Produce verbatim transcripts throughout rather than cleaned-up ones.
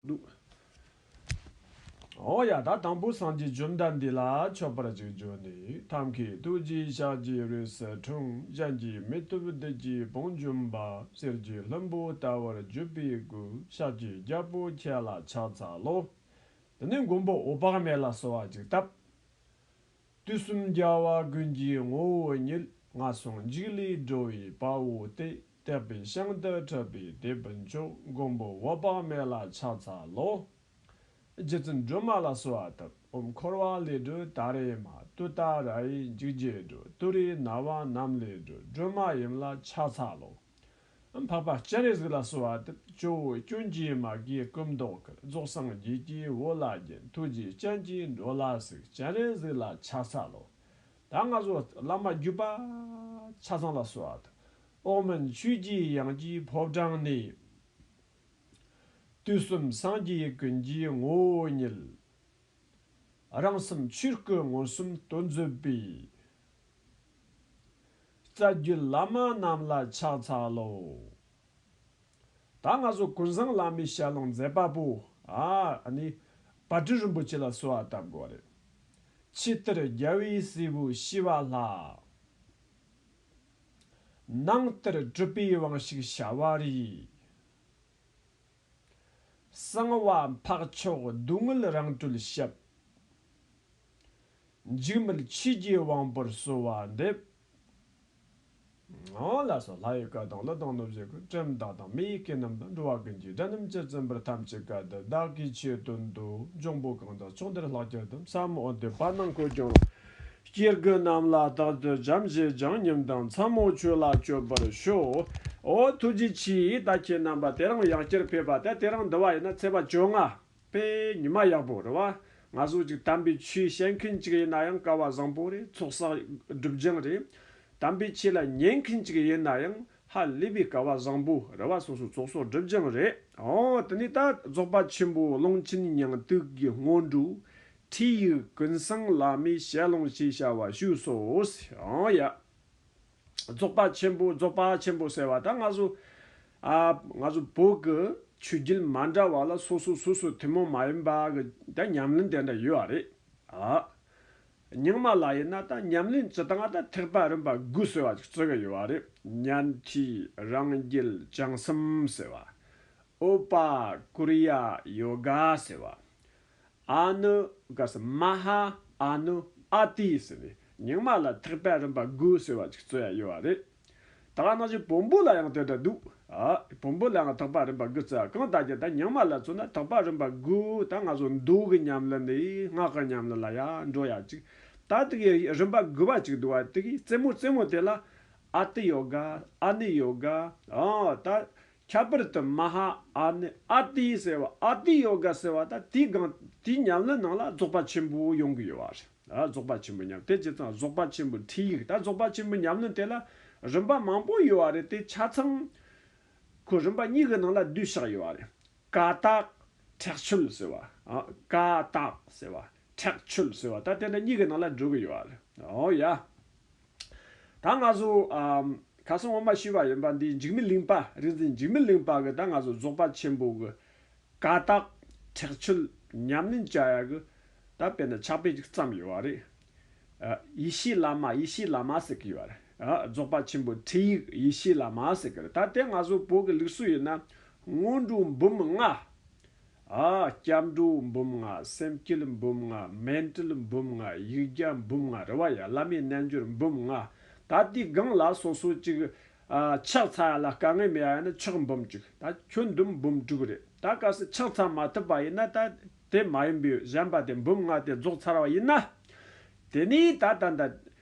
འདུག་འོ་ཡ། ད་དང་པོ་སངས་རྒྱས་བཅོམ་ལྡན་འདས་ལ་མཆོད་པར་ཅིག་བརྗོད་ནས། ཐབས་མཁས་ཐུགས་རྗེས་ཕྱག་རྒྱའི་རོས་སུ་འཁྲུངས། གཞན་གྱིས་མི་ཐུབ་བདུད་ཀྱི་དཔུང་འཇོམས་པ། གསེར་གྱི་ལྷུན་པོ་ལྟ་བུར་བརྗིད་པའི་སྐུ། ཤཱཀྱའི་རྒྱལ་པོ་ཁྱེད་ལ་ཕྱག་འཚལ་ལོ། དེ་ནས་མགོན་པོ་འོད་དཔག་མེད་ལ་གསོལ་བ་ཅིག་བཏབ། དུས་གསུམ་རྒྱལ་བ་ཀུན་གྱི་ངོ་བོ་ཉིད། ངན་སོང་འཇིག་ལས་སྒྲོལ་བའི་དཔའ་བོ་སྟེ། དེད་དཔོན་ཞིང་དུ་ཁྲིད་པའི་དེད་དཔོན་མཆོག། མགོན་པོ་འོད་དཔག་མེད་ལ་ཕྱག་འཚལ་ལོ། རྗེ་བཙུན་སྒྲོལ་མ་ལ་གསོལ་བ་བཏབ། ཨོཾ་འཁོར་བ་ལས་སྒྲོལ་ཏཱ་རེ་མ། ཏུཏྟཱ་ར་ཡེ་འཇིགས་བྱེད་སྒྲོལ། ཏུ་རེ་ན་བ་རྣམས་ལས་སྒྲོལ། སྒྲོལ་མ་ཡུམ་ལ་ཕྱག་འཚལ་ལོ། འཕགས་པ་སྤྱན་རས་གཟིགས་ལ་གསོལ་བ་བཏབ། ཇོ་བོ་སྐྱོན་གྱིས་མ་གོས་སྐུ་མདོག་དཀར། རྫོགས་སངས་རྒྱས་ཀྱི་འོད་ལ་བརྒྱན། ཐུགས་རྗེའི་སྤྱན་གྱིས་འགྲོ་ལ་གཟིགས། སྤྱན་རས་གཟིགས་ལ་ཕྱག་འཚལ་ལོ། ད་ང་ཚོ་བླ་མ་བརྒྱུད་པ་ཆ་ཚང་ལ་གསོལ་བ་དང་། འོག་མིན་ཆོས་ཀྱི་དབྱིངས་ཀྱི་ཕོ་བྲང་ནས། དུས་གསུམ་སངས་རྒྱས་ཀུན་གྱི་ངོ་བོ་ཉིད། རང་སེམས་ཆོས་སྐུ་མངོན་སུམ་སྟོན་མཛད་པའི། རྩ་བརྒྱུད་བླ་མ་རྣམས་ལ་ཕྱག་འཚལ་ལོ། ད་ང་ཚོ་ཀུན་བཟང་བླ་མའི་ཞལ་ལུང་མཛད་པ་པོ། ཨ་ནི་བཛྲ་རིན་པོ་ཆེ་ལ་གསོལ་བ་བཏབ་དགོས་རེད། ཕྱི་ལྟར་རྒྱལ་བའི་སྲས་པོ་ཞི་བ་ལྷ། ནང་ལྟར་གྲུབ་པའི་དབང་ཕྱུག་ཤ་བ་རི། གསང་བ་འཕགས་མཆོག་སྡུག་བསྔལ་རང་གྲོལ་ཞབས། འཇིགས་མེད་ཆོས་ཀྱི་དབང་པོར་གསོལ་བ་འདེབས། འོ་ལགས་སོ། ལྷ་ཡི་བཀའ་དང་ཀླུ་དང་གནོད་བྱེད་ཀུན། གྲིབ་མཐའ་དང་མི་ཡི་གོ་རྣམས་ལ། འགྲོ་བ་ཀུན་གྱི་དགྲ་རྣམས་ཕྱིར་འཚོལ་བར། ཐམས་ཅད་སྐད་དུ་བདག་གིས་ཆོས་བསྟན་ཏོ། འབྱུང་པོ་གང་དག་ཕྱོགས་འདིར་ལྷག་གྱུར་ཏོ། ས་མོ་འོད་ལྡན་པ་ནམ་མཁའ་ལྗོངས་ལ། སྐྱེ་དགུ་རྣམས་ལ་རྟག་ཏུ་བྱམས་བརྩེ་བྱང་སྙོམས་དང་། ཚ་མོ་ཆོས་ལ་སྤྱོད་པར་ཤོག་འོ་ཐུགས་རྗེ་ཆེ། ད་ཁྱེད་རྣམ་པ་དེ་རིང་ཡང་བསྐྱར་ཕེབས་པ་དེ། དེ་རིང་འདི་བ་ཡིན་ན་ཚེས་པ་བཅོ་ལྔ། དཔེ་ཉི་མ་ཡག་པོ་རེད་བ། ང་ཚོ་ཅིག་དམ་པའི་ཆོས་བཤད་མཁན་ཅིག་ཡིན་ན་ཡང་སྐལ་བ་བཟང་པོ་རེད། ཚོགས་བསགས་སྒྲིབ་སྦྱང་རེད། དམ་པའི་ཆོས་ལ་ཉན་མཁན་ཅིག་ཡིན་ན་ཡང་ཧ་ལས་པའི་སྐལ་བ་བཟང་པོ་རེད་བ། སོ་སོ་ཚོགས་གསོག་སྒྲིབ་སྦྱང་རེད། འོ་དེ་ནས་ད་རྫོགས་པ་ཆེན་པོ་ཀློང་ཆེན་སྙིང་ཏིག་གི་སྔོན་འགྲོ། ཁྲིད་ཡིག་ཀུན་བཟང་བླ་མའི་ཞལ་ལུང་ཞེས་བྱ་བ་ཞུས་སོ། འོ་ཡ། རྫོགས་པ་ཆེན་པོ། རྫོགས་པ་ཆེན་པོ་ཟེར་བ་ད་ང་ཚོ། ཨ། ང་ཚོ་བོད་ཀྱི་ཆོས་བརྒྱུད་མ་འདྲ་བ་ལ་སོ་སོ་སོ་སོ་ཐུན་མོང་མ་ཡིན་པ་གི་ད་ཉམས་ལེན་དེ་འདྲ་ཡོད་པ་རེད། ཨ། རྙིང་མ་ལ་ཡིན་ན་ད་ཉམས་ལེན་སྤྱི་བཏང་ད་ཐེག་པ་རིམ་པ་དགུ་ཟེར་བ་ཅིག་བརྩི་གི་ཡོད་པ་རེད། ཉན་ཐོས། རང་རྒྱལ། བྱང་སེམས་ཟེར་བ། ཨུ་པ་ཀུ་རི་ཡ་ཡོ་ག་ཟེར་བ། ཨ་ནུ། ག་ས། མ་ཧཱ། ཨ་ནུ། ཨ་ཏི་ཟེར་ནས་རྙིང་མ་ལ་ཐེག་པ་རིམ་པ་དགུ་ཟེར་བ་ཅིག་བརྩི་ཡ་ཡོད་པ་རེད། ད་ག་ནང་བཞིན་བོན་པོ་ལ་ཡང་དེ་འདྲ་འདུག་ཨ། བོན་པོ་ལ་ཡང་ཐེག་པ་རིམ་པ་དགུ་བརྩི་ཡ། གང་ལྟར་ཀྱང་ད་རྙིང་མ་ལ་མཚོན་ན་ཐེག་པ་རིམ་པ་དགུ་ད་ང་ཚོ་མདོ་གི་ཉམས་ལེན་ནས་སྔགས་ཀྱི་ཉམས་ལེན་ལ་ཡ་འགྲོ་ཡ་ཅིག་ད་དེ་གི་རིམ་པ་དགུ་པ་ཅིག་འདུག་བ། དེ་གི་རྩེ་མོ་རྩེ་མོ་དེ་ལ་ཨ་ཏི་ཡོ་ག་ཨ་ནི་ཡོ་ག་ཨ་ད། ཁྱད་པར་དུ་མ་ཧཱ་ཨ་ནི་ཨ་ཏི་ཟེར་བ། ཨ་ཏི་ཡོ་ག་ཟེར་བ་ད་དེའི་སྒང་དེའི་ཉམས་ལེན་ནང་ལ་རྫོགས་པ་ཆེན་པོ་ཡོང་གི་ཡོད་པ་རེད། ཨ། རྫོགས་པ་ཆེན་པོ་ཉམས། དེ་བྱས་ཙང་རྫོགས་པ་ཆེན་པོའི་ཁྲིད་ཡིག་ད་རྫོགས་པ་ཆེན་པོའི་ཉམས་ལེན་དེ་ལ་རིམ་པ་མང་པོ་ཡོད་པ་རེད། དེ་ཆ་ཚང་ཁོ་རིམ་པ་གཉིས་ཀྱི་ནང་ལ་བསྡུས་བཞག་ཡོད་པ་རེད། ཀ་དག་ཁྲེགས་ཆོད་ཟེར་བ། ཨ། ཀ་དག་ཟེར་བ། ཁྲེགས་ཆོད་ཟེར་བ་ད་དེ་འདྲ་གཉིས་ཀྱི་ནང་ལ་འགྲོ་གི་ཡོད་པ་རེད། འོ་ཡ། ད་ང་ཚོ། ཨམ། ཁ་སང་འོ་མ་ཞུས་པ་ཡིན་པ། འདིའི་འཇིགས་མེད་གླིང་པ། རིག་འཛིན་འཇིགས་མེད་གླིང་པ་གི་ད་ང་ཚོ་རྫོགས་པ་ཆེན་པོ་གི་ཀ་དག་ཁྲེགས་ཆོད་ཉམས་ལེན་བྱ་ཡ་གི་ད་དཔེར་ན་ཕྱག་དཔེ་ཅིག་བརྩམས་ཡོད་པ་རེད། ཨ། ཡེ་ཤེས་བླ་མ། ཡེ་ཤེས་བླ་མ་ཟེར་གི་ཡོད་པ་རེད། ཨ། རྫོགས་པ་ཆེན་པོའི་ཁྲིད་ཡིག་ཡེ་ཤེས་བླ་མ་ཟེར་གི་རེད། ད་དེ་ང་ཚོ་བོད་ཀྱི་ལུགས་སྲོལ་ཡིན་ན་སྔོན་འགྲོ་འབུམ་ལྔ། ཨ། སྐྱབས་འགྲོ་འབུམ་ལྔ། སེམས་བསྐྱེད་འབུམ་ལྔ། མཎྜལ་འབུམ་ལྔ། ཡིག་བརྒྱ་འབུམ་ལྔ་རེད་བ་ཡ། བླ་མའི་རྣལ་འབྱོར་འབུམ་ལྔ། ད་དེའི་སྒང་ལ་སོ་སོ་ཅིག་ཨ། ཕྱག་འཚལ་ཡ་ལ་དཀའ་ངལ་མེད་ཡ་ཡིན་ན་ཕྱག་འབུམ་གཅིག་ད་ཁྱོན་བསྡོམས་འབུམ་དྲུག་རེད། ད་གལ་སྲིད་ཕྱག་འཚལ་མ་ཐུབ་པ་ཡིན་ན་ད་དེ་མ་ཡིན་པའི་གཞན་པ་དེ་འབུམ་ལྔ་དེ་རྫོགས་ཚར་བ་ཡིན་ན། དེ་ནས་ད་ད་ད་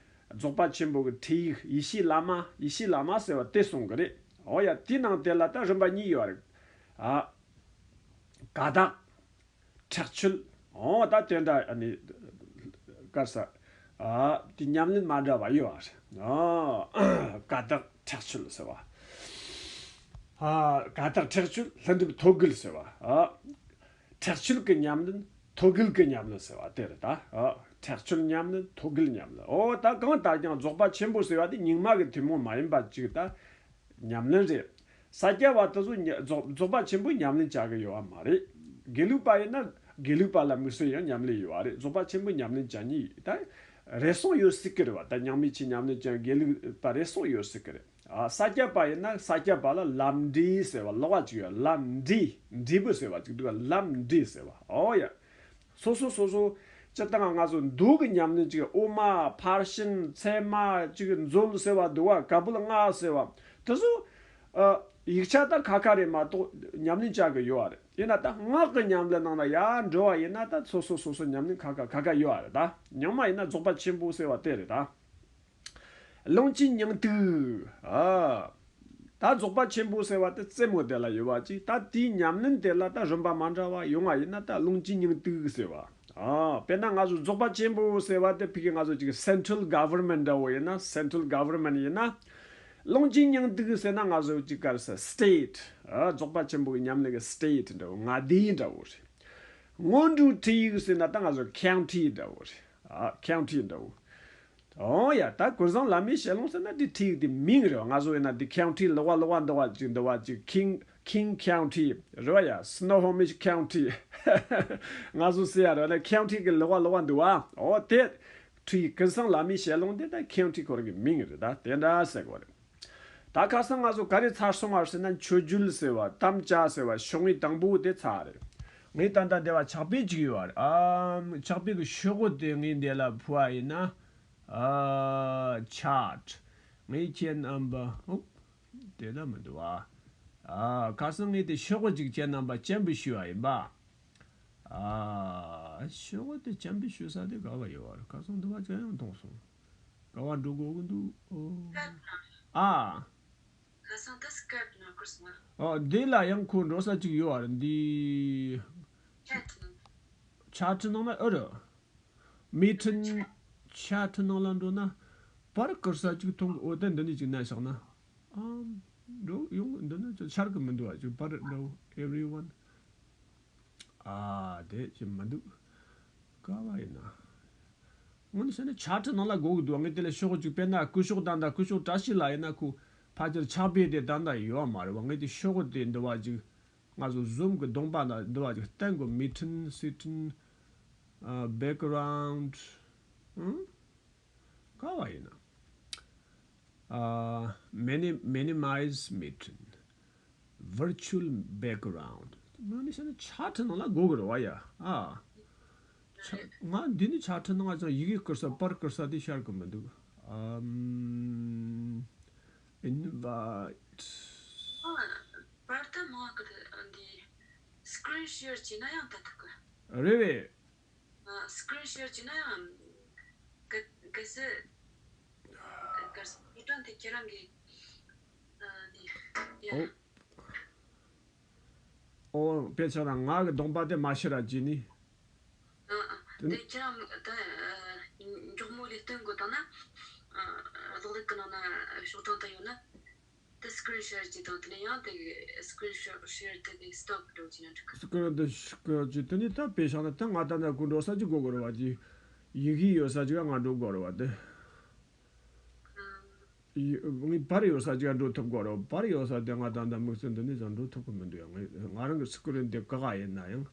རྫོགས་པ་ཆེན་པོ་གི་ཁྲིད་ཡིག་ཡེ་ཤེས་བླ་མ། ཡེ་ཤེས་བླ་མ་ཟེར་བ་དེ་གསུང་གི་རེད། འོ་ཡ། དེའི་ནང་དེ་ལ་ད་རིམ་པ་གཉིས་ཡོད་རེད། ཨ། ཀ་དག་ཁྲེགས་ཆོད། འོ་ད་དེ་འདྲ་ཨ་ནི་ག་ས། ཨ། དེ་ཉམས་ལེན་མ་འདྲ་བ་ཡོད་པ་རེད། ཨ། ཀ་དག་ཁྲེགས་ཆོད་ཟེར་བ། ཨ། ཀ་དག་ཁྲེགས་ཆོད་ལྷུན་གྲུབ་ཐོད་རྒལ་ཟེར་བ། ཨ། ཁྲེགས་ཆོད་ཀྱི་ཉམས་ལེན། ཐོད་རྒལ་གྱི་ཉམས་ལེན་ཟེར་བ་དེ་རེད་ད། ཨ། ཁྲེགས་ཆོད་ཉམས་ལེན། ཐོད་རྒལ་ཉམས་ལེན། འོ་ད་གང་ལྟར་ཀྱང་རྫོགས་པ་ཆེན་པོ་ཟེར་བ་དེ་རྙིང་མ་གི་ཐུན་མོང་མ་ཡིན་པ་ཅིག་ད་ཉམས་ལེན་རེད། ས་སྐྱ་པ་དེ་ཚོ་ཉ་རྫོགས་རྫོགས་པ་ཆེན་པོ་ཉམས་ལེན་བྱ་གི་ཡོད་པ་མ་རེད། དགེ་ལུགས་པ་ཡིན་ན་དགེ་ལུགས་པ་ལ་དམིགས་བསལ་ཡང་ཉམས་ལེན་ཡོད་རེད། རྫོགས་པ་ཆེན་པོའི་ཉམས་ལེན་བྱ་ཉེས་ད་རེ་ཟུང་ཡོད་སྲིད་ཀྱི་རེད་བ། ད་རྙིང་མའི་ཆོས་ཉམས་ལེན་བྱ་དགེ་ལུགས་པ་རེ་ཟུང་ཡོད་སྲིད་ཀྱི་རེད། ཨ། ས་སྐྱ་པ་ཡིན་ན་ས་སྐྱ་པ་ལ་ལམ་འབྲས་ཟེར་བ་ལོགས་ཀ་ཅིག་ཡོད། ལམ་འབྲས། འབྲས་བུ་ཟེར་བ་ཅིག་འདུག་ག་ལམ་འབྲས་ཟེར་བ། ཨོ་ཡ། སོ་སོ་སོ་སོ། སྤྱིར་བཏང་ང་ཚོ་མདོ་གི་ཉམས་ལེན་ཅིག་དབུ་མ། ཕར་ཕྱིན། ཚད་མ། ཅིག་མཛོད་ཟེར་བ་འདུག་བ། ག་བུལ་ལྔ་ཟེར་བ་དེ་ཚོ། ཨ། ཡིག་ཆ་ད་ཁ་ཁ་རེད་མ་གཏོགས་ཉམས་ལེན་བྱ་གི་ཡོད་རེད། ཡིན་ན་ད་སྔགས་ཀྱི་ཉམས་ལེན་ནང་ལ་ཡར་འགྲོ་བ་ཡིན་ན་ད་སོ་སོ་སོ་སོ་ཉམས་ལེན་ཁ་ཁ་ཁ་ཁ་ཡོད་རེད། ད་རྙིང་མ་ཡིན་ན་རྫོགས་པ་ཆེན་པོ་ཟེར་བ་དེ་རེད་ད། ལུང་གི་སྙིང་ཏིག་ཨ། ད་རྫོགས་པ་ཆེན་པོ་ཟེར་བ་དེ་རྩེ་མོ་དེ་ལ་ཡོད་པ་ཅིག་ད་དེའི་ཉམས་ལེན་དེ་ལ་ད་རིམ་པ་མ་འདྲ་བ་ཡོང་བ་ཡིན་ན་ད་ལུང་གི་སྙིང་ཏིག་ཟེར་བ། ཨ། དཔེར་ན་ང་ཚོ་རྫོགས་པ་ཆེན་པོ་ཟེར་བ་དེ་ཕ་གི་ང་ཚོ་ཅིག་central government འདྲ་བོ་ཡིན་ན། central government ཡིན་ན། ལུང་གི་སྙིང་ཏིག་ཟེར་ན་ང་ཚོ་ཅིག་ག་རེ་ཟེར། state ཨ། རྫོགས་པ་ཆེན་པོ་གི་ཉམས་ལེན་གི་state འདྲ་བོ། མངའ་སྡེ་འདྲ་བོ་རེད། སྔོན་འགྲོའི་ཁྲིད་ཡིག་ཟེར་ན་ད་ང་ཚོ་county འདྲ་བོ་རེད། ཨ། county འདྲ་བོ། ཨོ་ཡ། ད་ཀུན་བཟང་བླ་མའི་ཞལ་ལུང་ཟེར་ན་འདི་ཁྲིད་ཡིག་དེ་མིང་རེད་བ། ང་ཚོ་ཡིན་ན་འདི་county ལོགས་ཀ་ལོགས་ཀ་འདུག་བ་ཅིག་འདུག་བ་ཅིག King King County རེད་བ་ཡ། Snohomish County ང་ཚོ་ཟེར་ཡ་རེད་བ་ན་county གི་ལོགས་ཀ་ལོགས་ཀ་འདུག་བ། ཨོ་དེ་ཁྲིད་ཡིག་ཀུན་བཟང་བླ་མའི་ཞལ་ལུང་དེ་ད་county ཁོ་རང་གི་མིང་རེད། ད་དེ་འདྲ་ཟེར་དགོས་རེད། ད་ཁ་སང་ང་ཚོ་ག་རེ་ཚར་སོང་བ་ཟེར་ན་མཆོད་བརྗོད་ཟེར་བ། དམ་བཅའ་ཟེར་བ། ཤོག་ངོས་དང་པོ་དེ་ཚར་རེད། ངས་ད་ལྟ་འདི་བ་ཕྱག་དཔེ་ཅིག་ཡོད་རེད། ཨ། ཕྱག་དཔེ་གི་ཤོག་གུ་དེ་ངས་འདི་ལ་ཕུལ་བ་ཡིན་ན། ཨ། chart ངས་ཁྱེད་རྣམ་པ། ཨོ། དེ་ལ་མི་འདུག་བ། ཨ། ཁ་སང་ངས་དེ་ཤོག་གུ་ཅིག་ཁྱེད་རྣམ་པ་སྤྱན་འབུལ་ཞུས་པ་ཡིན་པ། ཨ། ཤོག་གུ་དེ་སྤྱན་འབུལ་ཞུ་ས་དེ་ག་བ་ཡོད་བ། ཁ་སང་འདི་བ་ཅི་ཡང་མཐོང་སོང་། ག་བ་འགྲོ་དགོས་ཀྱི་འདུག་ཨོ། ཨ། ཁ་སང་ད་Skype ནང་བསྐུར་སོང་ང་། ཨ། འདི་ལ་ཡང་ཁོ་འགྲོ་ས་ཅིག་ཡོད་བ་རེད། འདི། chat ནང་། chat ནང་ལ་ཨེ་རེད། མི་ཁྲིན་chat ནང་ལ་འགྲོ་ན་པར་བསྐུར་ས་ཅིག་མཐོང་གི། འོ་ད་འདི་ནས་ཅིག་ན་བཞག་ན། ཨམ། འགྲོ་ཡོང་འདི་ན་ཅིག་འཆར་གི་མི་འདུག་བ། ཅིག་པར་འགྲོ་everyone ཨ། དེ་ཅི་མི་འདུག་ག་བ་ཡིན་ན། དངོས་གནས་བཤད་ན་chat ནང་ལ་དགོས་ཀྱི་འདུག་ངས་དེ་ལ་ཤོག་གུ་ཅིག་དཔེར་ན་སྐུ་ཞབས་ད་ལྟ་སྐུ་ཞབས་བཀྲ་ཤིས་ལགས་ཡིན་ན་ཁོ་ཕལ་ཆེར་ཕྱག་དཔེ་དེ་ད་ལྟ་ཡོད་མ་རེད་བ། ངས་དེ་ཤོག་གུ་དེ་འདི་བ་ཅིག་ང་ཚོ་Zoom གི་གདོང་པ་ན་འདི་བ་ཅིག་བསྟན་དགོས། མི་ཁྲིན་སི་ཁྲིན། ཨ། background ཨང་། ག་བ་ཡིན་ན། ཨ། mini minimize མི་ཁྲིན། virtual background ང་ནི་བཤད་ན་chat ནང་ལ་དགོས་ཀྱི་རེད་བ་ཡ། ཨ། ཆ། ང་འདི་ནི་chat ནང་ང་ཚང་ཡི་གེ་བསྐུར་ས་པར་བསྐུར་ས་དེ་ཤར་གི་མི་འདུག་ཨམ། invite པར་ད་མང་གི་འདི་screen share བྱས་ན་ཡང་ད་ཐུབ་གི། རེད་བས། ཨ། screen share བྱས་ན་ཡང་ག་ག་ཟེ་ག་ཟེ་ཞུ་གྲངས་དེ་ཁྱེད་རང་གི་ཨ་འདི་ཡ། ཨོ། ཨོ། དཔེ་ཆ་དང་ང་གི་གདོང་པ་དེ་མ་ཤི་ར་བྱས་ནི། ཨ་ཨ། དེ་དེ་ཁྱེད་རང་ད་ཨ་མགྱོགས་མོ་ལས་སྟོན་དགོས་དང་ན། ཨ་གློག་ཀླད་ཀྱི་ནང་ན་ཞོགས་གྲངས་ད་ཡོད་ན། དེ་screen share བྱེད་དང་དེ་ནས་ཡང་དེ་screen share དེ་དེ་stop འགྲོ་བྱེད་ན་འགྲིག་གི། screen དེ་share བྱེད་དེ་ནས་ད་དཔེ་བཞག་ན་ད་ང་ད་ན་ཀུན་འགྲོ་ས་ཅིག་དགོས་དགོས་རེད་བ། དེ་ཡི་གེ་ཡོད་ས་ཅིག་ང་འགྲོ་དགོས་རེད་བ། དེ་ཡི་ངའི་པར་ཡོད་ས་ཅིག་འགྲོ་ཐུབ་དགོས་རེད་བ། པར་ཡོད་ས་དེ་ང་ད་ད་དམིགས་བསལ་འདི་ནས་ཀྱང་འགྲོ་ཐུབ་ཀྱི་མི་འདུག་ཡང་ང་ང་རང་གི་screen དེ་ག་ག་ཡིན་ན་ཡང་།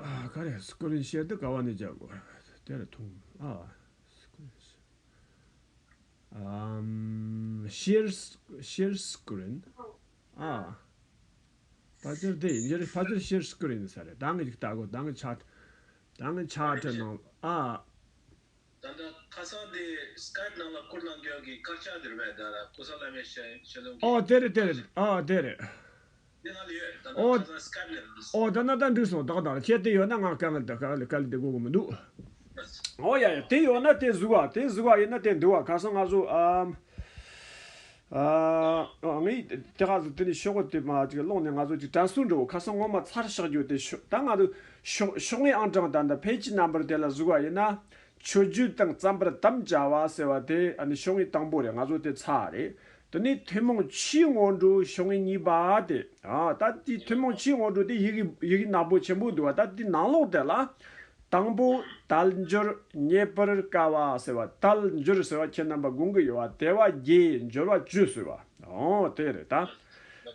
ཨ། ག་རེ་screen share དེ་ག་བ་ནས་རྒྱག་དགོས་རེད། དེ་རེད་མཐོང་། ཨ། screen share ཨམ། share share screen ཨ། ཕལ་ཆེར་དེ་ཡིན་རྒྱུ་རེད། ཕལ་ཆེར་share screen ཡིན་ས་རེད། ད་ངས་ཅིག་ལྟ་དགོས། ད་ངས་chat ད་ངས་chat ནང་ཨ། ད་ལྟ་ཁ་སང་དེ་Skype ནང་ལ་བསྐུར་གནང་རྒྱུ་གི་སྐར་ཆ་དེ་རེད་པས། ད་ལ་ཀུན་བཟང་བླ་མའི་ཞལ་ཞལ་ལུང་གི། ཨོ་དེ་རེད་དེ་རེད། ཨ་དེ་རེད། འདི་ནང་ལ་ཡོད། ད་ལྟ་ཨོ། ཁ་སང་Skype ནས་ལ། ཨོ་ད་ན་ད་འགྲིག་སོང་། ད་ད་ཁྱེད་དེ་ཡོད་ན་ང་དཀའ་ངལ་ད་དཀའ་ངལ་དཀའ་ལས་དེ་དགོས་གི་མི་འདུག་ཨོ་ཡ་ཡ། དེ་ཡོད་ན་དེ་གཟིགས་བ། དེ་གཟིགས་བ་ཡིན་ན་དེ་འདུག་བ། ཁ་སང་ང་ཚོ་ཨམ། ཨ། ངས་དེ་ག་ཚོད་དེ་ནས་ཤོག་གུ་དེ་མ་ཅིག་སློང་ནས་ང་ཚོ་ཅིག་དྲན་གསོ་འགྲོ། ཁ་སང་ངོ་མ་ཚར་བཞག་རྒྱུ་དེ་ཤོག་ད་ང་ཚོ་ཤོག་ཤོག་ངོས་ཨང་གྲངས་ད་ད་page number དེ་ལ་གཟིགས་བ་ཡིན་ན། མཆོད་བརྗོད་དང་བརྩམ་པར་དམ་བཅའ་བ་ཟེར་བ་དེ་ཨ་ནི་ཤོག་ངོས་དང་པོ་རེད། ང་ཚོ་དེ་ཚར་རེད། དེ་ནས་ཐུན་མོང་ཕྱིའི་སྔོན་འགྲོའི་ཤོག་ངོས་གཉིས་པ་དེ། ཨ། ད་དེ་ཐུན་མོང་ཕྱིའི་སྔོན་འགྲོ་དེ་ཡི་གེ་ཡི་གེ་ནག་པོ་ཆེན་པོ་འདུག་བ། ད་དེ་ནང་ལོགས་དེ་ལ། དང་པོ་དལ་འབྱོར་རྙེད་པར་དཀའ་བ་ཟེར་བ། དལ་འབྱོར་ཟེར་བ་ཁྱེད་རྣམ་པ་དགོངས་ཀྱི་ཡོད་བ། དལ་བ་བརྒྱད། འབྱོར་བ་བཅུ་ཟེར་བ། ཨོ་དེ་རེད་ད།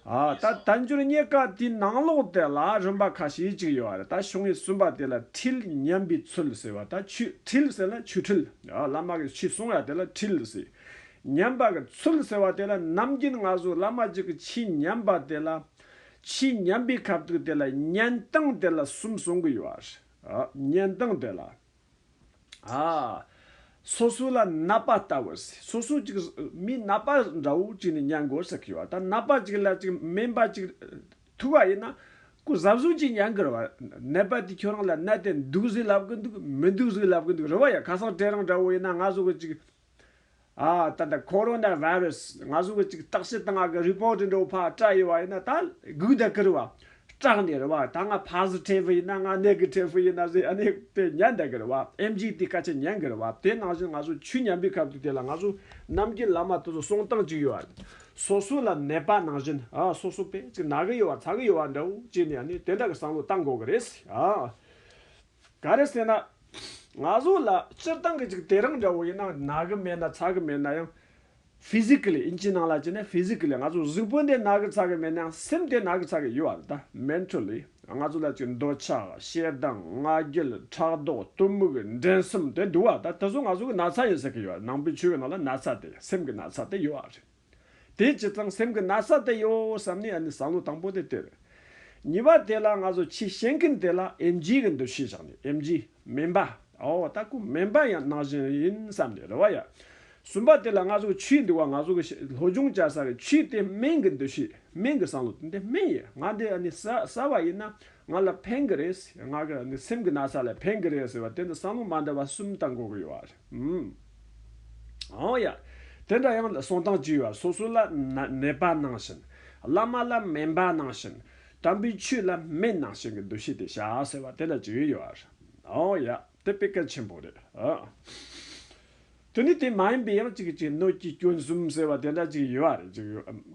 ཨ་ད་དལ་འབྱོར་རྙེད་དཀའ་དེའི་ནང་ལོགས་དེ་ལ་རིམ་པ་ཁ་ཤས་ཅིག་ཡོད་རེད། ད་ཤོག་ངོས་གསུམ་པ་དེ་ལ་ཁྲིད་ཉན་པའི་ཚུལ་ཟེར་བ། ད་ཆོས་ཁྲིད་ཟེར་ན་ཆོས་ཁྲིད། ཨ་བླ་མ་གིས་ཆོས་གསུང་ཡ་དེ་ལ་ཁྲིད་ཟེར། ཉན་པ་གི་ཚུལ་ཟེར་བ་དེ་ལ་ནམ་རྒྱུན་ང་ཚོ་བླ་མ་ཅིག་གིས་ཆོས་ཉན་པ་དེ་ལ། ཆོས་ཉན་པའི་སྐབས་དུས་དེ་ལ་ཉན་སྟངས་དེ་ལ་གསུམ་གསུང་གི་ཡོད་རེད། ཨ་ཉན་སྟངས་དེ་ལ། ཨ། སོ་སོ་ལ་ནད་པ་ལྟ་བུ་ཟེར། སོ་སོ་ཅིག་མི་ནད་པ་འདྲ་བོ་ཅིག་ནས་ཉན་དགོས་ཟེར་གི་ཡོད། ད་ནད་པ་ཅིག་ལ་ཅིག་སྨན་པ་ཅིག་ཐུག་པ་ཡིན་ན། ཁོ་གཟབ་གཟབ་ཅིག་ཉན་གི་རེད་བ། ནད་པ་དེ་ཁྱོད་རང་ལ་ནད་དེ་འདུག་ཟེར་ལབ་གི་འདུག་མི་འདུག་ཟེར་ལབ་གི་འདུག་རེད་བ་ཡ། ཁ་སང་དྲན་རང་འདྲ་བོ་ཡིན་ན་ང་ཚོ་གི་ཅིག་ཨ་ད་ལྟ་ཁོ་རོ་ན་བྷ་རི་སི་ང་ཚོ་གི་ཅིག་བརྟག་དཔྱད་བཏང་ང་གི་རི་པོ་ཊི་འདྲ་བོ་ཕར་སྤྲད་ཡོད་བ་ཡིན་ན། ད་སྒུག་བསྡད་གི་རེད་བ། སྐྲག་ནས་རེད་བ། ད་ང་ཕོ་སི་ཊིབ་ཡིན་ན་ང་ནེ་གེ་ཊིབ་ཡིན་ན་ཟེར་ཨ་ནི་དེ་ཉན་བསྡད་གི་རེད་བ། ཨེམ་ཇི་དེ་སྐད་ཆ་ཉན་གི་རེད་བ། དེ་ནང་བཞིན་ང་ཚོ་ཆོས་ཉན་པའི་སྐབས་དུས་དེ་ལ་ང་ཚོ་ནམ་རྒྱུན་བླ་མ་དེ་ཚོ་གསུང་སྟངས་ཅིག་ཡོད་བ། སོ་སོ་ལ་ནད་པ་ནང་བཞིན། ཨ་སོ་སོ་དཔེ་ཅིག་ན་གི་ཡོད་བ་ཚ་གི་ཡོད་བ་འདྲ་བོ་ཅིག་ནས་ཨ་ནི་དེ་འདྲ་གི་བསམ་བློ་བཏང་དགོས་གི་རེད་ཟེར། ཨ། ག་རེ་ཟེར་ན། ང་ཚོ་ལ་སྤྱིར་བཏང་གི་ཅིག་དེ་རིང་འདྲ་བོ་ཡིན་ན་ན་གི་མེད་ན་ཚ་གི་མེད་ན་ཡང་། ཕི་ཟི་ཀལ་ལི་ཨིན་ཇིའི་ནང་ལ་བྱས་ན་ཕི་ཟི་ཀལ་ལི་ང་ཚོ་གཟུགས་པོ་འདི་ན་གི་ཚ་གི་མེད་ན་ཡང་སེམས་དེ་ན་གི་ཚ་གི་ཡོད་བ་རེད། ད་མེན་ཊལ་ལི་ང་ཚོ་ལ་ཅིག་འདོད་ཆགས་ཞེ་སྡང་ང་རྒྱལ་ཕྲག་དོག་གཏི་མུག་འགྲན་སེམས་དེ་འདུག་བ། ད་དེ་ཚོ་ང་ཚོ་གི་ན་ཚ་ཡིན་ཟེར་གི་ཡོད་བ། ནང་པའི་ཆོས་གི་ནང་ལ་ན་ཚ་དེ་སེམས་གི་ན་ཚ་དེ་ཡོད་བ་རེད། དེ་ཇི་ཙམ་སེམས་ཀྱི་ན་ཚ་དེ་ཡོད་བསམ་ནས་ཨ་ནི་བསམ་བློ་དང་པོ་དེ་དེ་རེད། གཉིས་པ་དེ་ལ་ང་ཚོ་ཆོས་བཤད་མཁན་དེ་ལ་ཨེམ་ཆི་གི་འདུ་ཤེས་བཞག་ནས་ཨེམ་ཆི་སྨན་པ། ཨོ་ད་ཁོ་སྨན་པ་ཡང་ནང་བཞིན་ཡིན་བསམ་ནས་རེད་བ་ཡ། གསུམ་པ་དེ་ལ་ང་ཚོ་ཆོས་འདུག་བ། ང་ཚོ་གི་སློབ་སྦྱོང་བྱ་ས་གི་ཆོས་དེ་སྨན་གི་འདུ་ཤེས། སྨན་གི་བསམ་བློ་དེ་འདི་སྨན་ཡིན། ང་འདི་ཨ་ནི་ཟ་ཟ་བ་ཡིན་ན་ང་ལ་ཕན་གི་རེད། ང་གི་ཨ་ནི་སེམས་གི་ན་ཚ་ལ་ཕན་གི་རེད་ཟེར་བ་དེ་འདི་བསམ་བློ་མ་འདྲ་བ་གསུམ་བཏང་དགོས་གི་ཡོད་བ་རེད། ཨུམ། ཨོ་ཡ། དེ་འདྲ་ཡང་གསུང་སྟངས་ཅིག་ཡོད། སོ་སོ་ལ་ན་ནད་པ་ནང་བཞིན། བླ་མ་ལ་སྨན་པ་ནང་བཞིན། དམ་པའི་ཆོས་ལ་སྨན་ནང་བཞིན་གྱི་འདུ་ཤེས་དེ་བྱ་ཟེར་བ་དེ་འདྲ་ཅིག་ཡོད། ཨོ་ཡ། དེ་དཔེ་གལ་ཆེན་པོ་རེད། ཨ། དེ་ནི་དེ་མ་ཡིན་པའི་ཡང་ཅིག་ཅིག་སྣོད་ཀྱི་སྐྱོན་གསུམ་ཟེར་བ་དེ་འདྲ་ཅིག་ཡོད་རེད། ཅིག་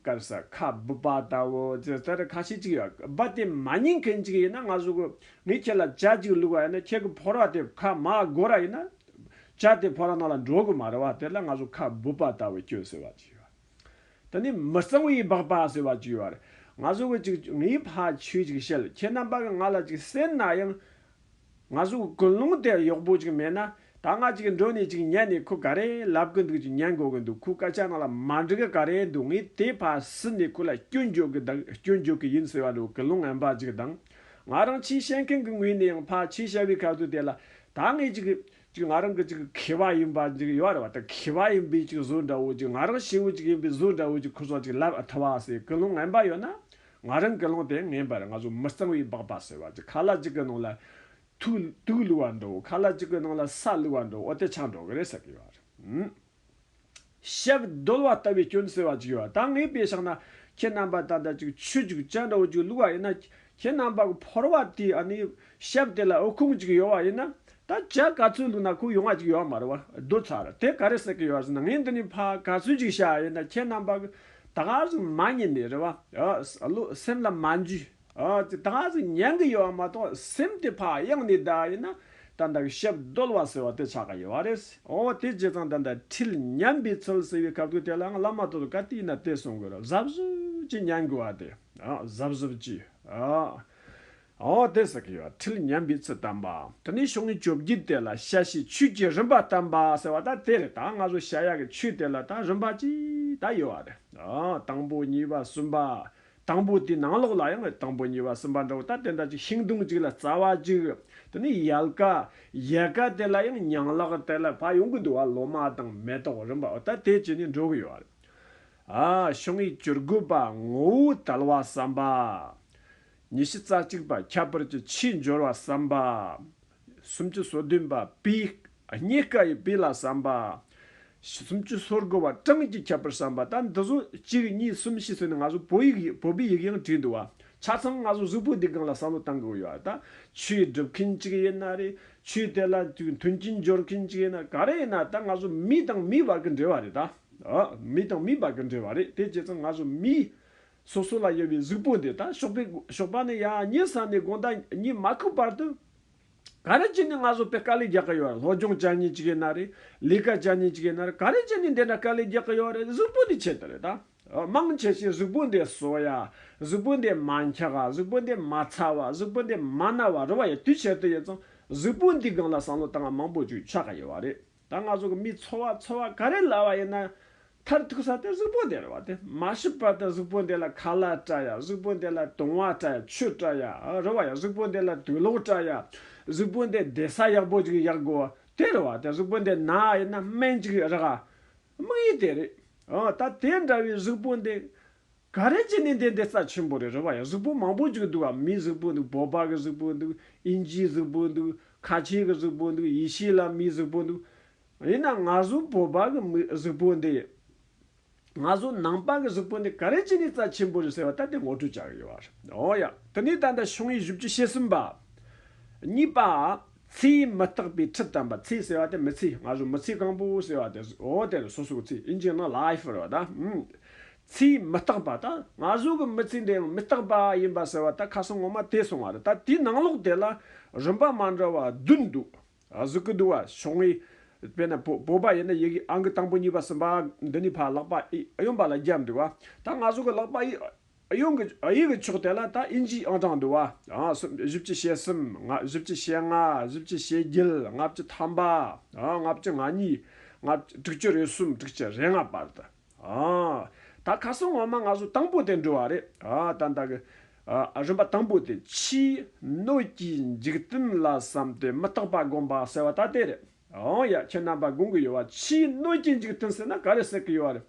ག་རེ་ཟ། ཁ་སྦུད་པ་ལྟ་བུ་ཅིག་དེ་འདྲ་ཁ་ཤས་ཅིག་ཡོད། སྦུད་དེ་མ་ཉན་མཁན་ཅིག་ཡིན་ན་ང་ཚོ་གི་ངས་ཁྱེད་ལ་ཇ་ཅིག་བླུགས་པ་ཡིན་ན་ཁྱེད་ཀྱི་ཕོར་བ་དེ་ཁ་མར་སྒོར་ར་ཡིན་ན། ཇ་དེ་ཕོར་བ་ནང་ལ་འགྲོ་གི་མ་རེད་བ། དེ་ལ་ང་ཚོ་ཁ་སྦུད་པ་ལྟ་བུའི་སྐྱོན་ཟེར་བ་ཅིག་ཡོད། ད་ནི་མི་གཙང་བའི་སྦག་སྦག་ཟེར་བ་ཅིག་ཡོད་རེད། ང་ཚོ་གི་ཅིག་ངའི་ཕར་ཆོས་ཅིག་བཤད། ཁྱེད་རྣམ་པ་གི་ང་ལ་ཅིག་གསན་ན་ཡང་། ང་ཚོ་གི་ཀུན་སློང་དེ་ཡག་པོ་ཅིག་མེད་ན། ད་ང་ཅིག་འགྲོ་ནས་ཅིག་ཉན་ནས་ཁོ་ག་རེ་ལབ་གི་འདུག་ཅིག་ཉན་དགོས་གི་འདུག་ཁོ་སྐད་ཆ་ནང་ལ་མ་འགྲིག་གི་ག་རེ་འདུག་ངས་དེ་ཕར་ཟིན་ནས་ཁོ་ལ་སྐྱོན་བརྗོད་གི་དང་སྐྱོན་བརྗོད་གི་ཡིན་ཟེར་བ་འདྲ་བོ་ཀུན་སློང་ངན་པ་ཅིག་དང་། ང་རང་ཆོས་བཤད་མཁན་གི་ངོས་ནས་ཡང་ཕར་ཆོས་བཤད་པའི་ཁ་ཐུག་དེ་ལ་ད་ངས་ཅིག་ཅིག་ང་རང་གི་ཅིག་མཁས་པ་ཡིན་པ་ཅིག་ཡོད་རེད་བ། ད་མཁས་པ་ཡིན་པའི་ཅིག་བཟོ་འདྲ་བོ་ཅིག་ང་རང་ཞེ་བོ་ཅིག་ཡིན་པའི་བཟོ་འདྲ་བོ་ཅིག་ཁོ་ཚོ་ཅིག་ལབ་ཐུབ་པ་ཟེར་ཀུན་སློང་ངན་པ་ཡོད་ན། ང་རང་ཀུན་སློང་དེ་ངན་པ་རེད། ང་ཚོ་མི་གཙང་བའི་སྦག་སྦག་ཟེར་བ་ཅིག་ཁ་ལག་ཅིག་གི་ནང་ལ་དུག་དུག་བླུགས་པ་འདྲ་བོ། ཁ་ལག་ཅིག་གི་ནང་ལ་ས་བླུགས་པ་འདྲ་བོ། འོ་དེ་ཆགས་འགྲོ་གི་རེད་ཟེར་གི་ཡོད་རེད། ཨུམ། ཞབས་རྡོལ་བ་ལྟ་བུའི་སྐྱོན་ཟེར་བ་ཅིག་ཡོད། ད་ངས་དཔེ་བཞག་ན་ཁྱེད་རྣམ་པ་ད་ལྟ་ཅིག་ཆུ་ཅིག་ཇ་འདྲ་བོ་ཅིག་བླུགས་པ་ཡིན་ན། ཁྱེད་རྣམ་པ་གི་ཕོར་བ་དེ་ཨ་ནི་ཞབས་དེ་ལ་འོད་ཁུང་ཅིག་ཡོད་པ་ཡིན་ན། ད་ཇ་ག་ཚོད་བླུགས་ན་ཁོ་ཡོང་བ་ཅིག་ཡོད་མ་རེད་བ། རྡོལ་ཚར། དེ་ག་རེ་ཟེར་གི་ཡོད་ཟེར་ན། ངས་འདི་ནས་ཕར་ག་ཚོད་ཅིག་བཞག་ཡིན་ན་ཁྱེད་རྣམ་པ་གི་ད་ག་ཟིག་མ་ཉན་ནས་རེད་བ། ཨ་བློ་སེམས་ལ་མ་འཇུས། ཨ་ཅི་ད་ག་ཟིག་ཉན་གི་ཡོད་མ་གཏོགས་སེམས་དེ་ཕར་གཡེང་ནས་བསྡད་ཡིན་ན། ད་ལྟ་གི་ཞབས་རྡོལ་བ་ཟེར་བ་དེ་ཆགས་ཀྱི་ཡོད་རེད། འོ་དེ་བྱས་ཙང་ད་ལྟ་ཁྲིད་ཉན་པའི་ཚུལ་ཟེར་བའི་སྐབས་དུས་དེ་ལའང་བླ་མ་དེ་ཚོ་ག་དུས་ཡིན་ན་དེ་གསུང་གི་རེད། གཟབ་གཟབ་ཀྱིས་ཉན་དགོས་པ་དེ། ཨ་གཟབ་གཟབ་ཀྱིས། ཨ་འོ་དེ་ཟེར་གི་ཡོད། ཁྲིད་ཉན་པའི་ཚུལ་བསྟན་པ། དེ་ནས་ཤོག་ངོས་བཅོ་བརྒྱད་དེ་ལ་བྱ་བྱེད་ཆོས་ཀྱི་རིམ་པ་བསྟན་པ་ཟེར་བ་ད་དེ་རེད། ད་ང་ཚོ་བྱ་ཡག་གི་ཆོས་དེ་ལ་ད་རིམ་པ་ཅིག་ད་ཡོད་པ་རེད། ཨ་དང་པོ་གཉིས་པ་གསུམ་པ། དང་པོ་དེའི་ནང་ལོགས་ལ་ཡང་དང་པོ་གཉིས་པ་གསུམ་པ་འདྲ་བོ་ད་དེ་འདྲ་ཅིག་ཤིང་སྡོང་ཅིག་ལ་རྩ་བ་གཅིག་དེ་ནས་ཡལ་ག་ཡལ་ག་དེ་ལ་ཡང་ཉང་ལག་དེ་ལ་ཕར་ཡོང་གི་འདུག་བ། ལོ་མ་དང་མེ་ཏོག་རིམ་པ་ད་དེ་བྱས་ནས་འགྲོ་གི་ཡོད་རེད། ཨ་ཤོག་ངོས་བཅུ་དགུ་པ་ངོ་བོ་དལ་བ་བསམ་པ། ཉི་ཤུ་རྩ་གཅིག་པ་ཁྱད་པར་གྱི་ཆོས་འབྱོར་བ་བསམ་པ། སུམ་ཅུ་སོ་བདུན་པ་པའི་རྙེད་དཀའ་ཡི་པའི་ལ་བསམ་པ། སུམ་ཅུ་སོ་དགུ་པ་གྲངས་ཀྱི་ཁྱད་པར་བསམ་པ། ད་འདི་ཚོ་གཅིག་གཉིས་གསུམ་བཞི་ཟེར་ནས་ང་ཚོ་བོད་ཡིག་བོད་པའི་ཡིག་ཡང་བྲིས་འདུག་བ། ཆ་ཚང་ང་ཚོ་གཟུགས་པོ་འདི་སྒང་ལ་བསམ་བློ་བཏང་དགོས་ཡོད་ད། ཆོས་སྒྲུབ་མཁན་གཅིག་ཡིན་ན་རེད། ཆོས་དེ་ལ་མཐུན་རྐྱེན་སྦྱོར་མཁན་གཅིག་ཡིན་ན་ག་རེ་ཡིན་ན་ད་ང་ཚོ་མི་དང་མི་བར་གྱི་འབྲེལ་བ་རེད་ད། ཨ་མི་དང་མི་བར་གྱི་འབྲེལ་བ་རེད། དེ་བྱས་ཙང་ང་ཚོ་མི་སོ་སོ་ལ་ཡོད་པའི་གཟུགས་པོ་འདི་ད་ཞོགས་པའི་ཞོགས་པ་ནས་ཡང་ཉལ་ས་ནས་དགོང་དག་གཉིད་མ་ཁུག་བར་དུ། ག་རེ་བྱས་ནས་ང་ཚོ་དཔེ་དཀའ་ལས་རྒྱག་གི་ཡོད་རེད། སློབ་སྦྱོང་བྱ་ཉིན་གཅིག་ཡིན་ན་རེད། ལས་ཀ་བྱ་ཉིན་གཅིག་ཡིན་ན་རེད། ག་རེ་བྱས་ནས་འདི་འདྲ་དཀའ་ལས་རྒྱག་གི་ཡོད་རེད། གཟུགས་པོ་འདི་ཆེད་དུ་རེད་ད། ཨ། མང་ཆེ་ཤོས་གཟུགས་པོ་འདི་གསོ་ཡ། གཟུགས་པོ་འདི་མ་འཁྱག་ག་གཟུགས་པོ་འདི་མ་ཚ་བ། གཟུགས་པོ་འདི་མ་ན་བ་རེད་བ་ཡ། དེའི་ཆེད་དུ་ཡིན་ཙང་གཟུགས་པོ་འདིའི་སྒང་ལ་བསམ་བློ་བཏང་བ་མང་པོ་ཅིག་ཆགས་ཀྱི་ཡོད་པ་རེད། ད་ང་ཚོ་གི་མིའི་འཚོ་བ་འཚོ་བ་ག་རེ་ལབ་པ་ཡིན་ན། མཐར་ཐུག་ས་དེ་གཟུགས་པོ་དེ་རེད་བ། དེ་མ་ཤི་བར་དུ་གཟུགས་པོ་འདི་ལ་ཁ་ལག་སྤྲད་ཡ། གཟུགས་པོ་འདི་ལ་དུང་བ་སྤྲད་ཡ། ཆུ་སྤྲད་ཡ། ཨ། རེད་བ་ཡ། གཟུགས་པོ་འདི་ལ་དུག་ལོག་སྤྲད་ཡ། གཟུགས་པོ་འདི་བསྡད་ས་ཡག་པོ་ཅིག་གཡར་དགོས་པ་དེ་རེད་བ། དེ་གཟུགས་པོ་འདི་ན་ཡིན་ན་སྨན་ཅིག་རག་དམིགས་ཡུལ་དེ་རེད། ཨ། ད་དེ་འདྲ་བའི་གཟུགས་པོ་འདི་ག་རེ་བྱས་ནས་འདི་འདི་རྩ་ཆེན་པོ་རེད། རེད་བ་ཡ། གཟུགས་པོ་མང་པོ་ཅིག་འདུག་བ། མིའི་གཟུགས་པོ་འདུག་བོད་པ་གི་གཟུགས་པོ་འདུག་ཨིན་ཇིའི་གཟུགས་པོ་འདུག་ཁ་ཆེ་གི་གཟུགས་པོ་འདུག་ཡེ་ཤུ་ལ་མིའི་གཟུགས་པོ་འདུག་ཡིན་ན་ང་ཚོ་བོད་པ་གི་མི་གཟུགས་པོ་འདི། ང་ཚོ་ནང་པ་གི་གཟུགས་པོ་འདི་ག་རེ་བྱས་ནས་རྩ་ཆེན་པོ་རེད་ཟེར་བ་ད་དེ་ངོ་སྤྲོད་བྱ་གི་ཡོད་བ། ཨོ་ཡ། དེ་ནས་ད་ལྟ་བྱུང་བའི་བཞི་བཅུ་ཞེ་གསུམ་པ། གཉིས་པ། ཚེ་མི་རྟག་པའི་ཁྲིད་དམ་པ། ཚེ་ཟེར་བ་དེ་མི་ཚེ། ང་ཚོ་མི་ཚེ་གང་པོ་ཟེར་བ་དེ། ཨོ་དེ་རེད། སོ་སོའི་ཚེ། ཨིན་ཇིའི་ནང་ལའིཕ་རེད་བ་ད། ཨུམ། ཚེ་མི་རྟག་པ། ད་ང་ཚོ་གི་མི་ཚེ་འདི་ཡང་མི་རྟག་པ་ཡིན་པ་ཟེར་བ་ད་ཁ་སང་ངོ་མ་དེ་སོང་བ་རེད། ད་དེའི་ནང་ལོགས་དེ་ལ་རིམ་པ་མ་འདྲ་བ་བདུན་འདུག་ཨ། གཟིགས་གི་འདུག་བ། བྱུང་བའི། དཔེར་ན་བོད་བོད་པ་ཡིན་ན་ཡི་གེ་ཨང་ཀི་དང་པོ་གཉིས་པ་གསུམ་པ་འདི་ནས་ཕར་ལག་པ་གཡོན་པ་ལ་བརྒྱབ་འདུག་བ། ད་ང་ཚོ་གི་ལག་པ་གཡོན་གི་གཡས་གི་ཕྱོགས་དེ་ལ་ད་ཨིན་ཇིའི་ཨང་གྲངས་འདུག་བ། ཨ། གསུམ། བཞི་བཅུ་ཞེ་གསུམ། ལྔ། བཞི་བཅུ་ཞེ་ལྔ། བཞི་བཅུ་ཞེ་བརྒྱད། ལྔ་བཅུ་ཐམ་པ། ཨ། ལྔ་བཅུ་ང་གཉིས། ལྔ་བཅུ། དྲུག་ཅུ་རེ་གསུམ། དྲུག་ཅུ་རེ་ལྔ་བར་དུ། ཨ། ད་ཁ་སང་ངོ་མ་ང་ཚོ་དང་པོ་དེ་འགྲོ་བ་རེད། ཨ། ད་ད་གི། ཨ། རིམ་པ་དང་པོ་དེ་ཆོས་སྣོད་ཀྱི་འཇིག་རྟེན་ལ་བསམས་ཏེ་མི་རྟག་པ་བསྒོམ་པ་ཟེར་བ་ད་དེ་རེད། ཨོ་ཡ། ཁྱེད་རྣམ་པ་དགོངས་ཀྱི་ཡོད་བ། ཆོས་སྣོད་ཀྱི་འཇིག་རྟེན་ཟེར་ན་ག་རེ་ཟེར་གི་ཡོད་བ་རེད།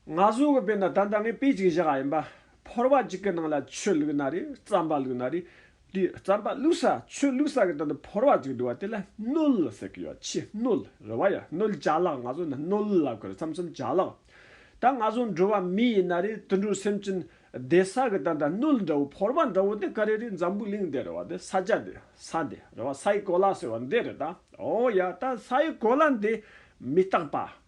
ང་ཚོ་གི་དཔེར་ན་ད་ལྟ་ངས་དཔེ་ཅིག་བཞག་ཡིན་པ། ཕོར་པ་གཅིག་གི་ནང་ལ་ཆུ་བླུགས་ན་རེད། རྩམ་པ་བླུགས་ན་རེད། དེ་རྩམ་པ་བླུགས་ས། ཆུ་བླུགས་ས་གི་ད་ལྟ་ཕོར་པ་གཅིག་འདུག་བ། དེ་ལ་སྣོད་ཟེར་གི་ཡོད། ཆུའི་སྣོད་རེད་བ་ཡ། སྣོད་ཅ་ལག་ང་ཚོ་ནི་སྣོད་ལབ་གི་རེད། མཚམས་མཚམས་ཅ་ལག་ད་ང་ཚོ་འགྲོ་བ་མི་ཡིན་ན་རེད། དུད་འགྲོ་སེམས་ཅན་བསྡད་ས་གི་ད་ལྟ་སྣོད་འདྲ་བོ་ཕོར་པ་འདྲ་བོ་དེ་ག་རེ་རེད། འཛམ་བུ་གླིང་འདི་རེད་བ། དེ་ས་ཆ་འདི། ས་འདི་རེད་བ། སའི་གོ་ལ་ཟེར་བ་འདི་རེད་ད། ཨོ་ཡ། ད་སའི་གོ་ལ་འདི་མི་རྟག་པ།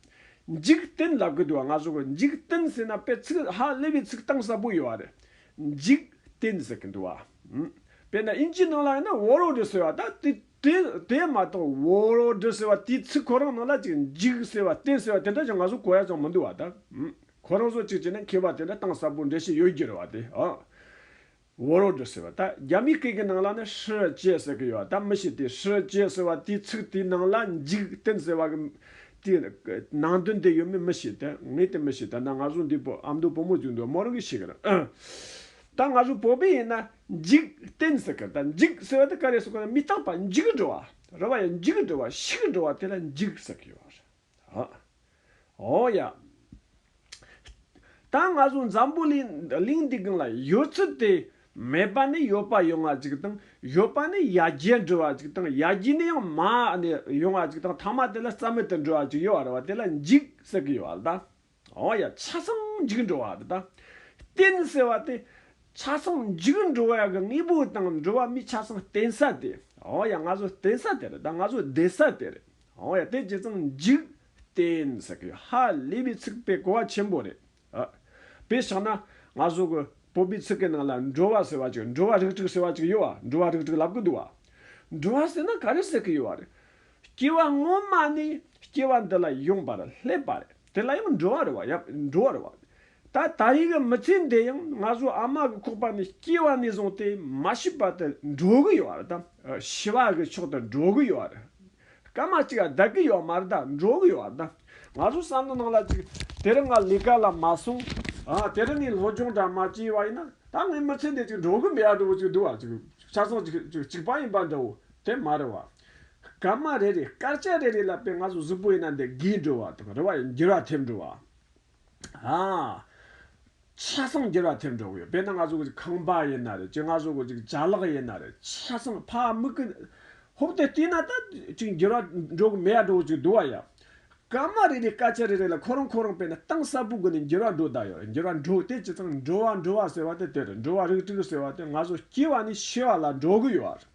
འཇིག་རྟེན་ལབ་གི་འདུག་བ། ང་ཚོ་གི་འཇིག་རྟེན་ཟེར་ན་དཔེ་ཚིག་ཧ་ལས་པའི་ཚིག་གཏིང་ཟབ་པོ་ཡོད་བ་རེད། འཇིག་རྟེན་ཟེར་གི་འདུག་བ། ཨུམ། དཔེར་ན་ཨིན་ཇིའི་ནང་ལ་ཡིན་ན་ཝོ་རལ་ཌི་ཟེར་བ་ད་དེ་དེ་དེ་མ་གཏོགས་ཝོ་རལ་ཌི་ཟེར་བ་དེའི་ཚིག་ཁོ་རང་ནང་ལ་ཅིག་འཇིག་ཟེར་བ་རྟེན་ཟེར་བ་དེ་འདྲ་ཅིག་ང་ཚོ་གོ་ཡ་ཅང་མི་འདུག་བ་ད། ཨུམ། ཁོ་རང་ཚོ་ཅིག་བྱས་ན་མཁས་པ་དེ་འདྲ་གཏིང་ཟབ་པོ་འགྲེལ་བཤད་ཡོད་རྒྱུ་རེད་བ་དེ། ཨ། ཝོ་རལ་ཌི་ཟེར་བ་ད་རྒྱ་མིའི་སྐད་ཀྱི་ནང་ལ་ནི་世界ཟེར་གི་ཡོད། ད་མི་ཤེས་དེ། 世界ཟེར་བ་དེའི་ཚིག་དེའི་ནང་ལ་འཇིག་རྟེན་ཟེར་བ་གི་དེའི་ནང་དོན་དེ་ཡོད་མེད་མི་ཤེས། དེ་ངས་དེ་མི་ཤེས། ད་ན་ང་ཚོ་འདི་པོ་ཨ་མདོ་བུ་མོ་ཅིག་འདུག་མོ་རང་གིས་ཤེས་གི་རེད། ད་ང་ཚོ་བོད་པས་ཡིན་ན་འཇིག་རྟེན་ཟེར་གི། ད་འཇིག་ཟེར་བ་དེ་ག་རེ་ཟེར་གི་ན་མི་རྟག་པ། འཇིག་འགྲོ་བ་རེད་བ་ཡ། འཇིག་འགྲོ་བ། ཤི་འགྲོ་བ་དེ་ལ་འཇིག་ཟེར་གི་ཡོད་རེད། ཨ། ཨོ་ཡ། ད་ང་ཚོ་འཛམ་བུ་གླིང་གླིང་འདི་སྒང་ལ་ཡོད་ཚད་དེ་མེད་པ་ནས་ཡོད་པ་ཡོང་བ་ཅིག་དང་། ཡོད་པ་ནས་ཡར་རྒྱས་འགྲོ་བ་ཅིག་དང་། ཡར་རྒྱས་ནས་ཡང་མར་ནས་ཡོང་བ་ཅིག་དང་། ཐ་མ་དེ་ལ་རྩ་མེད་དུ་འགྲོ་བ་ཅིག་ཡོད་བ་རེད་བ། དེ་ལ་འཇིག་ཟེར་གི་ཡོད་བ་ད། ཨོ་ཡ། ཆ་ཚང་འཇིག་འགྲོ་བ་རེད་ད། རྟེན་ཟེར་བ་དེ་ཆ་ཚང་འཇིག་འགྲོ་བ་གི་དངོས་པོ་དང་འགྲོ་བ་མིའི་ཆ་ཚང་རྟེན་ས་དེ། ཨོ་ཡ། ང་ཚོ་རྟེན་ས་དེ་རེད་ད། ང་ཚོ་བསྡད་ས་དེ་རེད། ཨོ་ཡ། དེ་ཇི་ཙམ་འཇིག་རྟེན་ཟེར་གི་ཡོད། ཧ་ལས་པའི་ཚིག་དཔེ་གོ་བ་ཆེན་པོ་རེད། ཨ། དཔེ་བཞག་ན་ང་ཚོ་གི་བོད་པའི་ཚིག་གི་ནང་ལ་འགྲོ་བ་ཟེར་བ་ཅིག་འགྲོ་བ་རིགས་དྲུག་ཟེར་བ་ཅིག་ཡོད་བ། འགྲོ་བ་རིགས་དྲུག་ལབ་གི་འདུག་བ། འགྲོ་བ་ཟེར་ན་ག་རེ་ཟེར་གི་ཡོད་བ་རེད། སྐྱེ་བ་སྔོན་མ་ནས་སྐྱེ་བ་འདི་ལ་ཡོང་བར་སླེབས་པ་རེད། དེ་ལ་ཡང་འགྲོ་བ་རེད་བ་ཡ། འགྲོ་བ་རེད་བ། ད་ད་རེས་ཀྱི་མི་ཚེ་འདི་ཡང་ང་ཚོ་ཨ་མ་གི་ཁོག་པ་ནས་སྐྱེ་བ་ནས་བཟུང་སྟེ་མ་ཤི་བར་དུ་འགྲོ་གི་ཡོད་རེད་དམ། ཤི་བ་གི་ཕྱོགས་དུ་འགྲོ་གི་ཡོད་རེད། སྐར་མ་གཅིག་ལ་བསྡད་གི་ཡོད་མ་རེད་ད། འགྲོ་གི་ཡོད་རེད་ད། ང་ཚོ་བསམ་བློ་ནང་ལ་ཅིག་དེ་རིང་ང་ལས་ཀ་ལ་མ་སོང་། ཨ། དེ་རིང་ངས་སློབ་སྦྱོང་འདྲ་མ་བྱས་པ་ཡིན་ན་ད་ངའི་མི་ཚེ་འདི་ཅིག་འགྲོ་གི་མེད་ཡ་འགྲོ་གི་ཅིག་འདུག་བ། ཅིག་ཆ་ཚང་ཅིག་ཅིག་གཅིག་པ་ཡིན་པ་འདྲ་བོ་དེ་མ་རེད་བ། སྐར་མ་རེ་རེ་སྐར་ཆ་རེ་རེ་ལ་དཔེ་ང་ཚོ་གཟུགས་པོ་ཡིན་ན་འདི་རྒས་འགྲོ་བ་དང་རེད་བ་ཡ། འགྱུར་བ་ཐེབས་འགྲོ་བ། ཨ། ཆ་ཚང་འགྱུར་བ་ཐེབས་འགྲོ་གི་ཡོད། དཔེར་ན་ང་ཚོ་གི་ཁང་པ་ཡིན་ན་རེད། ཅིག་ང་ཚོ་གི་ཅིག་ཅ་ལག་ཡིན་ན་རེད། ཆ་ཚང་ཕ་མིག་གི་ཧོབ་སྟེ་བལྟས་ན་ད་ཅིག་འགྱུར་བ་འགྲོ་གི་མེད་ཡ་འགྲོ་གི་ཅིག་འདུག་བ་ཡ། སྐར་མ་རེ་རེ་སྐར་ཆ་རེ་རེ་ལ་ཁོ་རང་ཁོ་རང་དཔེར་ན་གཏིང་ཟབ་པོ་སྒོ་ནས་འགྱུར་བ་འགྲོ་བསྡད་ཡོད་རེད། འགྱུར་བ་འགྲོ་དེ་ཇི་ཙམ་འགྲོ་བ་འགྲོ་བ་ཟེར་བ་དེ་དེ་རེད། འགྲོ་བ་རིགས་དྲུག་ཟེར་བ་དེ་ང་ཚོ་སྐྱེ་བ་ནས་ཤི་བ་ལ་འགྲོ་གི་ཡོད་རེད།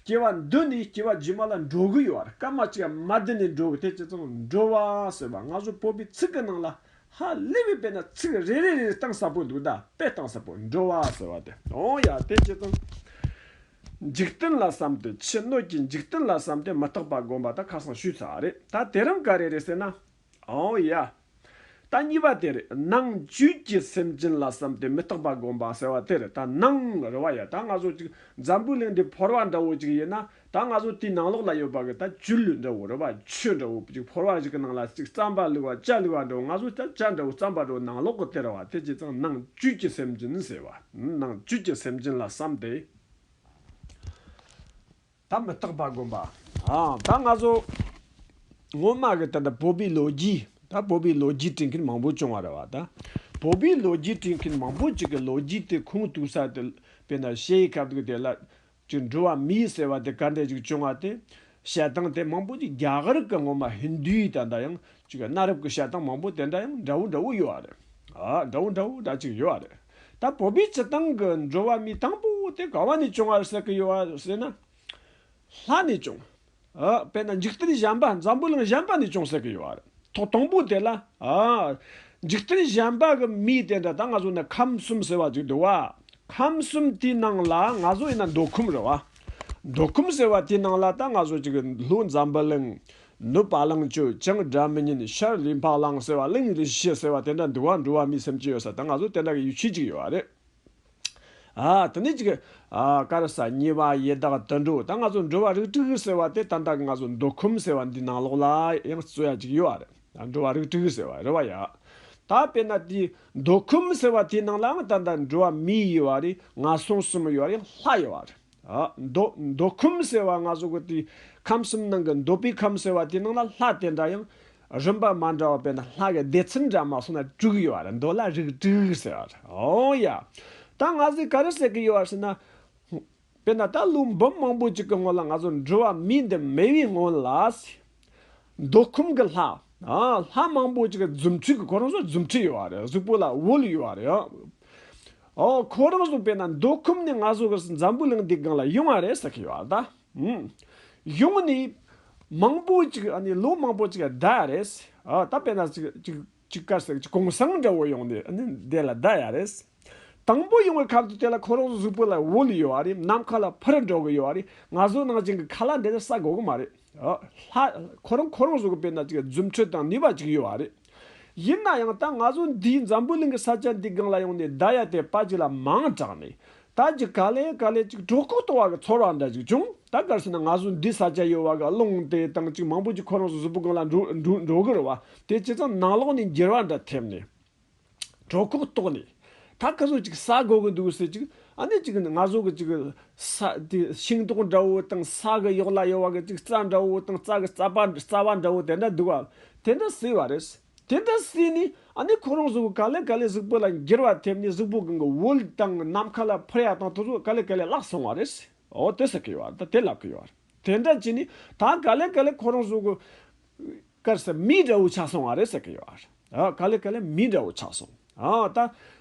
སྐྱེ་བ་འདི་ནས་སྐྱེ་བ་རྗེས་མ་ལ་འགྲོ་གི་ཡོད་རེད། སྐར་མ་གཅིག་མ་བསྡད་ནས་འགྲོ་གི་དེ་ཇི་ཙམ་འགྲོ་བ་ཟེར་བ། ང་ཚོ་བོད་པའི་ཚིག་གི་ནང་ལ་ཧ་ལས་པའི་དཔེར་ན་ཚིག་རེ་རེ་རེ་རེ་གཏིང་ཟབ་པོ་འདུག་ད་དཔེ་གཏིང་ཟབ་པོ་འགྲོ་བ་ཟེར་བ་དེ། ཨོ་ཡ། དེ་ཇི་ཙམ་འཇིག་རྟེན་ལ་བསམ་སྟེ་ཆོས་སྣོད་ཀྱི་འཇིག་རྟེན་ལ་བསམ་སྟེ་མི་རྟག་པ་བསྒོམ་པ་ད་ཁ་སང་ཞུས་ཚར་རེད། ད་དེ་རིང་ག་རེ་རེད་ཟེར་ན། ཨོ་ཡ། ད་གཉིས་པ་དེ་རེད། ནང་བཅུད་ཀྱི་སེམས་ཅན་ལ་བསམ་སྟེ་མི་རྟག་པ་བསྒོམ་པ་ཟེར་བ་དེ་རེད། ད་ནང་རེད་བ་ཡ། ད་ང་ཚོ་ཅིག་འཛམ་བུ་གླིང་འདི་ཕོར་བ་འདྲ་བོ་ཅིག་ཡིན་ན། ད་ང་ཚོ་དེའི་ནང་ལོགས་ལ་ཡོད་པ་གི་ད་བཅུད་འདྲ་བོ་རེད་བ། ཆུ་འདྲ་བོ་ཅིག་ཕོར་བ་ཞིག་གི་ནང་ལ་ཅིག་རྩམ་པ་བླུགས་པ་ཇ་བླུགས་པ་འདྲ་བོ། ང་ཚོ་ད་ཇ་འདྲ་བོ་རྩམ་པ་འདྲ་བོ་ནང་ལོགས་གི་དེ་རེད་བ། དེ་བྱས་ཙང་ནང་བཅུད་ཀྱི་སེམས་ཅན་ཟེར་བ། ནང་བཅུད་ཀྱི་སེམས་ཅན་ལ་བསམ་སྟེ། ད་མི་རྟག་པ་བསྒོམ་པ། ཨ། ད་ང་ཚོ་སྔོན་མ་གི་ད་ལྟ་བོད་པའི་ལོ་རྒྱུས། ད་བོད་པའི་ལོ་རྒྱུས་འབྲི་མཁན་མང་པོ་བྱུང་བ་རེད་བ། ད་བོད་པའི་ལོ་རྒྱུས་འབྲི་མཁན་མང་པོ་ཅིག་གི་ལོ་རྒྱུས་དེ་ཁུངས་གཏུགས་ས་དེ། དཔེར་ན་ཞེ་ཡི་ཁ་ཐུག་དེ་ལ་ཅིག་འགྲོ་བ་མི་ཟེར་བ་དེ་ག་འདྲ་ཅིག་བྱུང་བ་དེ། བཤད་སྟངས་དེ་མང་པོ་ཅིག་རྒྱ་གར་གི་སྔོན་མ་ཧིན་དུའི་ད་ལྟ་ཡང་ཅིག་གནའ་རབས་ཀྱི་བཤད་སྟངས་མང་པོ་དེ་འདྲ་ཡང་འདྲ་བོ་འདྲ་བོ་ཡོད་བ་རེད། ཨ། འདྲ་བོ་འདྲ་བོ་འདྲ་ཅིག་ཡོད་བ་རེད། ད་བོད་པའི་སྤྱི་བཏང་གི་འགྲོ་བ་མི་དང་པོ་དེ་ག་བ་ནས་བྱུང་བ་ཟེར་གི་ཡོད་བ་ཟེར་ན། ལྷ་ནས་བྱུང་། ཨ། དཔེར་ན་འཇིག་རྟེན་གཞན་པ། འཛམ་བུ་གླིང་གཞན་པ་ནས་བྱུང་ཟེར་གི་ཡོད་བ་རེད། ཐོག་དང་པོ་དེ་ལ། ཨ། འཇིག་རྟེན་གཞན་པ་གི་མི་དེ་འདྲ་ད་ང་ཚོ་ནི་ཁམས་གསུམ་ཟེར་བ་ཅིག་འདུག་བ། ཁམས་གསུམ་དེའི་ནང་ལ་ང་ཚོ་ཡིན་ན་མདོ་ཁམས་རེད་བ། མདོ་ཁམས་ཟེར་བ་དེའི་ནང་ལ་ད་ང་ཚོ་ཅིག་ལྷོ་འཛམ་བུ་གླིང་། ནུབ་བ་ལང་སྤྱོད། བྱང་སྒྲ་མི་སྙན། ཤར་ལུས་འཕགས་གླིང་ཟེར་བ། གླིང་རི་བཞི་ཟེར་བ་དེ་འདྲ་འདུག་བ། འགྲོ་བ་མི་སེམས་ཅན་ཡོད་ས་ད་ང་ཚོ་དེ་འདྲ་གི་ཡུལ་ཆུང་ཅིག་ཡོད་བ་རེད། ཨ། དེ་ནས་ཅིག་ཨ། ག་རེ་ཟ། ཉེ་བ་ཡི་དྭགས་དུད་འགྲོ། ད་ང་ཚོ་འགྲོ་བ་རིགས་དྲུག་ཟེར་བ་དེ་ད་ལྟ་ང་ཚོ་མདོ་ཁམས་ཟེར་བ་འདི་ནང་ལོགས་ལ་ཡང་རྩི་ཡ་ཅིག་ཡོད་བ་རེད། འགྲོ་བ་རིགས་དྲུག་ཟེར་བ་རེད་བ་ཡ། ད་དཔེར་ན་དེ་མདོ་ཁམས་ཟེར་བ་དེའི་ནང་ལའང་ད་ལྟ་འགྲོ་བ་མི་ཡོད་བ་རེད། ངན་སོང་གསུམ་ཡོད་བ་རེད། ལྷ་ཡོད་བ་རེད། ཨ། མདོ་མདོ་ཁམས་ཟེར་བ་ང་ཚོ་གི་དེ་ཁམས་གསུམ་ནང་གི་མདོ་པའི་ཁམས་ཟེར་བ་དེའི་ནང་ལ་ལྷ་དེ་འདྲ་ཡང་རིམ་པ་མ་འདྲ་བ། དཔེར་ན་ལྷ་གི་སྡེ་ཚན་འདྲ་མ་སོང་ན་དྲུག་ཡོད་བ་རེད། མདོ་ལ་རིགས་དྲུག་ཟེར་བ་རེད། ཨོ་ཡ། ད་ང་ཚོས་ག་རེ་ཟེར་གི་ཡོད་བ་ཟེར་ན། དཔེར་ན་ད་ལོ་འབུམ་མང་པོ་ཅིག་གི་སྔོན་ལ་ང་ཚོ་འགྲོ་བ་མི་འདི་མེད་པའི་སྔོན་ལ། མདོ་ཁམས་ཀྱི་ལྷ། ཨ། ལྷ་མང་པོ་ཅིག་གི་རྫུ་འཕྲུལ་གྱི། ཁོ་རང་ཚོ་རྫུ་འཕྲུལ་ཡོད་བ་རེད། གཟུགས་པོ་ལ་འོད་ཡོད་བ་རེད། ཨོ། ཁོ་རང་ཚོ་དཔེར་ན་མདོ་ཁམས་ནས་ང་ཚོ་གི་འཛམ་བུ་གླིང་འདི་སྒང་ལ་ཡོང་བ་རེད་ཟེར་གི་ཡོད་བ་ད། ཨུམ། ཡོང་ནས་མང་པོ་ཅིག་ཨ་ནི་ལོ་མང་པོ་ཅིག་བསྡད་རེད། ཨ། ད་དཔེར་ན་ཅིག་ཅིག་ཅིག་ག་རེ་ཟེར། ཅིག་གུང་སེང་འདྲ་བོ་ཡོང་ནས་ཨ་ནི་དེ་ལ་བསྡད་ཡ་རེད། དང་པོ་ཡོང་བའི་སྐབས་དུ་དེ་ལ་ཁོ་རང་ཚོ་གཟུགས་པོ་ལ་འོད་ཡོད་བ་རེད། ནམ་མཁའ་ལ་འཕུར་འགྲོ་གི་ཡོད་བ་རེད། ང་ཚོ་ནང་བཞིན་གི་ཁ་ལག་འདི་ལ་ཟ་དགོས་གི་མ་རེད། ཨ། ལྷ། ཁོ་རང་ཁོ་རང་ཚོ་གི་དཔེར་ན་ཅིག་རྫུ་འཕྲུལ་དང་ནུས་པ་ཅིག་ཡོད་བ་རེད། ཡིན་ན་ཡང་ད་ང་ཚོ་འདིའི་འཛམ་བུ་གླིང་གི་ས་ཆ་འདི་སྒང་ལ་ཡོང་ནས་བསྡད་ཡ་དེ་པ་ཅིག་ལ་མང་དྲགས་ནས། ད་ཅིག་ག་ལེ་ག་ལེ་ཅིག་གྲོད་ཁོག་ལྟོགས་པ་གི་ཚོར་བ་འདྲ་ཅིག་བྱུང་། ད་ག་རེ་ཟེར་ན་ང་ཚོ་འདི་ས་ཆ་ཡོད་བ་གི་རླུང་དེ་དང་ཅིག་མང་པོ་ཅིག་ཁོ་རང་ཚོ་གཟུགས་པོ་སྒང་ལ་འགྲོ་འགྲོ་འགྲོ་གི་རེད་བ། དེ་བྱས་ཙང་ནང་ལོགས་ནས་འགྱུར་བ་འདྲ་ཐེབས་ནས། གྲོད་ཁོག་ལྟོགས་ནས། ད་ཁ་ཟུག་ཅིག་ཟ་དགོས་གི་འདུག་ཟེར་ཅིག་ཨ་ནི་ཅིག་ང་ཚོ་གི་ཅིག་ས་དེ་ཤིང་ཏོག་འདྲ་བོ་དང་ས་གི་འོག་ལ་ཡོད་བ་གི་ཅིག་རྩྭ་འདྲ་བོ་དང་རྩྭ་གི་རྩ་པ་རྩ་བ་འདྲ་བོ་དེ་འདྲ་འདུག་བ། དེ་འདྲ་ཟོས་པ་རེད། དེ་འདྲ་ཟོས་ནས་ཨ་ནི་ཁོ་རང་ཚོ་གི་ག་ལེ་ག་ལེ་གཟུགས་པོ་ལ་འགྱུར་བ་ཐེབས་ནས་གཟུགས་པོ་གི་འོད་དང་ནམ་མཁའ་ལ་འཕུར་ཡ་དང་དེ་ཚོ་ག་ལེ་ག་ལེ་བརླག་སོང་བ་རེད། འོ་དེ་ཟེར་གི་ཡོད་བ། ད་དེ་ལབ་གི་ཡོད་བ། དེ་འདྲ་བྱས་ནས་ད་ག་ལེ་ག་ལེ་ཁོ་རང་ཚོ་གི་ག་རེ་ཟེར། མི་འདྲ་བོ་ཆགས་སོང་བ་རེད་ཟེར་གི་ཡོད་རེད། ཨ། ག་ལེ་ག་ལེ་མི་འདྲ་བོ་ཆགས་སོང་། ཨ། ད་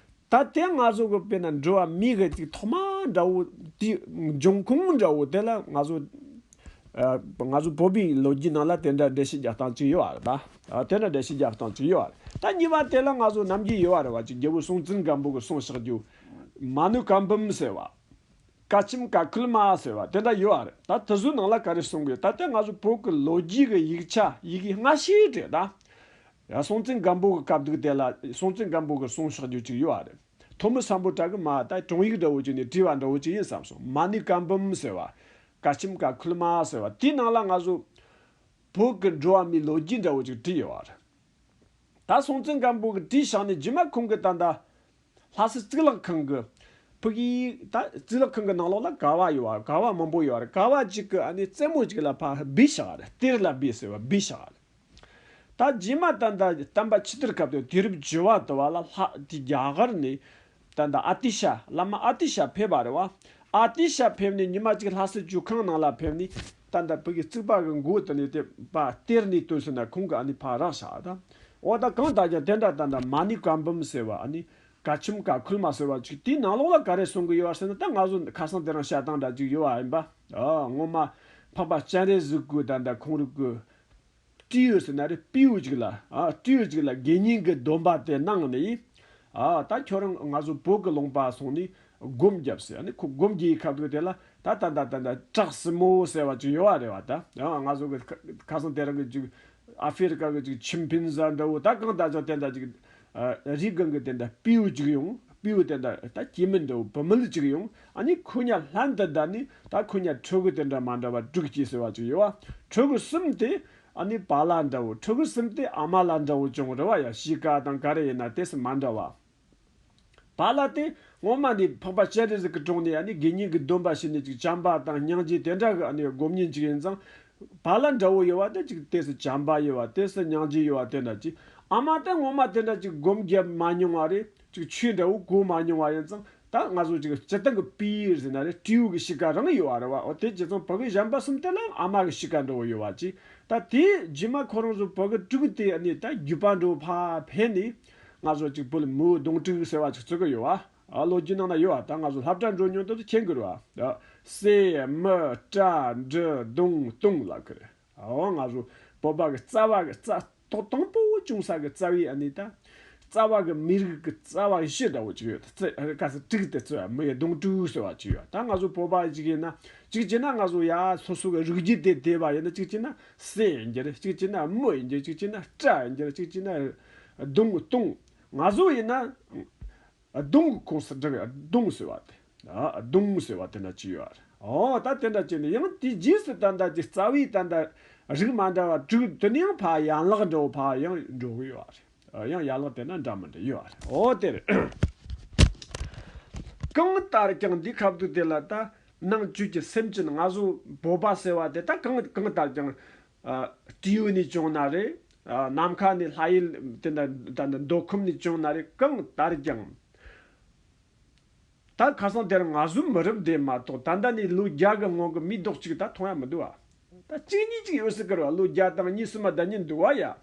ད་དེ་ང་ཚོ་གི་དཔེར་ན་འགྲོ་བ་མི་གི་ཅིག་ཐོག་མ་འདྲ་བོ་དེ་འབྱུང་ཁུངས་འདྲ་བོ་དེ་ལ་ང་ཚོ། ཨ། ང་ཚོ་བོད་པའི་ལོ་རྒྱུས་ནང་ལ་དེ་འདྲ་འགྲེལ་བཤད་རྒྱག་སྟངས་ཅིག་ཡོད་རེད་ད། ཨ། དེ་འདྲ་འགྲེལ་བཤད་རྒྱག་སྟངས་ཅིག་ཡོད་རེད། ད་གཉིས་པ་དེ་ལ་ང་ཚོ་ནམ་རྒྱུན་ཡོད་རེད་བ། ཅིག་རྒྱལ་པོ་སྲོང་བཙན་སྒམ་པོ་གི་གསུང་བཤད་རྒྱུ། མ་ཎི་བཀའ་འབུམ་ཟེར་བ། བཀའ་ཁྱིམ་བཀའ་ཁོལ་མ་ཟེར་བ་དེ་འདྲ་ཡོད་རེད། ད་དེ་ཚོའི་ནང་ལ་ག་རེ་གསུང་གི་ཡོད། ད་ལྟ་ང་ཚོ་བོད་ཀྱི་ལོ་རྒྱུས་ཀྱི་ཡིག་ཆ་ཡི་གེ་སྔ་ཤོས་རེད་ད། ཡ། སྲོང་བཙན་སྒམ་པོ་གི་སྐབས་འདུག་དེ་ལ་སྲོང་བཙན་སྒམ་པོ་གི་གསུང་བཤད་རྒྱུ་ཅིག་ཡོད་རེད། ཐོན་མི་སམ་བྷོ་ཊ་གིས་མ་ད་དྲུང་ཡིག་འདྲ་བོ་ཅིག་ནས་བྲིས་པ་འདྲ་བོ་ཅིག་ཡིན་བསམ་སོང་། མ་ཎི་བཀའ་འབུམ་ཟེར་བ། བཀའ་ཁྱིམ་བཀའ་ཁོལ་མ་ཟེར་བ་དེའི་ནང་ལ་ང་ཚོ་བོད་ཀྱི་འགྲོ་བ་མིའི་ལོ་རྒྱུས་འདྲ་བོ་ཅིག་བྲིས་ཡོད་རེད། ད་སྲོང་བཙན་སྒམ་པོ་གིས་བྲིས་བཞག་ནས་རྗེས་མ་ཁོང་གིས་ད་ལྟ་ལྷ་ས་གཙུག་ལག་ཁང་གི་ཕ་གི་ད་གཙུག་ལག་ཁང་གི་ནང་ལོགས་ལ་ཀ་བ་ཡོད་བ། ཀ་བ་མང་པོ་ཡོད་རེད། ཀ་བ་གཅིག་གི་ཨ་ནི་རྩེ་མོ་གཅིག་ལ་ཕར་སྦས་བཞག་རེད། གཏེར་ལ་སྦས་ཟེར་བ་སྦས་བཞག་རེད། ད་རྗེས་མ་ད་ལྟ་བསྟན་པ་ཕྱི་དར་སྐབས་དུ་དུས་རབས་བཅུ་བ་དུ་བ་ལ་ལྷ་དེ་རྒྱ་གར་ནས་ད་ལྟ་ཨ་ཏི་ཤ་བླ་མ་ཨ་ཏི་ཤ་ཕེབས་པ་རེད་བ། ཨ་ཏི་ཤ་ཕེབས་ནས་ཉི་མ་གཅིག་ལྷ་ས་ཇོ་ཁང་ནང་ལ་ཕེབས་ནས་ད་ལྟ་བོད་ཀྱི་རྩིག་པ་གི་མགོ་དེ་ནས་དེ་པ་གཏེར་ནས་བཏོན་ཟེར་ན་ཁོང་གིས་ཨ་ནི་ཕར་རག་བཞག་ད། འོ་ད་གང་ལྟར་ཀྱང་དེ་འདྲ་ད་ལྟ་མ་ཎི་བཀའ་འབུམ་ཟེར་བ་ཨ་ནི་བཀའ་ཁྱིམ་བཀའ་ཁོལ་མ་ཟེར་བ་ཅིག་དེའི་ནང་ལོགས་ལ་ག་རེ་གསུང་གི་ཡོད་བ་ཟེར་ན། ད་ང་ཚོ་ཁ་སང་དེ་རིང་བཤད་སྟངས་འདྲ་ཅིག་ཡོད་བ་ཡིན་པ། ཨ། སྔོན་མ་འཕགས་པ་སྤྱན་རས་གཟིགས་ཀྱིས་ད་ལྟ་ཁོང་རང་གི་སྤྲེའུ་ཟེར་ན་རེད། སྤྲེའུ་ཅིག་ལ། ཨ། སྤྲེའུ་ཅིག་ལ་དགེ་བསྙེན་གྱི་སྡོམ་པ་དེ་གནང་ནས། ཨ། ད་ཁྱོད་རང་ང་ཚོ་བོད་ཀྱི་ལུང་པ་སོང་ནས་སྒོམ་རྒྱབ་ཟེར། ཨ་ནི་ཁོ་སྒོམ་རྒྱག་ཡི་ཁ་ཐུག་དེ་ལ་ད་ད་ད་ད་ད་བྲག་སྲིན་མོ་ཟེར་བ་ཅིག་ཡོད་བ་རེད་བ། ད་ང་ཚོ་གི་ཁ་སང་དེ་རིང་གི་ཅིག་ ཨ་ཧྥེ་རི་ཀ་གི་ཅིག་ཆིམ་ཕན་ཟ་འདྲ་བོ། ད་གང་ལྟར་ཀྱང་དེ་འདྲ་ཅིག་ཨ། རི་སྒང་གི་དེ་འདྲ་སྤྲེའུ་ཅིག་ཡོང་། སྤྲེའུ་དེ་འདྲ་ད་སྐྱེ་དམན་འདྲ་བོ་བུད་མེད་ཅིག་ཡོང་། ཨ་ནི་ཁོ་གཉིས་ལྷན་དུ་བསྡད་ནས་ད་ཁོ་གཉིས་ཕྲུ་གུ་དེ་འདྲ་མ་འདྲ་བ་དྲུག་སྐྱེས་ཟེར་བ་ཅིག་ཡོད་བ། ཕྲུ་གུ་གསུམ་དེ་ཨ་ནི་པཱ་ལགས་འདྲ་བོ། ཕྲུ་གུ་གསུམ་དེ་ཨ་མ་ལགས་འདྲ་བོ་བྱུང་རེད་བ་ཡ། གཤིས་ཀ་དང་ག་རེ་ཡིན་ན་དེ་སུ་མ་འདྲ་བ། པཱ་ལགས་དེ་སྔོན་མ་ནས་འཕགས་པ་སྤྱན་རས་གཟིགས་ཀྱི་དྲུང་ནས་ཨ་ནི་དགེ་བསྙེན་གྱི་སྡོམ་པ་བྱས་ནས་ཅིག་བྱམས་པ་དང་སྙིང་རྗེ་དེ་འདྲ་གི་ཨ་ནི་སྒོམ་ཉེན་ཅིག་ཡིན་ཙང་། པཱ་ལགས་འདྲ་བོ་ཡོད་བ་དེ་ཅིག་དེ་སུ་བྱམས་པ་ཡོད་བ། དེ་སུ་སྙིང་རྗེ་ཡོད་བ་དེ་འདྲ་ཅིག་ཨ་མ་དེ་སྔོན་མ་དེ་འདྲ་ཅིག་སྒོམ་རྒྱབ་མ་མྱོང་བ་རེད། ཅིག་ཆོས་འདྲ་བོ་གོ་མ་མྱོང་བ་ཡིན་ཙང་། ད་ང་ཚོ་ཅིག་སྤྱིར་བཏང་གི་སྤྲེའུ་ཟེར་ན་རེད། སྤྲེའུ་གི་གཤིས་ཀ་རང་ཡོད་བ་རེད་བ། འོ་དེ་བྱས་ཙང་ཕྲུ་གུ་གཞན་པ་གསུམ་དེ་ལའང་ཨ་མ་གི་གཤིས་ཀ་འདྲ་བོ་ཡོད་བ་ཅིག་ད་དེ་རྗེས་མ་ཁོ་རང་ཚོ་ཕྲུ་གུ་དྲུག་དེ་ཨ་ནི་ད་རྒྱུད་པ་འདྲ་བོ་ཕར་འཕེལ་ནས། ང་ཚོ་གཅིག་པོ་ལ་མིའུ་གདུང་དྲུག་ཟེར་བ་ཅིག་བརྩི་གི་ཡོད་བ། ཨ། ལོ་རྒྱུས་ནང་ན་ཡོད་བ། ད་ང་ཚོ་སློབ་གྲྭ་འགྲོ་མྱོང་དུས་མཁྱེན་གི་རེད་བ། ད་སྲས་མི་སྤྲ་འབྲི་གདུང་སྟོང་ལབ་གི་རེད། ཨོ། ང་ཚོ་བོད་པ་གི་རྩ་བ་གི་རྩ་ཏོག་དང་པོ་བྱུང་ས་གི་རྩ་བའི་ཨ་ནི་ད་རྩ་བ་གི་མི་རིགས་གི་རྩ་བ་བཞི་འདྲ་བོ་ཅིག་ཡོད། ད་རྩ་ག་ས་དྲུག་དེ་རྩ་བ་མི་གདུང་དྲུག་ཟེར་བ་ཅིག་ཡོད། ད་ང་ཚོ་བོད་པ་ཅིག་ཡིན་ན་གཅིག་བྱས་ན་ང་ཚོ་ཡ་སོ་སོ་གི་རིགས་རྒྱུད་དེ་དེ་བ་ཡིན་ན། གཅིག་བྱས་ན་སྲས་ཡིན་རྒྱུ་རེད། གཅིག་བྱས་ན་མི་ཡིན་རྒྱུ། གཅིག་བྱས་ན་སྤྲ་ཡིན་རྒྱུ་རེད། གཅིག་བྱས་ན་གདུང་སྟོང་། ང་ཚོ་ཡིན་ན་གདུང་གི་ཁོངས་སུ་འགྲོ་གི། གདུང་ཟེར་བ་དེ། ཨ། གདུང་ཟེར་བ་དེ་འདྲ་ཅིག་ཡོད་རེད། ཨོ། ད་དེ་འདྲ་བྱས་ནས་ཡང་དེའི་རྗེས་སུ་ད་ལྟ་ཀྱི་རྩ་བའི་ད་ལྟ་རིགས་མ་འདྲ་བ་དྲུག་དེ་ནས་ཡང་ཕར་ཡན་ལག་འདྲ་བོ་ཕར་ཡང་འགྲོ་གི་ཡོད་རེད། ཨ། ཡང་ཡན་ལག་དེ་ན་འདྲ་མི་འདྲ་ཡོད་རེད། ཨོ་དེ་རེད། གང་ལྟར་ཀྱང་འདི་ཁ་བསྡུ་དེ་ལ་ད་ནང་བཅུད་ཀྱི་སེམས་ཅན་ང་ཚོ་བོད་པ་ཟེར་བ་དེ་ད་གང་གང་ལྟར་ཀྱང་། ཨ། སྤྲེའུ་ནས་བྱུང་ན་རེད། ཨ། ནམ་མཁའ་ནས་ལྷ་ཡུལ་དེ་འདྲ་ད་ནི་མདོ་ཁམས་ནས་བྱུང་ན་རེད། གང་ལྟར་ཀྱང་། ད་ཁ་སང་དེར་ང་ཚོའི་མི་རབས་འདི་མ་གཏོགས་ད་ལྟ་ནས་ལོ་བརྒྱ་གི་སྔོན་གྱི་མིའི་རྡོག་གཅིག་ད་མཐོང་ཡ་མི་འདུག་ཨ། ད་གཅིག་གཉིས་གཅིག་ཡོད་སྲིད་ཀྱི་རེད་བ། ལོ་བརྒྱ་དང་གཉིས་གསུམ་མ་ད་གཉིས་འདུག་བ་ཡ། ཨ།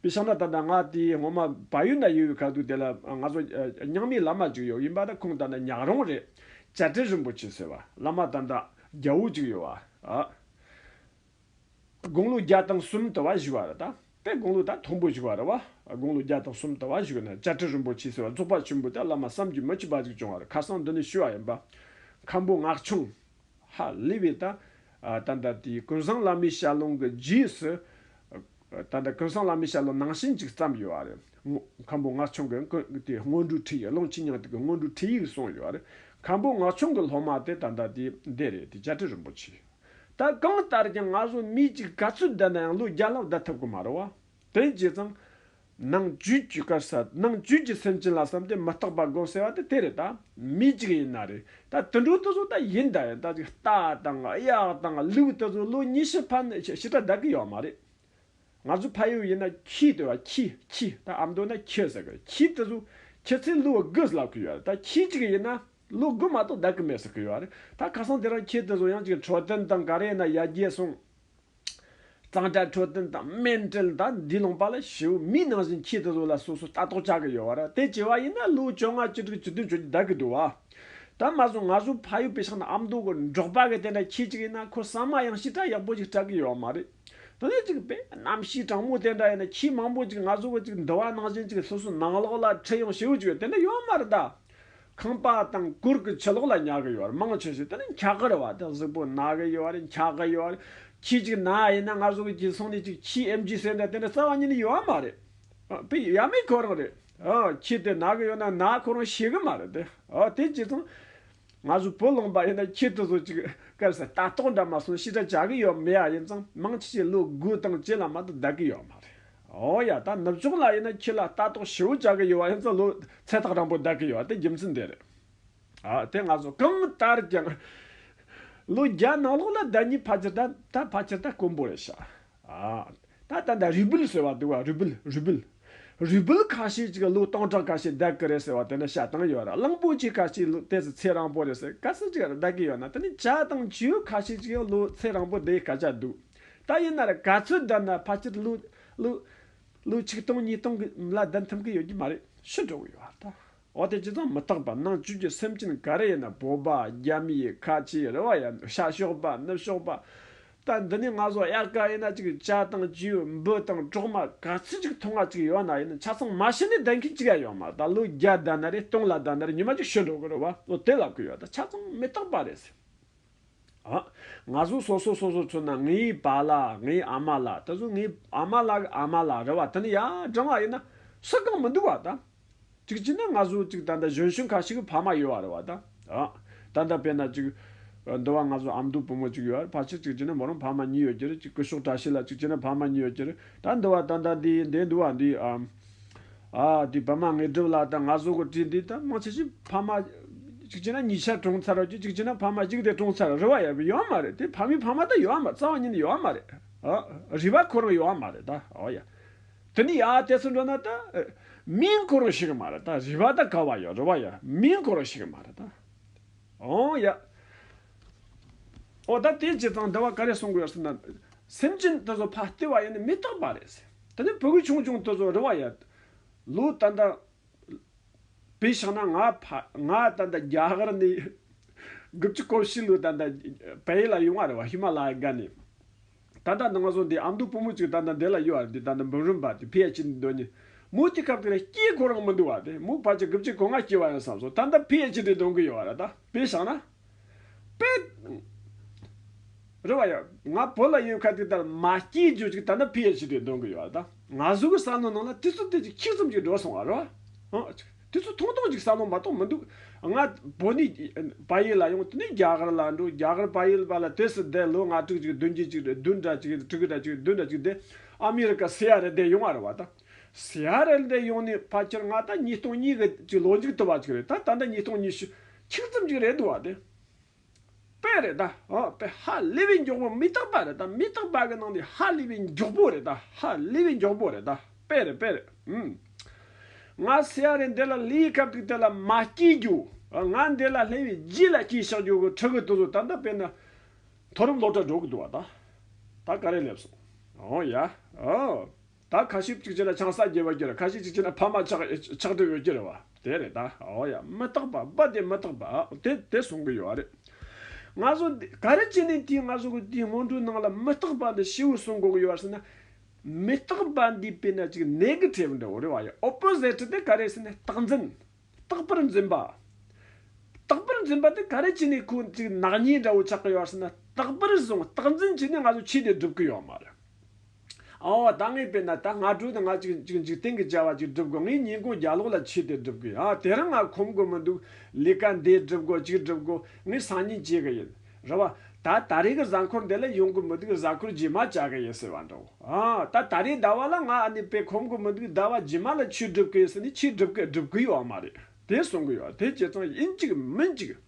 དཔེ་བཞག་ན་ད་ལྟ་ང་དེའི་སྔོན་མ་བལ་ཡུལ་ན་ཡོད་པའི་ཁ་ཐུག་དེ་ལ་ང་ཚོ་རྙིང་མའི་བླ་མ་ཅིག་ཡོད། ཡིན་པ་ད་ཁོང་ད་ལྟ་ཉག་རོང་རེད། བྱ་བྲལ་རིན་པོ་ཆེ་ཟེར་བ། བླ་མ་ད་ལྟ་རྒྱལ་པོ་ཅིག་ཡོད་བ། ཨ། དགུང་ལོ་བརྒྱ་དང་གསུམ་དུ་བ་བཞུགས་པ་རེད་ད། དེ་དགུང་ལོ་ད་མཐོན་པོ་བཞུགས་པ་རེད་བ། དགུང་ལོ་བརྒྱ་དང་གསུམ་དུ་བ་བཞུགས་ན་བྱ་བྲལ་རིན་པོ་ཆེ་ཟེར་བ་རྫོགས་པ་ཆེན་པོ་ད་བླ་མ་བསམ་གྱིས་མི་ཁྱབ་པ་ཞིག་བྱུང་བ་རེད། ཁ་སང་འདི་ནས་ཞུ་བ་ཡིན་པ། མཁན་པོ་ངག་ཆུང་ཧ་ལས་པའི་ད། ཨ། ད་ལྟ་དེའི་ཀུན་བཟང་བླ་མའི་ཞལ་ལུང་གི་རྗེས་སུ། ད་ལྟ་ཀུན་བཟང་བླ་མའི་ཞལ་ལུང་ནང་བཞིན་ཅིག་བརྩམས་ཡོད་རེད། མཁན་པོ་ངག་ཆུང་གིས་ཀུན་དེ་སྔོན་འགྲོའི་ཁྲིད་ཡིག། ཀློང་ཆེན་སྙིང་ཐིག་གི་སྔོན་འགྲོའི་ཁྲིད་ཡིག་གསུངས་ཡོད་རེད། མཁན་པོ་ངག་ཆུང་གི་སློབ་མ་དེ་ད་ལྟ་དེ་འདི་རེད། དེ་བྱ་བྲལ་རིན་པོ་ཆེ། ད་གང་ལྟར་ཀྱང་ང་ཚོ་མི་གཅིག་ག་ཚོད་བསྡད་ན་ཡང་ལོ་བརྒྱ་ལྷག་བསྡད་ཐུབ་ཀྱི་མ་རེད་བ། དེ་བྱས་ཙང་། ནང་བཅུད་ཀྱི་དཀར་ས། ནང་བཅུད་ཀྱི་སེམས་ཅན་ལ་བསམ་སྟེ་མི་རྟག་པ་སྒོམ་ཟེར་བ་དེ་དེ་རེད་ད། མི་གཅིག་ཡིན་ན་རེད། ད་དུད་འགྲོ་དེ་ཚོ་ད་ཡིན་ད་ཡིན། ད་ཅིག་རྟ་དང་གཡག་དང་ལུག་དེ་ཚོ་ལོ་ཉི་ཤུ་ཕན་ཞེ་དྲག་བསྡད་ཀྱི་ཡོད་མ་རེད། ང་ཚོ་ཕ་ཡུལ་ཡིན་ན་ཁྱི་དེ་བ། ཁྱི་ཁྱི་ད་ཨ་མདོ་ན་ཁྱི་ཟེར་གི། ཁྱི་དེ་ཚོ་ཁྱི་ཚོས་ལོ་དགུ་ལབ་གི་ཡོད་རེད། ད་ཁྱི་གཅིག་ཡིན་ན་ལོ་དགུ་མ་གཏོགས་བསྡད་གི་མེད་ཟེར་གི་ཡོད་རེད། ད་ཁ་སང་དེ་རིང་ཁྱི་དེ་ཚོ་ཡང་ཅིག་འཕྲོད་བསྟེན་དང་ག་རེ་ཡིན་ན་ཡར་རྒྱས་སོང་། གཙང་སྦྲ་འཕྲོད་བསྟེན་དང་སྨན་སྤྲད་ད་འདི་ལུང་པ་ལ་ཞེ་པོ་མིའི་ནང་བཞིན་ཁྱི་དེ་ཚོ་ལ་སོ་སོ་ལྟ་རྟོག་བྱ་གི་ཡོད་རེད། དེ་བྱས་པ་ཡིན་ན་ལོ་བཅོ་ལྔ་བཅུ་དྲུག་བཅུ་བདུན་བཅུ་བརྒྱད་བསྡད་གི་འདུག་བ། ད་མ་སོང་ང་ཚོ་ཕ་ཡུལ་དཔེ་བཞག་ན་ཨ་མདོ་གི་འབྲོག་པ་གི་དེ་འདྲ་ཁྱི་གཅིག་ཡིན་ན་ཁོ་ཟ་མ་ཡང་ཞེ་དྲག་ཡག་པོ་ཞིག་སྤྲད་གི་ཡོད་མ་རེད། དེ་ནས་ཅིག་དཔེ་གནམ་གཤིས་གྲང་མོ་དེ་འདྲ་ཡིན་ན་ཁྱི་མང་པོ་ཅིག་ང་ཚོ་གི་ཅིག་འདི་བ་ནང་བཞིན་ཅིག་སོ་སོ་ནང་ལོགས་ལ་ཁྲིད་ཡོང་ཞེ་པོ་ཅིག་ཡོད། དེ་འདྲ་ཡོད་མ་རེད་ད། ཁང་པ་དང་གུར་གྱི་ཕྱི་ལོགས་ལ་ཉལ་གི་ཡོད་རེད། མང་ཆེ་ཞིག་དེ་ནི་འཁྱག་གི་རེད་བ། དེ་གཟུགས་པོ་ན་གི་ཡོད་རེད། འཁྱག་གི་ཡོད་རེད། ཁྱི་ཅིག་ན་ཡིན་ན་ང་ཚོ་གི་ཅིག་སོང་ནས་ཅིག་ཁྱི་ཨེམ་ཆི་ཟེར་འདྲ་དེ་འདྲ་རྩ་བ་ཉིད་ནས་ཡོད་མ་རེད། དཔེ་ཡ་མེད་ཁོ་རང་རེད། ཨ། ཁྱི་དེ་ན་གི་ཡོད་ན་ན་ཁོ་རང་ཤེས་གི་མ་རེད་དེ། ཨ། དེ་བྱས་ཙང་། ང་ཚོ་བོད་ལུང་པ་ཡིན་ན་ཁྱི་དེ་ཚོ་ཅིག་ག་རེ་ཟེར། ལྟ་རྟོག་འདྲ་མ་སོང་ཞེ་དྲག་བྱ་གི་ཡོད་མེད་ཡ། ཡིན་ཙང་མང་ཆེ་ཆེ་ལོ་དགུ་དང་བཅུ་ལ་མ་གཏོགས་བསྡད་གི་ཡོད་མ་རེད། ཨོ་ཡ། ད་ནུབ་ཕྱོགས་ལ་ཡིན་ན་ཁྱི་ལ་ལྟ་རྟོག་ཞེ་པོ་བྱ་གི་ཡོད་པ་ཡིན་ཙང་ལོ་ཚེ་ཐག་རིང་པོ་བསྡད་གི་ཡོད་པ་དེ་རྒྱུ་མཚན་དེ་རེད། ཨ། དེ་ང་ཚོ་གང་ལྟར་ཀྱང་ལོ་བརྒྱ་ནང་ལོགས་ལ་བསྡད་མཁན་ཕལ་ཆེར་ད་ད་ཕལ་ཆེར་ད་དཀོན་པོ་རེད་ཤག་ཨ། ད་ད་ད་རུས་སྦལ་ཟེར་བ་འདུག་བ། རུས་སྦལ། རུས་སྦལ། རུས་སྦལ་ཁ་ཤས་ཅིག་ལོ་སྟོང་ཕྲག་ཁ་ཤས་བསྡད་ཀྱི་རེད་ཟེར་བ་དེ་ནི་བཤད་སྟངས་ཡོད་ར། གླང་པོ་ཆེ་ཁ་ཤས་ལོ་དེ་ཚོ་ཚེ་རིང་པོ་རེད་ཟེར། ག་ཚོད་ཅིག་བསྡད་ཀྱི་ཡོད་ན། དེ་ནི་བྱ་དང་བྱིའུ་ཁ་ཤས་ཅིག་ཡང་ལོ་ཚེ་རིང་པོ་བསྡད་སྐད་ཆ་འདུག་ད་ཡིན་ན་ར་ག་ཚོད་བསྡད་ན་ཕལ་ཆེར་ལོ་ལོ་ལོ་ཆིག་སྟོང་ཉིས་སྟོང་གི་ལ་བསྡད་ཐུབ་ཀྱི་ཡོད་ཀྱི་མ་རེད། ཤི་འགྲོ་གི་ཡོད་ར་ད། འོ། དེ་ཇི་ཙམ་མི་རྟག་པ་ནང་བཅུད་ཀྱི་སེམས་ཅན་ག་རེ་ཡིན་ན། བོད་པ་རྒྱ་མི་ཁ་ཆེ་རེད་བ་ཡ། ཤར་ཕྱོགས་པ་ནུབ་ཕྱོགས་པ། ད་འདི་ནས་ང་ཚོ་དབྱར་ཁ་ཡིན་ན་ཅིག་བྱ་དང་བྱིའུ་འབུ་དང་གྲོག་མ་ག་ཚོད་ཅིག་མཐོང་བ་ཅིག་ཡོད་ན་ཡིན་ན་ཆ་ཚང་མ་ཤི་ནས་བསྡད་མཁན་ཅིག་ཡ་ཡོད་མ་རེད། ད་ལོ་བརྒྱ་བསྡད་ན་རེད། སྟོང་ལ་བསྡད་ན་རེད། ཉི་མ་ཅིག་ཤི་འགྲོ་གི་རེད་བ། འོ། དེ་ལབ་གི་ཡོད། ད་ཆ་ཚང་མི་རྟག་པ་རེད་ཟེར། ཨ། ང་ཚོ་སོ་སོ་སོ་སོ་མཚོན་ན། ངའི་པཱ་ལགས། ངའི་ཨ་མ་ལགས། ད་གཟོད་ངའི་ཨ་མ་ལགས་ཀྱི་ཨ་མ་ལགས་རེད་བ། དེ་ནས་ཡར་འབྲིང་བ་ཡིན་ན་སུ་གང་མི་འདུག་བ་ད། གཅིག་བྱས་ན་ང་ཚོ་གཅིག་ད་ལྟ་གཞོན་གཞོན་ཁ་ཤས་ཀྱི་ཕ་མ་ཡོད་བ་རེད་བ་ད། ཨ། ད་ལྟ་དཔེར་ན་གཅིག་འདི་བ་ང་ཚོ་ཨ་མདོ་བུ་མོ་གཅིག་ཡོད་རེད། ཕལ་ཆེར་གཅིག་བྱས་ན་མོ་རང་ཕ་མ་གཉིས་ཡོད་ཀྱི་རེད། གཅིག་སྐུ་ཞབས་བཀྲ་ཤིས་ལགས། གཅིག་བྱས་ན་ཕ་མ་གཉིས་ཡོད་ཀྱི་རེད། ད་འདི་བ་ད་ལྟ་འདི་འདི་འདུག་བ། འདི་ཨ། ཨ། འདི་པདྨ་དངོས་གྲུབ་ལགས་དང་ང་ཚོ་གི་གྲས་འདི་ད་མང་ཆེ་ཤོས་ཕ་མ་གཅིག་བྱས་ན་གཉིས་ཆ་གྲོངས་ཚར་བ་ཅིག་གཅིག་བྱས་ན་ཕ་མ་གཅིག་དེ་གྲོངས་ཚར་རེད་བ་ཡ། ཡོད་མ་རེད། དེ་ཕ་མའི་ཕ་མ་ད་ཡོད་མ་རེད། རྩ་བ་ཉིད་ནས་ཡོད་མ་རེད། ཨ། རུས་པ་ཁོ་རང་ཡོད་མ་རེད་ད། ཨོ་ཡ། དེ་ནས་ཡ་དེ་ཚོ་འགྲོ་ན་ད། ཨ། མིང་ཁོ་རང་ཤེས་གི་མ་རེད་ད། རུས་པ་ད་ག་བ་ཡོད་རེད་བ་ཡ། མིང་ཁོ་རང་ཤེས་གི་མ་རེད་ད། ཨོ་ཡ། ཨོ་ད་དེ་བྱས་ཙང་འདི་བ་ག་རེ་གསུང་གི་ཡོད་ཟེར་ན། སེམས་ཅན་དེ་ཚོ་ཕར་བལྟས་པ་ཡིན་ན་མི་རྟག་པ་རེད་ཟེར། དེ་ནས་ཕྲུ་གུ་ཆུང་ཆུང་དེ་ཚོ་རེད་བ་ཡ། ལོ་ད་ལྟ་དཔེ་བཞག་ན་ང་ཕ་ང་ད་ལྟ་རྒྱ་གར་ནས་དགུ་བཅུ་གོ་བཞི་ལོ་ད་ལྟ་བལ་ཡུལ་ལ་ཡོང་བ་རེད་བ། ཧི་མ་ལ་ཡའི་སྒང་ནས། ད་ལྟ་ང་ཚོ་འདི་ཨ་མདོ་བུ་མོ་གཅིག་ད་ལྟ་འདི་ལ་ཡོད་རེད། འདི་ད་ལྟ་འབུམ་རམས་པ་དེ་ཕི་ཨེཆ་ཌི་འདོན་ནི། མོ་དེ་སྐབས་དེ་ལ་སྐྱེས་ཁོ་རང་མི་འདུག་བ། དེ་མོ་ཕལ་ཆེར་དགུ་བཅུ་གོ་ལྔ་སྐྱེས་པ་ཡིན་བསམ་སོང་། ད་ལྟ་ཕི་ཨེཆ་ཌི་འདོན་གི་ཡོད་རེད་ད། དཔེ་བཞག་ན། དཔེ། རེད་བ་ཡ། ང་བོད་ལ་ཡོད་ཁ་དེ་ལྟར་མ་སྐྱེས་རྒྱུ་ཅིག་ད་ལྟ་ཕི་ཨེཆ་ཌི་འདོན་གི་ཡོད་རེད་ད། ང་ཚོ་གི་བསམ་བློ་ནང་ལ་དེ་ཚོ་དེ་ཅིག་ཁྱི་ཙམ་ཅིག་འགྲོ་སོང་བ་རེད་བ། ཨ། དེ་ཚོ་ཐུང་ཐུང་ཅིག་བསམ་བློ་མ་གཏོང་མི་འདུག་ང་བོད་ནས་བལ་ཡུལ་ལ་ཡོང་། དེ་ནས་རྒྱ་གར་ལ་འགྲོ། རྒྱ་གར་བལ་ཡུལ་བ་ལ་དེ་སུ་བསྡད་ལོ་ལྔ་དྲུག་ཅིག་བདུན་བརྒྱད་ཅིག་བདུན་འདྲ་ཅིག་དྲུག་འདྲ་ཅིག་བདུན་འདྲ་ཅིག་བསྡད། ཨ་མེ་རི་ཀ་སི་ཡ་རེ་བསྡད་ཡོང་བ་རེད་བ་ད། སི་ཡ་རེ་བསྡད་ཡོང་ནས་ཕལ་ཆེར་ང་ད་ཉིས་སྟོང་གཉིས་གི་ཅིག་ལོ་མཇུག་ཏུ་བ་ཅིག་རེད་ད། ད་ལྟ་ཉིས་སྟོང་ཉི་ཤུ་ཁྱི་ཙམ་ཅིག་རེད་འདུག་བ་དེ། དཔེ་རེད་ད། ཨ། དཔེ་ཧ་ལས་པའི་མགྱོགས་པོ། མི་རྟག་པ་རེད་ད། མི་རྟག་པ་གི་ནང་ནས་ཧ་ལས་པའི་མགྱོགས་པོ་རེད་ད། ཧ་ལས་པའི་མགྱོགས་པོ་རེད་ད། དཔེ་རེད། དཔེ་རེད། ཨུམ། ང་སི་ཡ་རེ་འདི་ལ་སླེབས་སྐབས་དུས་དེ་ལ་མ་སྐྱེས་རྒྱུ། ང་འདི་ལ་སླེབས་པའི་རྗེས་ལ་སྐྱེས་བཞག་རྒྱུ་གི་ཕྲུ་གུ་དེ་ཚོ་ད་ལྟ་དཔེར་ན་མཐོ་རིམ་སློབ་གྲྭ་འགྲོ་གི་འདུག་བ་ད། ད་ག་རེ་སླེབས་སོང་། ཨོ་ཡ། ཨོ། ད་ཁ་ཤས་གཅིག་བྱས་ན་ཆང་ས་རྒྱས་པ་གྱུར། ཁ་ཤས་གཅིག་བྱས་ན་ཕ་མ་ཆགས་ཆགས་འགྲོ་ཡོད་ཀྱི་རེད་བ། དེ་རེད་ད། ཨོ་ཡ། མི་རྟག་པ་པ་དེ་མི་རྟག་པ་དེ་དེ་གསུང་གི་ཡོད་རེད། ང་ཚོ་འདི་ག་རེ་བྱས་ནས་དེ་ང་ཚོ་གི་དེའི་སྔོན་འགྲོའི་ནང་ལ་མི་རྟག་པ་འདི་ཞེ་པོ་གསུང་དགོས་ཀྱི་ཡོད་ཟེར་ན། མི་རྟག་པ་འདི་དཔེར་ན་ཅིག་ནེ་གེ་ཊིབ་འདྲ་བོ་རེད་བ་ཡ། ཨོ་པོ་ཟིཊ་དེ་ག་རེ་ཟེར་ན་རྟག་འཛིན། རྟག་པར་འཛིན་པ། རྟག་པར་འཛིན་པ་དེ་ག་རེ་བྱས་ནས་ཁོ་ཅིག་ནག་ཉེས་འདྲ་བོ་ཆགས་ཀྱི་ཡོད་ཟེར་ན། རྟག་པར་བཟུང་། རྟག་འཛིན་བྱས་ནས་ང་ཚོ་ཆོས་དེ་སྒྲུབ་ཀྱི་ཡོད་མ་རེད། ཨོ་ད་ངས་དཔེར་ན་ད་སྔ་དྲོ་དེ་ང་ཅིག་ཅིག་འཇིག་རྟེན་གྱི་བྱ་བ་ཅིག་སྒྲུབ་དགོས། ངས་ཉིན་གུང་རྒྱ་ལོག་ལ་ཆོས་དེ་སྒྲུབ་དགོས། ཨ། དེ་རིང་ང་ཁོམ་གི་མི་འདུག་ལས་ཀ་འདི་སྒྲུབ་དགོས། ཅིག་སྒྲུབ་དགོས། ངས་སང་ཉིན་བྱེད་གི་ཡིན། རེད་བ། ད་ད་རེས་ཀྱི་གཟའ་འཁོར་འདི་ལ་ཡོང་གི་མི་འདུག་གཟའ་འཁོར་རྗེས་མ་བྱ་གི་ཡིན་ཟེར་བ་འདྲ་བོ། ཨ། ད་ད་རེས་ཟླ་བ་ལ་ང་ཨ་ནི་དཔེ་ཁོམ་གི་མི་འདུག་ཟླ་བ་རྗེས་མ་ལ་ཆོས་སྒྲུབ་གི་ཡིན་ཟེར་ནས་ཆོས་སྒྲུབ་གི་སྒྲུབ་གི་ཡོད་མ་རེད། དེ་གསུང་གི་ཡོད། དེ་བྱས་ཙང་ཡིན་གཅིག་མིན་གཅིག་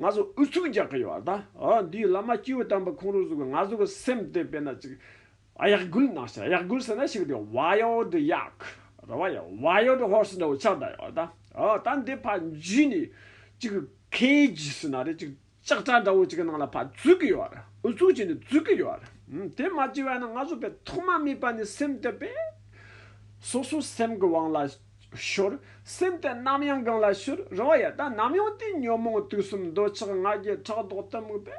ང་ཚོ་ཨུ་ཚུགས་རྒྱག་གི་ཡོད་ད། ཨ། འདིའི་བླ་མ་སྐྱེས་བུ་དམ་པ་ཁོང་རང་ཚོ་གི་ང་ཚོ་གི་སེམས་དེ་དཔེར་ན་ཅིག་གཡག་རྒོད་ནང་བཞིན། གཡག་རྒོད་ཟེར་ན་ཞིག་དེ་ཝའི་ལྡ་ཡག་རེད་བ་ཡ། ཝའི་ལྡ་ཧོར་སི་འདྲ་བོ་ཆགས་བསྡད་ཡོད་ད། ཨ། ད་འདི་ཕར་འཇུས་ནས་ཅིག་ཁེ་ཇི་ཟེར་ན་རེད། ཅིག་ལྕགས་དྲ་འདྲ་བོ་ཅིག་གི་ནང་ལ་ཕར་འཛུལ་གི་ཡོད་རེད། ཨུ་ཚུགས་བྱས་ནས་འཛུལ་གི་ཡོད་རེད། ཨུམ། དེ་མ་བྱས་པ་ན་ང་ཚོ་དཔེ་ཐོག་མ་མེད་པ་ནས་སེམས་དེ་དཔེ་སོ་སོའི་སེམས་ཀྱི་དབང་ལ་ཤོར། སེམས་དེ་ནམ་ཡང་གང་ལ་ཤོར་རེད་བ་ཡ། ད་ནམ་ཡང་དེ་ཉོན་མོངས་དུག་གསུམ་འདོད་ཆགས་ང་རྒྱལ་ཕྲག་དོག་གཏི་མུག་དཔེ་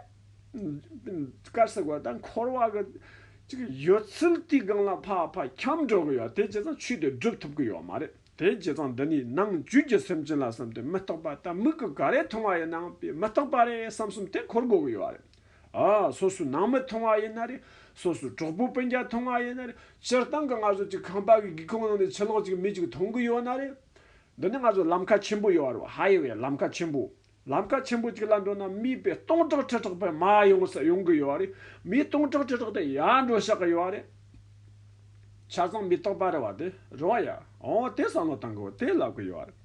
དཀར་ས་གོ་ད་འཁོར་བ་གི་ཅིག་ཡོད་ཚད་དེའི་སྒང་ལ་ཕར་ཕར་འཁྱམས་འགྲོ་གི་ཡོད། དེ་བྱས་ཙང་ཆོས་དེ་སྒྲུབ་ཐུབ་གི་ཡོད་མ་རེད། དེ་བྱས་ཙང་འདི་ནི་ནང་བཅུད་ཀྱི་སེམས་ཅན་ལ་བསམ་སྟེ་མི་རྟག་པ་ད་མིག་གིས་ག་རེ་མཐོང་བ་ཡིན་ནའང་དཔེ་མི་རྟག་པ་རེད་བསམ་བསམ་དེ་འཁོར་དགོས་ཀྱི་ཡོད་རེད། ཨ། སོ་སོའི་ནང་མི་མཐོང་བ་ཡིན་ན་རེད། སོ་སོའི་གྲོགས་པོ་སྤུན་ཀྱག་མཐོང་བ་ཡིན་ན་རེད། སྤྱིར་བཏང་གི་ང་ཚོ་ཅིག་ཁང་པ་གི་སྒེའུ་ཁུང་ནང་ནས་ཕྱི་ལོགས་ཅིག་མི་ཅིག་མཐོང་གི་ཡོད་ན་རེད། འདི་ནི་ང་ཚོ་ལམ་ཁ་ཆེན་པོ་ཡོད་རེད་བ། ཧའི་ཝེ་ལམ་ཁ་ཆེན་པོ། ལམ་ཁ་ཆེན་པོ་ཅིག་ལ་འགྲོ་ན་མི་དཔེ་སྟོང་ཕྲག་ཁྲི་ཕྲག་པའི་མར་ཡོང་ས་ཡོང་གི་ཡོད་རེད། མི་སྟོང་ཕྲག་ཁྲི་ཕྲག་དེ་ཡར་འགྲོ་ཤག་གི་ཡོད་རེད། ཆ་ཚང་མི་རྟག་པ་རེད་བ་དེ་རེད་བ་ཡ། འོ་དེ་བསམ་བློ་བཏང་དགོས་དེ་ལབ་གི་ཡོད་རེད།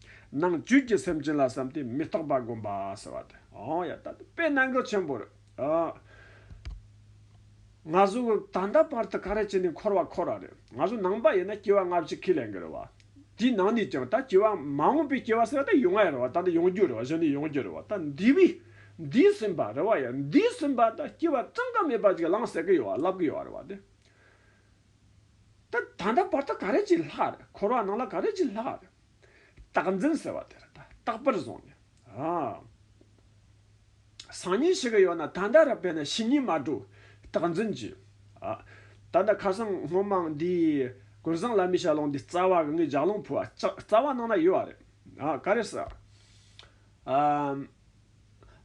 ནང་བཅུད་ཀྱི་སེམས་ཅན་ལ་བསམ་སྟེ་མི་རྟག་པ་བསྒོམ་པ་ཟེར་བ་དེ། འོ་ཡ། ད་དེ་དཔེ་གནད་འགག་ཆེན་པོ་རེད། ཨ། ང་ཚོ་གི་ད་ལྟ་བར་དུ་ག་རེ་བྱས་ནས་འཁོར་བ་འཁོར་བ་རེད། ང་ཚོ་ནང་པ་ཡིན་ན་སྐྱེ་བ་སྔ་ཕྱི་ཁས་ལེན་གི་རེད་བ། དེའི་ནང་ནས་ཀྱང་ད་སྐྱེ་བ་མ་འོངས་པའི་སྐྱེ་བ་ཟེར་བ་ད་ཡོང་ཡ་རེད་བ། ད་འདི་ཡོང་རྒྱུ་རེད་བ། གཞི་ནས་ཡོང་རྒྱུ་རེད་བ། ད་འདས་པའི་འདས་ཟིན་པ་རེད་བ་ཡ། འདས་ཟིན་པ་ད་སྐྱེ་བ་གྲངས་ཀ་མེད་པ་ཅིག་བླངས་ཟེར་གི་ཡོད་བ། ལབ་གི་ཡོད་བ་རེད་བ་དེ། ད་ད་ལྟ་བར་དུ་ག་རེ་ཅིག་ལྷག་རེད། འཁོར་བ་ནང་ལ་ག་རེ་ཅིག་ལྷག་རེད། རྟག་འཛིན་ཟེར་བ་དེ་རེད། ད་རྟག་པར་བཟུང་ནས། ཨ། སང་ཉིན་ཤི་གི་ཡོད་ན་ད་ལྟ་ར་དཔེར་ན་ཤི་ཉིན་མ་འགྲོ། རྟག་འཛིན་གྱིས། ཨ། ད་ལྟ་ཁ་སང་སྔོན་མ་འདི་ཀུན་བཟང་བླ་མའི་ཞལ་ལུང་འདི་རྩ་བ་གི་ངའི་ལྗགས་ལུང་ཕུལ་བ། རྩ་རྩ་བ་ནང་ན་ཡོད་བ་རེད། ཨ། ག་རེ་ཟེར། ཨ།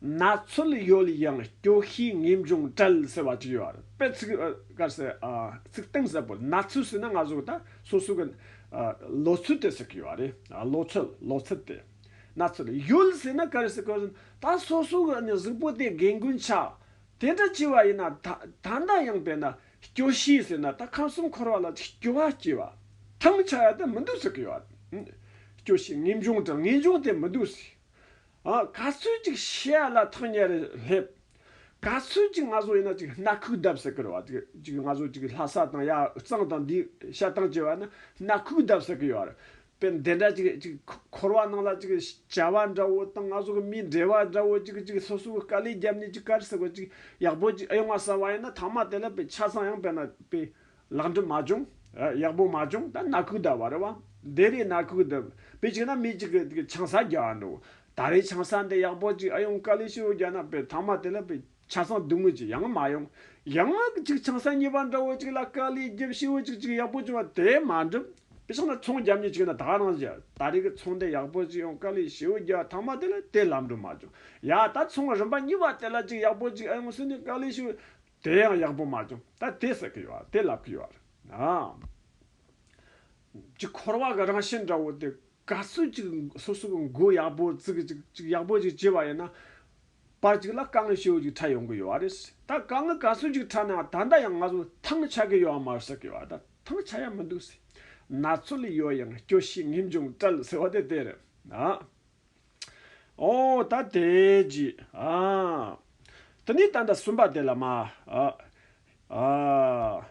ན་ཚོད་ཡོལ་ཡང་སྐྱོ་ཤས་ངེས་འབྱུང་བྲལ་ཟེར་བ་ཅིག་ཡོད་རེད། དཔེ་ཚིག་ཨ་ག་རེ་ཟེར། ཨ་ཚིག་གཏིང་ཟབ་པོ། ན་ཚོད་ཟེར་ན་ང་ཚོ་ད་སོ་སོ་གི་ཨ་ལོ་ཚོད་དེ་ཟེར་གི་ཡོད་རེད། ཨ་ལོ་ཚོད། ལོ་ཚོད་དེ། ན་ཚོད་ཡོལ་ཟེར་ན་ག་རེ་ཟེར་གི་ཡོད་ཟེར་ན། ད་སོ་སོ་གི་ཨ་ནི་གཟུགས་པོ་དེ་རྒན་རྒོན་ཆགས། དེ་འདྲ་བྱས་པ་ཡིན་ན་ད་ད་ལྟ་ཡང་དཔེར་ན་སྐྱོ་ཤས་ཟེར་ན་ད་ཁམས་གསུམ་འཁོར་བ་ལ་ཅིག་སྐྱོ་བ་སྐྱེ་བ། ཐང་ཆད་ཡ་དེ་མི་འདུག་ཟེར་གི་ཡོད་རེད། སྐྱོ་ཤས་ངེས་འབྱུང་བྲལ། ངེས་འབྱུང་དེ་མི་འདུག་ཟེར། ཨ་ག་ཚོད་ཅིག་ཤི་ཡ་ལ་ཐག་ཉེ་རུ་སླེབས། ག་ཚོད་ཅིག་ང་ཚོ་ཡིན་ན་ཅིག་སྣ་ཁུག་བརྡབ་ཟེར་གི་རེད་བ། ཅིག་ཅིག་ང་ཚོ་ཅིག་ལྷ་ས་དང་ཡ་གཙང་དང་འདི་བཤད་སྟངས་བྱས་པ་ན་སྣ་ཁུག་བརྡབ་ཟེར་གི་ཡོད་རེད། དཔེར་འདི་འདྲ་ཅིག་ཅིག་འཁོར་བ་ནང་ལ་ཅིག་བྱ་བ་འདྲ་བོ་དང་ང་ཚོ་གི་མིའི་འབྲེལ་བ་འདྲ་བོ་ཅིག་ཅིག་སོ་སོ་གི་དཀའ་ལས་བརྒྱབ་ནས་ཅིག་ག་རེ་ཟེར་དགོས། ཅིག་ཡག་པོ་ཅིག་ཨེ་ཡོང་བ་བསམ་པ་ཡིན་ན། ཐ་མ་དེ་ལ་དཔེ་ཆ་ཚང་ཡང་དཔེར་ན་དཔེ་ལེགས་འགྲུབ་མ་བྱུང་། ཨ་ཡག་པོ་མ་བྱུང་། ད་སྣ་ཁུག་བརྡབས་པ་རེད་བ། འདི་རེད། སྣ་ཁུག་བརྡབས། དཔེ་བྱས་ན་མི་གཅིག་གི་ཆང་ས་རྒྱག་འགྲོ། ད་རེས་ཆང་ས་འདི་ཡག་པོ་ཅིག་ཨེ་ཡོང་། དཀའ་ལས་ཞེ་པོ་བརྒྱབ་ན་དཔེ་ཐ་མ་དེ་ལ་དཔེ་ཆ་ཚང་སྡུག་བསྔལ་ཅིག་ཡང་མ་ཡོང་། ཡང་ཅིག་ཆང་ས་གཉིས་པ་འདྲ་བོ་ཅིག་ལ་དཀའ་ལས་བརྒྱབ་ཞེ་པོ་ཅིག་ཅིག་ཡག་པོ་བྱུང་བ་དེ་མ་འགྲུབ། དཔེ་བཞག་ན་ཚོང་རྒྱབ་མཁན་ཅིག་ཡིན་ན་ད་ག་རང་བཞག། ད་རེས་ཀྱི་ཚོང་འདི་ཡག་པོ་ཅིག་ཡོང་། དཀའ་ལས་ཞེ་པོ་བརྒྱབ། ཐ་མ་དེ་ལ་དེ་ལམ་འགྲོ་མ་བྱུང་། ཡ་ད་ཚོང་རིམ་པ་གཉིས་པ་དེ་ལ་ཅིག་ཡག་པོ་ཅིག་ཨེ་ཡོང་ཟེར་ནས་དཀའ་ལས་ཞེ་པོ། དེ་ཡང་ཡག་པོ་མ་བྱུང་། ད་དེ་ཟེར་གི་ཡོད། དེ་ལབ་གི་ཡོད། ཨ་ཅིག་འཁོར་བ་གི་རང་བཞིན་འདྲ་བོ་དེ། ག་ཚོད་ཅིག་སོ་སོ་གི་མགོ་ཡག་པོ་བཙུགས། ཅིག་ཅིག་ཡག་པོ་ཅིག་བྱས་པ་ཡིན་ན། བར་ཅིག་ལ་དཀའ་ངལ་ཞེ་པོ་ཅིག་འཕྲད་ཡོང་གི་ཡོད་རེད། ད་དཀའ་ངལ་ག་ཚོད་ཅིག་འཕྲད་ན་ད་ལྟ་ཡང་ང་ཚོ་ཐང་ཆད་གི་ཡོད་མ་རེད་ཟེར་གི་ཡོད། ད་ཐང་ཆད་ཡ་མི་འདུག་ཟེར། ན་ཚོད་ཡོལ་ཡང་སྐྱོ་ཤས་ངེས་འབྱུང་བྲལ་ཟེར་བ་དེ་དེ་རེད། ཨ། ཨོ་ད་དེ་ཅི། ཨ། དེ་ནས་ད་ལྟ་གསུམ་པ་དེ་ལ་མ། ཨ། ཨ།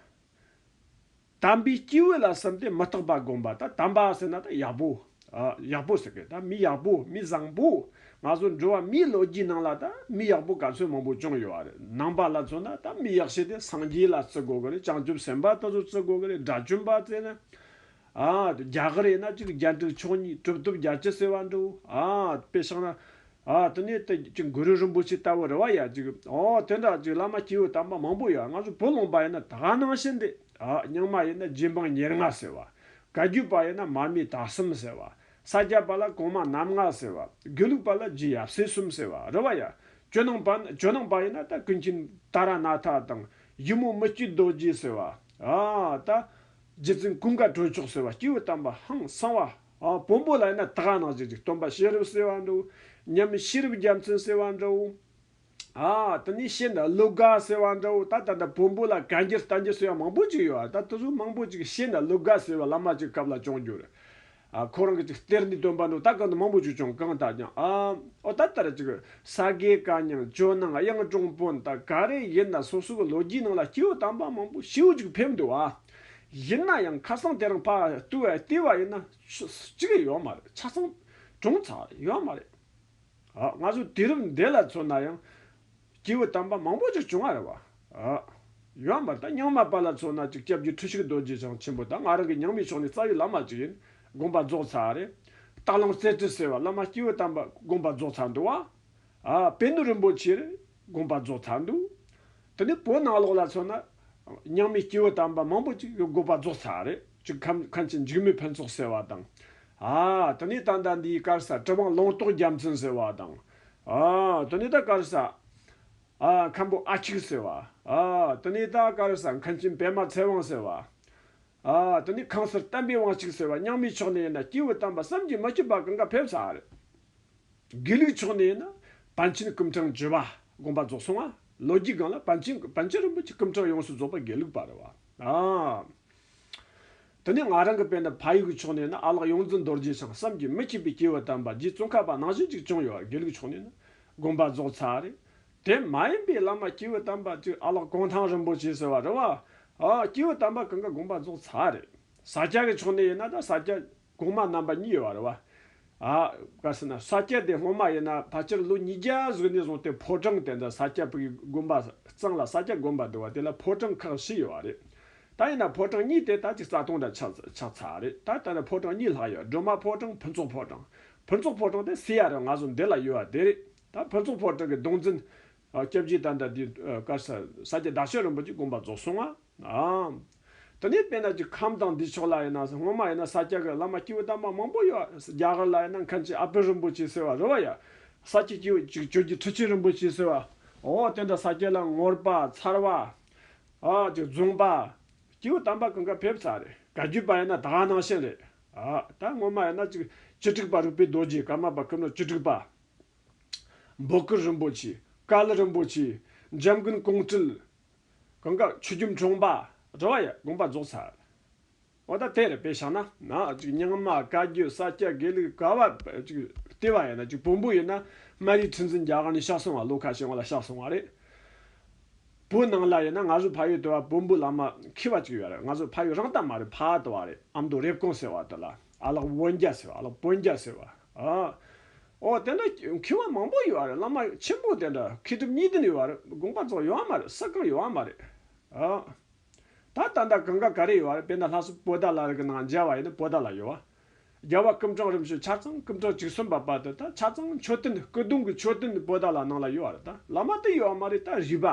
དམ་པའི་སྐྱེས་བུ་ལ་བསམས་ཏེ་མི་རྟག་པ་བསྒོམ་པ། ད་དམ་པ་ཟེར་ན་ད་ཡག་པོ། ཨ། ཡག་པོ་ཟེར་གི། ད་མི་ཡག་པོ། མི་བཟང་པོ། ང་ཚོ་འགྲོ་བ་མིའི་ལོ་རྒྱུས་ནང་ལ་ད་མི་ཡག་པོ་ག་ཚོད་མང་པོ་བྱུང་ཡོད་རེད། ནང་པ་ལ་མཚོན་ན་ད་མི་ཡག་ཤོས་དེ་སངས་རྒྱས་ལ་བརྩི་དགོས་གི་རེད། བྱང་ཆུབ་སེམས་དཔའ་དེ་ཚོ་བརྩི་དགོས་གི་རེད། དགྲ་བཅོམ་པ་བརྩི་ན། ཨ། རྒྱ་གར་ཡིན་ན་ཅིག་རྒྱན་དྲུག་མཆོག་གཉིས། གྲུབ་ཐོབ་རྒྱལ་བྱེད་ཟེར་བ་འདྲ་བོ། ཨ། དཔེ་བཞག་ན། ཨ། དེ་ནས་དེ་ཅིག་གུ་རུ་རིན་པོ་ཆེ་ལྟ་བུ་རེད་བ་ཡ། ཅིག་ཨོ་དེ་འདྲ་ཅིག་བླ་མ་སྐྱེས་བུ་དམ་པ་མང་པོ་ཡོད། ང་ཚོ་བུ་ལོན་པ་ཡིན་ན་ད་ག་ནང་བཞིན་དེ། ཨ། རྙིང་མ་ཡིན་ན་རྗེ་འབངས་ཉེར་ལྔ་ཟེར་བ། བཀའ་བརྒྱུད་པ་ཡིན་ན་མར་མེ་དྭགས་གསུམ་ཟེར་བ། ས་སྐྱ་པ་ལ་གོང་མ་རྣམ་ལྔ་ཟེར་བ། དགེ་ལུགས་པ་ལ་རྗེ་ཡབ་སྲས་གསུམ་ཟེར་བ་རེད་བ་ཡ། ཇོ་ནང་པ། ཇོ་ནང་པ་ཡིན་ན་ད་ཀུན་མཁྱེན་ཏཱ་ར་ནཱ་ཐ་དང་། ཡི་མུ་མི་བསྐྱོད་རྡོ་རྗེ་ཟེར་བ། ཨ། ད་རྗེ་བཙུན་ཀུན་དགའ་གྲོལ་མཆོག་ཟེར་བ། སྐྱེས་བུ་དམ་པ་ཧང་སང་བ། ཨ། བོན་པོ་ལ་ཡིན་ན་ད་ག་ནང་བཞིན་ཅིག་སྟོན་པ་ཤེས་རབ་ཟེར་བ་འདྲ་བོ། མཉམ་མེད་ཤེས་རབ་རྒྱལ་མཚན་ཟེར་བ་འདྲ་བོ། ཨ། དེ་ནས་ཤེས་ན་ཀླུ་དགའ་ཟེར་བ་འདྲ་བོ། ད་ད་ལྟ་བོན་པོ་ལ་བཀའ་འགྱུར་བསྟན་འགྱུར་ཟེར་བ་མང་པོ་ཅིག་ཡོད། ད་དེ་ཚོ་མང་པོ་ཅིག་ཤེས་ན་ཀླུ་དགའ་ཟེར་བ་བླ་མ་ཅིག་སྐབས་ལ་བྱུང་རྒྱུ་རེད། ཨ། ཁོ་རང་གི་ཅིག་གཏེར་ནས་བཏོན་པ་འདྲ་བོ། ད་གང་དུ་མང་པོ་ཅིག་བྱུང་། གང་ལྟར་ཀྱང་། ཨ། ཨོ་ད་ལྟར་ཅིག་ས་དགེ་བཀའ་རྙིང་ཇོ་ནང་གཡུང་དྲུང་བོན། ད་ག་རེ་ཡིན་ན་སོ་སོ་གི་ལོ་རྒྱུས་ནང་ལ་སྐྱེས་བུ་དམ་པ་མང་པོ་ཞེ་པོ་ཅིག་ཕེབས་འདུག་ཨ། ཡིན་ན་ཡང་ཁ་སང་དེ་རིང་ཕར་བལྟས་བ་བལྟས་པ་ཡིན་ན་ཅིག་ཡོད་མ་རེད། ཆ་ཚང་གྲོངས་ཚར་རེད། ཡོད་མ་རེད། ཨ། ང་ཚོ་དུས་རབས་འདི་ལ་མཚོན་ན་ཡང་སྐྱེས་བུ་དམ་པ་མང་པོ་ཅིག་བྱུང་བ་རེད་བ། ཨ། ཡོད་མ་རེད། ད་རྙིང་མ་པ་ལ་མཚོན་ན་ཅིག་སྐྱབས་རྗེ་ཁྲི་ཞིག་རྡོ་རྗེ་འཆང་ཆེན་པོ། ད་ང་རང་གི་རྙིང་མའི་ཕྱོགས་ནས་རྩ་བའི་བླ་མ་ཅིག་ཡིན། དགོངས་པ་རྫོགས་ཚར་རེད། སྟག་ལུང་རྩེ་ཁྲི་ཟེར་བ་བླ་མ་སྐྱེས་བུ་དམ་པ་དགོངས་པ་རྫོགས་ཚར་འདུག་བ། ཨ། པད་ནོར་རིན་པོ་ཆེ་རེད། དགོངས་པ་རྫོགས་ཚར་འདུག་དེ་ནས་བོད་ནང་ལོགས་ལ་མཚོན་ན་རྙིང་མའི་སྐྱེས་བུ་དམ་པ་མང་པོ་ཅིག་དགོངས་པ་རྫོགས་ཚར་རེད། ཅིག་མཁན་མཁན་ཆེན་འཇིགས་མེད་ཕུན་ཚོགས་ཟེར་བ་དང་། ཨ། དེ་ནས་ད་ལྟ་འདིའི་ག་རེ་ཟེར། གྲུབ་དབང་ལུང་རྟོགས་རྒྱལ་མཚན་ཟེར་བ་དང་། ཨ། དེ་ནས་ད་ག་རེ་ཟེར། ཨ། མཁན་པོ་ཨ་ཁྱུག་ཟེར་བ། ཨ། དེ་ནས་ད་ག་རེ་ཟེར། མཁན་ཆེན་པད་མ་ཚེ་དབང་ཟེར་བ། ཨ། དེ་ནས་ཁང་གསར་བསྟན་པའི་དབང་ཕྱུག་ཟེར་བ། རྙིང་མའི་ཕྱོགས་ནས་ཡིན་ན་སྐྱེས་བུ་དམ་པ་བསམ་གྱིས་མི་ཁྱབ་པ་གང་ག་ཕེབས་ཚར་རེད། དགེ་ལུགས་ཕྱོགས་ནས་ཡིན་ན་པཎ་ཆེན་སྐུ་ཕྲེང་བཅུ་པ་དགོངས་པ་རྫོགས་སོང་ང་། ལོ་རྒྱུས་སྒང་ལ་པཎ་ཆེན་པཎ་ཆེན་རིན་པོ་ཆེ་སྐུ་ཕྲེང་ཡོངས་སུ་རྫོགས་པ་དགེ་ལུགས་པ་རེད་བ། ཨ། དེ་ནས་ང་རང་གི་དཔེར་ན་ཕ་ཡུལ་གྱི་ཕྱོགས་ནས་ཡིན་ན་ཨ་ལགས་ཡོངས་འཛིན་རྡོ་རྗེ་འཆང་བསམ་གྱིས་མི་ཁྱབ་པའི་སྐྱེས་བུ་དམ་པ་རྗེ་ཙོང་ཁ་པ་ནང་བཞིན་ཅིག་བྱུང་ཡོད། དགེ་ལུགས་ཕྱོགས་ནས་ཡིན་ན་དགོངས་པ་རྫོགས་ཚར་རེད། དེ་མ་ཡིན་པའི་བླ་མ་སྐྱེས་བུ་དམ་པ་ཅིག་ཨ་ལགས་གུང་ཐང་རིན་པོ་ཆེ་ཟེར་བ་རེད་བ། ཨ། སྐྱེས་བུ་དམ་པ་གང་ག་དགོངས་པ་རྫོགས་ཚར་རེད། ས་སྐྱ་གི་ཕྱོགས་ནས་ཡིན་ན་ད་ས་སྐྱ་གོང་མ་རྣམ་པ་གཉིས་ཡོད་པ་རེད་བ། ཨ། ག་ཟེར་ན་ས་སྐྱ་དེ་སྔོན་མ་ཡིན་ན་ཕལ་ཆེར་ལོ་ཉིས་བརྒྱ་ཟིག་ནས་བཟུང་སྟེ་ཕོ་བྲང་དེ་འདྲ་ས་སྐྱ་བུ་གི་དགོན་པ་གཙང་ལ་ས་སྐྱ་དགོན་པ་འདུག་བ། དེ་ལ་ཕོ་བྲང་ཁག་བཞི་ཡོད་པ་རེད། ད་ཡིན་ན་ཕོ་བྲང་གཉིས་དེ་ད་ཅིག་རྩ་སྟོང་འདྲ་ཆགས་ཆགས་ཚར་རེད། ད་ད་ནི་ཕོ་བྲང་གཉིས་ལྷག་ཡོད། སྒྲོལ་མ་ཕོ་བྲང་། ཕུན་ཚོགས་ཕོ་བྲང་། ཕུན་ཚོགས་ཕོ་བྲང་དེ་སེ་ཡ་རེད། ང་ཚོ་འདི་ལ་ཡོད་པ་དེ་རེད། ད་ཕུན་ཚོགས་ཕོ་བྲང་གི་གདུང་འཛིན། ཨ། སྐྱབས་རྗེ་ད་ལྟ་འདི། ཨ། ག་ས་ས་སྐྱ་བདག་ཆེན་རིན་པོ་ཆེ་དགོངས་པ་རྫོགས་སོང་ང་། ཨ། དེ་ནས་དཔེར་ན་ཅིག་ཁམས་དང་འདི་ཕྱོགས་ལ་ཡིན་ན་སྔོན་མ་ཡིན་ན་ས་སྐྱ་གི་བླ་མ་སྐྱེས་བུ་དམ་པ་མང་པོ་ཡོད། རྒྱ་གར་ལ་ཡིན་ན་མཁན་ཆེན་ཨ་པད་རིན་པོ་ཆེ་ཟེར་བ་རེད་བ་ཡ། ས་སྐྱ་སྐྱེས་བུ་ཅིག་བཅོ་བརྒྱད་ཁྲི་ཆེན་རིན་པོ་ཆེ་ཟེར་བ། འོ་དེ་འདྲ་ས་སྐྱ་ལ་ངོར་པ་ཚར་བ། ཨ་ཅིག་རྫོང་པ། སྐྱེས་བུ་དམ་པ་གང་ག་ཕེབས་ཚར་རེད། བཀའ་བརྒྱུད་པ་ཡིན་ན་ད་ག་ནང་བཞིན་རེད། ཨ་ད་སྔོན་མ་ཡིན་ན་ཅིག་བཅུ་དྲུག་པ་རིག་པའི་རྡོ་རྗེ། ཀརྨ་པ་ཀུན་ལེགས་བཅུ་དྲུག་པ། འབོད་སྐུལ་རིན་པོ་ཆེ། བཀའ་བློན་རིན་པོ་ཆེ། འཇམ་མགོན་ཀོང་སྤྲུལ། གང་ག་ཆོས་རྒྱལ་འཁྲུངས་པ། རེད་བ་ཡ། དགོངས་པ་རྫོགས་ཚར། འོ་ད་དེ་རེད། དཔེ་བཞག་ན་ན་ཅིག་རྙིང་མ་བཀའ་བརྒྱུད་ས་སྐྱ་དགེ་ལུགས་ག་བ་ཅིག་བལྟས་པ་ཡིན་ན། ཅིག་བོན་པོ་ཡིན་ན་སྨན་རིའི་ཁྲི་འཛིན་རྒྱ་གར་ནས་གཤེགས་སོང་བ། ལོ་ཁ་ཤས་སྔོན་ལ་གཤེགས་སོང་བ་རེད། བོད་ནང་ལ་ཡིན་ན་ང་ཚོ་ཕ་ཡུལ་དུ་བ་བོན་པོ་བླ་མ་མཁས་པ་ཅིག་ཡོད་རེད། ང་ཚོ་ཕ་ཡུལ་རང་ད་མ་རེད། ཕ་དུ་བ་རེད། ཨ་མདོ་རེབ་གོང་ཟེར་བ་དུ་ལ། ཨ་ལགས་བོན་རྒྱ་ཟེར་བ། ཨ་ལགས་བོན་རྒྱ་ཟེར་བ། ཨ། ཨོ་དེ་འདྲ་མཁས་པ་མང་པོ་ཡོད་རེད། བླ་མ་ཆེན་པོ་དེ་འདྲ་མཁས་གྲུབ་གཉིས་ལྡན་ཡོད་རེད། དགོངས་པ་རྫོགས་ཡོད་མ་རེད། ས་གང་ཡོད་མ་རེད། ཨ། ད་ད་ལྟ་གང་ག་ག་རེ་ཡོད་རེད། དཔེར་ན་ལྷ་ས་པོ་ཏཱ་ལ་གི་ནང་མཇལ་བ་ཡིན་ན་པོ་ཏཱ་ལ་ཡོད་བ། རྒྱལ་བ་སྐུ་ཕྲེང་རིམ་བྱོན་ཆ་ཚང་སྐུ་ཕྲེང་བཅུ་གསུམ་པ་བར་དུ་ད་ཆ་ཚང་མཆོད་རྟེན། སྐུ་གདུང་གི་མཆོད་རྟེན་པོ་ཏཱ་ལ་ནང་ལ་ཡོད་རེད། ད་བླ་མ་དེ་ཡོད་མ་རེད། ད་རུས་པ།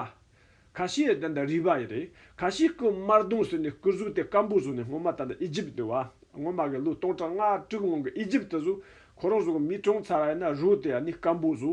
ཁ་ཤས་ད་ད་རུས་པ་ཡིན་རེད། ཁ་ཤས་སྐུ་དམར་གདུང་ཟེར་ནས་སྐུ་གཟུགས་དེ་སྐམ་པོ་བཟོས་ནས། སྔོན་མ་ད་ད་ཨི་ཇིབ་འདུག་བ། སྔོན་མ་གི་ལོ་སྟོང་ཕྲག་ལྔ་དྲུག་སྔོན་གི་ཨི་ཇིབ་དེ་ཚོ་ཁོ་རང་ཚོ་གི་མི་གྲོངས་ཚར་བ་ཡིན་ན་རོ་དེ་ཨ་ནི་སྐམ་པོ་བཟོ།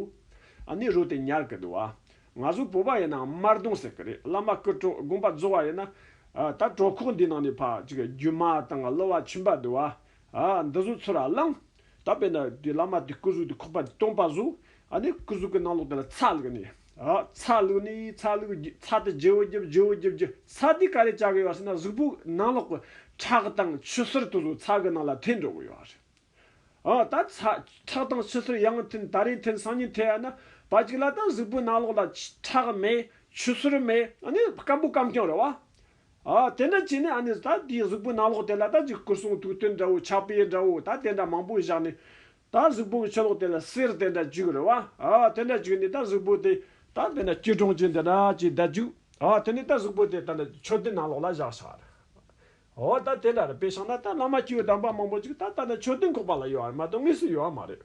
ཨ་ནི་རོ་དེ་ཉར་གི་འདུག་བ། ང་ཚོ་བོད་པ་ཡིན་ན་དམར་གདུང་ཟེར་གི་རེད། བླ་མ་སྐུ་གྲོངས་དགོངས་པ་རྫོགས་པ་ཡིན་ན། ཨ་ད་གྲོད་ཁོག་འདི་ནང་ནས་ཕར་ཅིག་རྒྱུ་མ་དང་གླུ་བ་མཆིན་པ་འདུག་བ། ཨ་འདི་ཚོ་ཚུར་ར་བླངས། ད་དཔེར་ན་དེ་བླ་མ་དེ་སྐུ་གཟུགས་དེ་ཁོག་པ་དེ་སྟོང་པ་བཟོ། ཨ་ནི་སྐུ་གཟུགས་ཀྱི་ནང་ལོགས་དེ་ལ་ཚྭ་བླུགས་ནས། ཨ་ཚྭ་བླུགས་ནས། ཚྭ་བླུགས། ཚྭ་དེ་བརྗེ་བོ་བརྒྱབ། བརྗེ་བོ་བརྒྱབ་རྒྱུ། ཚྭ་དེ་ག་རེ་བྱ་གི་ཡོད་ཟེར་ན། གཟུགས་པོ་ནང་ལོགས་ཀྱི་ཁྲག་དང་ཆུ་སེར་དེ་ཚོ་ཚྭ་གི་ནང་ལ་ཐིམ་འགྲོ་གི་ཡོད་རེད། ཨ་ད་ཚྭ། ཁྲག་དང་ཆུ་སེར་ཡང་ཐིམ། ད་རེས་ཐིམ། སང་ཉིན་ཐིམ་ཡ་ན་ཕར་ཅིག་ལ་ད་གཟུགས་པོའི་ནང་ལོགས་ལ་ཁྲག་མེད། ཆུ་སེར་མེད། ཨ་ནི་སྐམ་པོ་སྐམ་རྐྱང་རེད་བ། ཨ་དེ་འདྲ་བྱས་ནས་ཨ་ནི་ད་དེའི་གཟུགས་པོའི་ནང་ལོགས་དེ་ལ་ད་ཅིག་སྐུ་གསུང་ཐུགས་རྟེན་འདྲ་བོ། ཕྱག་དཔེ་འདྲ་བོ། ད་དེ་འདྲ་མང་པོ་བཞག་ནས། ད་གཟུགས་པོ་གི་ཕྱི་ལོགས་དེ་ལ་གསེར་དེ་འདྲ་བྱུགས་རེད་བ། ཨ་དེ་འདྲ་བྱུགས་ནས་ད་གཟུགས་པོ་དེ་ད་དཔེར་ན་སྐྱིལ་ཀྲུང་ཅན་དེ་འདྲ་ཅིག་ད་བྱུགས། ཨ་དེ་ནས་ད་གཟུགས་པོ་དེ་ད་ནི་མཆོད་རྟེན་ནང་ལོགས་ལ་བཞག་བཞག་རེད། འོ་ད་དེ་འདྲ་རེད། དཔེ་བཞག་ན་ད་བླ་མ་སྐྱེས་བུ་དམ་པ་མང་པོ་ཅིག་ད་ད་ནི་མཆོད་རྟེན་ཁོག་པ་ལ་ཡོད་རེད་མ་གཏོགས་དངོས་སུ་ཡོད་མ་རེད།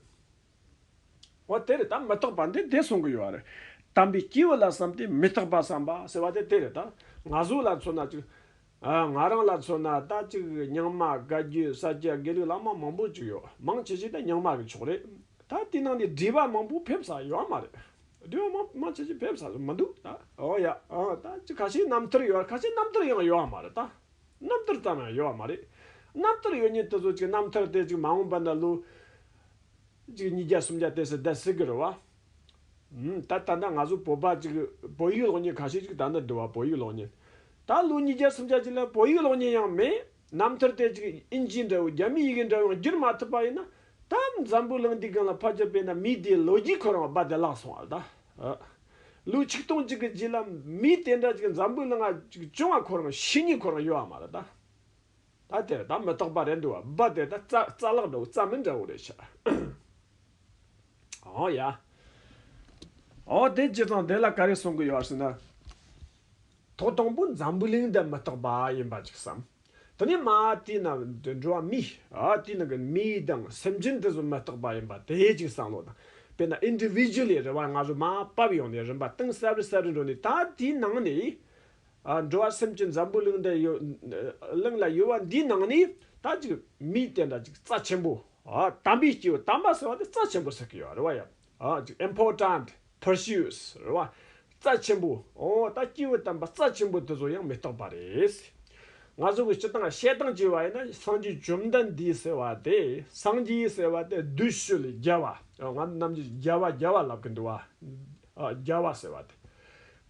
འོ་དེ་རེད། ད་མི་རྟག་པ་འདི་དེ་གསུང་གི་ཡོད་རེད། དམ་པའི་སྐྱེས་བུ་ལ་བསམས་ཏེ་མི་རྟག་པ་བསམ་པ་ཟེར་བ་དེ་དེ་རེད། ད་ང་ཚོ་ལ་མཚོན་ན་ཅིག་ཨ་ང་རང་ལ་མཚོན་ན་ད་ཅིག་རྙིང་མ་བཀའ་བརྒྱུད་ས་སྐྱ་དགེ་ལུགས་བླ་མ་མང་པོ་ཅིག་ཡོད། མང་ཆེ་ཤོས་ད་རྙིང་མ་གི་ཕྱོགས་རེད། ད་དེ་ནང་ནས་བགྲེས་པ་མང་པོ་ཕེབས་ས་ཡོད་མ་རེད། བགྲེས་པ་མང་མང་ཆེ་ཤོས་ཕེབས་ས་མི་འདུག་ད། འོ་ཡ། ཨ་ད་ཅིག་ཁ་ཤས་རྣམ་ཐར་ཡོད། ཁ་ཤས་རྣམ་ཐར་ཡང་ཡོད་མ་རེད་ད། རྣམ་ཐར་ཙམ་ཡང་ཡོད་མ་རེད། རྣམ་ཐར་ཡོད་མཁན་དེ་ཚོ་ཅིག་རྣམ་ཐར་དེ་ཅིག་མ་འོངས་པ་ན་ལོ་ཅིག་ཉིས་བརྒྱ་སུམ་བརྒྱ་དེ་ཚོ་བསྡད་སྲིད་གི་རེད་བ། ཨུམ། ད་ད་ལྟ་ང་ཚོ་བོད་པ་ཅིག་བོད་ཡིག་སློབ་མཁན་ཁ་ཤས་ཅིག་ད་ནི་འདུག་བ། བོད་ཡིག་སློབ་མཁན། ད་ལོ་ཉིས་བརྒྱ་སུམ་བརྒྱ་ཅིག་ལ་བོད་ཡིག་སློབ་མཁན་ཡང་མེད། རྣམ་ཐར་དེ་ཅིག་ཨིན་ཇི་འདྲ་བོ་རྒྱ་མིའི་ཡི་གེ་འདྲ་བོ་ཡང་བསྒྱུར་མ་ཐུབ་པ་ཡིན་ན། ད་འཛམ་བུ་གླིང་འདིའི་སྒང་ལ་ཕལ་ཆེར་དཔེར་ན་མི་དེའི་ལོ་རྒྱུས་ཁོ་རང་རྦད་དེ་བརླག་སོང་བ་རེད་ད། ཨ། ལོ་ཆིག་སྟོང་གཅིག་གི་རྗེས་ལ་མི་དེ་འདྲ་ཅིག་འཛམ་བུ་གླིང་ང་ཅིག་བྱུང་བ་ཁོ་རང་ཤེས་མཁན་ཁོ་རང་ཡོད་བ་མ་རེད་ད། ད་དེར་ད་མི་རྟག་པ་རེད་འདུག་བ། རྦད་དེ་ད་རྩ་རྩ་བརླག་འདྲ་བོ་རྩ་མེད་འདྲ་བོ་རེད་ཤག་འོ་ཡ། འོ་དེ་བྱས་ཙང་དེ་ལ་ག་རེ་གསུང་གི་ཡོད་ཟེར་ན། ཐོག་དང་པོ་འཛམ་བུ་གླིང་འདི་མི་རྟག་པ་ཡིན་པ་ཅིག་བསམ། དེ་ནས་མ་དེའི་ནང་འགྲོ་བ་མི། ཨ་དེའི་ནང་གི་མི་དང་སེམས་ཅན་དེ་ཚོ་མི་རྟག་པ་ཡིན་པ་དེ་ཅིག་བསམ་བློ་དང་། དཔེར་ན་ཨིན་ཌི་བི་ཇུ་ལི་རེད་བ། ང་ཚོ་མར་བབས་ཡོང་ནས་རིམ་པ་གཏིང་ཟབ་རུ་ཟབ་རུ་འགྲོ་ནས། ད་དེའི་ནང་ནས། ཨ་འགྲོ་བ་སེམས་ཅན་འཛམ་བུ་གླིང་འདི་ཡོད། གླིང་ལ་ཡོད་པ་འདིའི་ནང་ནས་ད་ཅིག་མི་དེ་འདྲ་ཅིག་རྩ་ཆེན་པོ། ཨ་དམ་པའི་སྐྱེས་བུ་དམ་པ་ཟེར་བ་དེ་རྩ་ཆེན་པོ་ཟེར་གི་ཡོད་རེད་བ་ཡ། ཨ་ཅིག་ཨིམ་པོར་ཊེན་ཊི་པར་སུ་ཨིཊ་རེད་བ། རྩ་ཆེན་པོ། འོ་ད་སྐྱེས་བུ་དམ་པ་རྩ་ཆེན་པོ་དེ་ཚོ་ཡང་མི་རྟག་པ་རེད། ང་ཚོ་གི་སྤྱིར་བཏང་བཤད་སྟངས་བྱས་པ་ཡིན་ན། སངས་རྒྱས་བཅོམ་ལྡན་འདས་ཟེར་བ་དེ། སངས་རྒྱས་ཟེར་བ་དེ་བདུད་བཞི་ལས་རྒྱལ་བ། ང་རྣམས་ཀྱི་རྒྱལ་བ་རྒྱལ་བ་ལབ་གི་འདུག་བ། ཨ་རྒྱལ་བ་ཟེར་བ་དེ།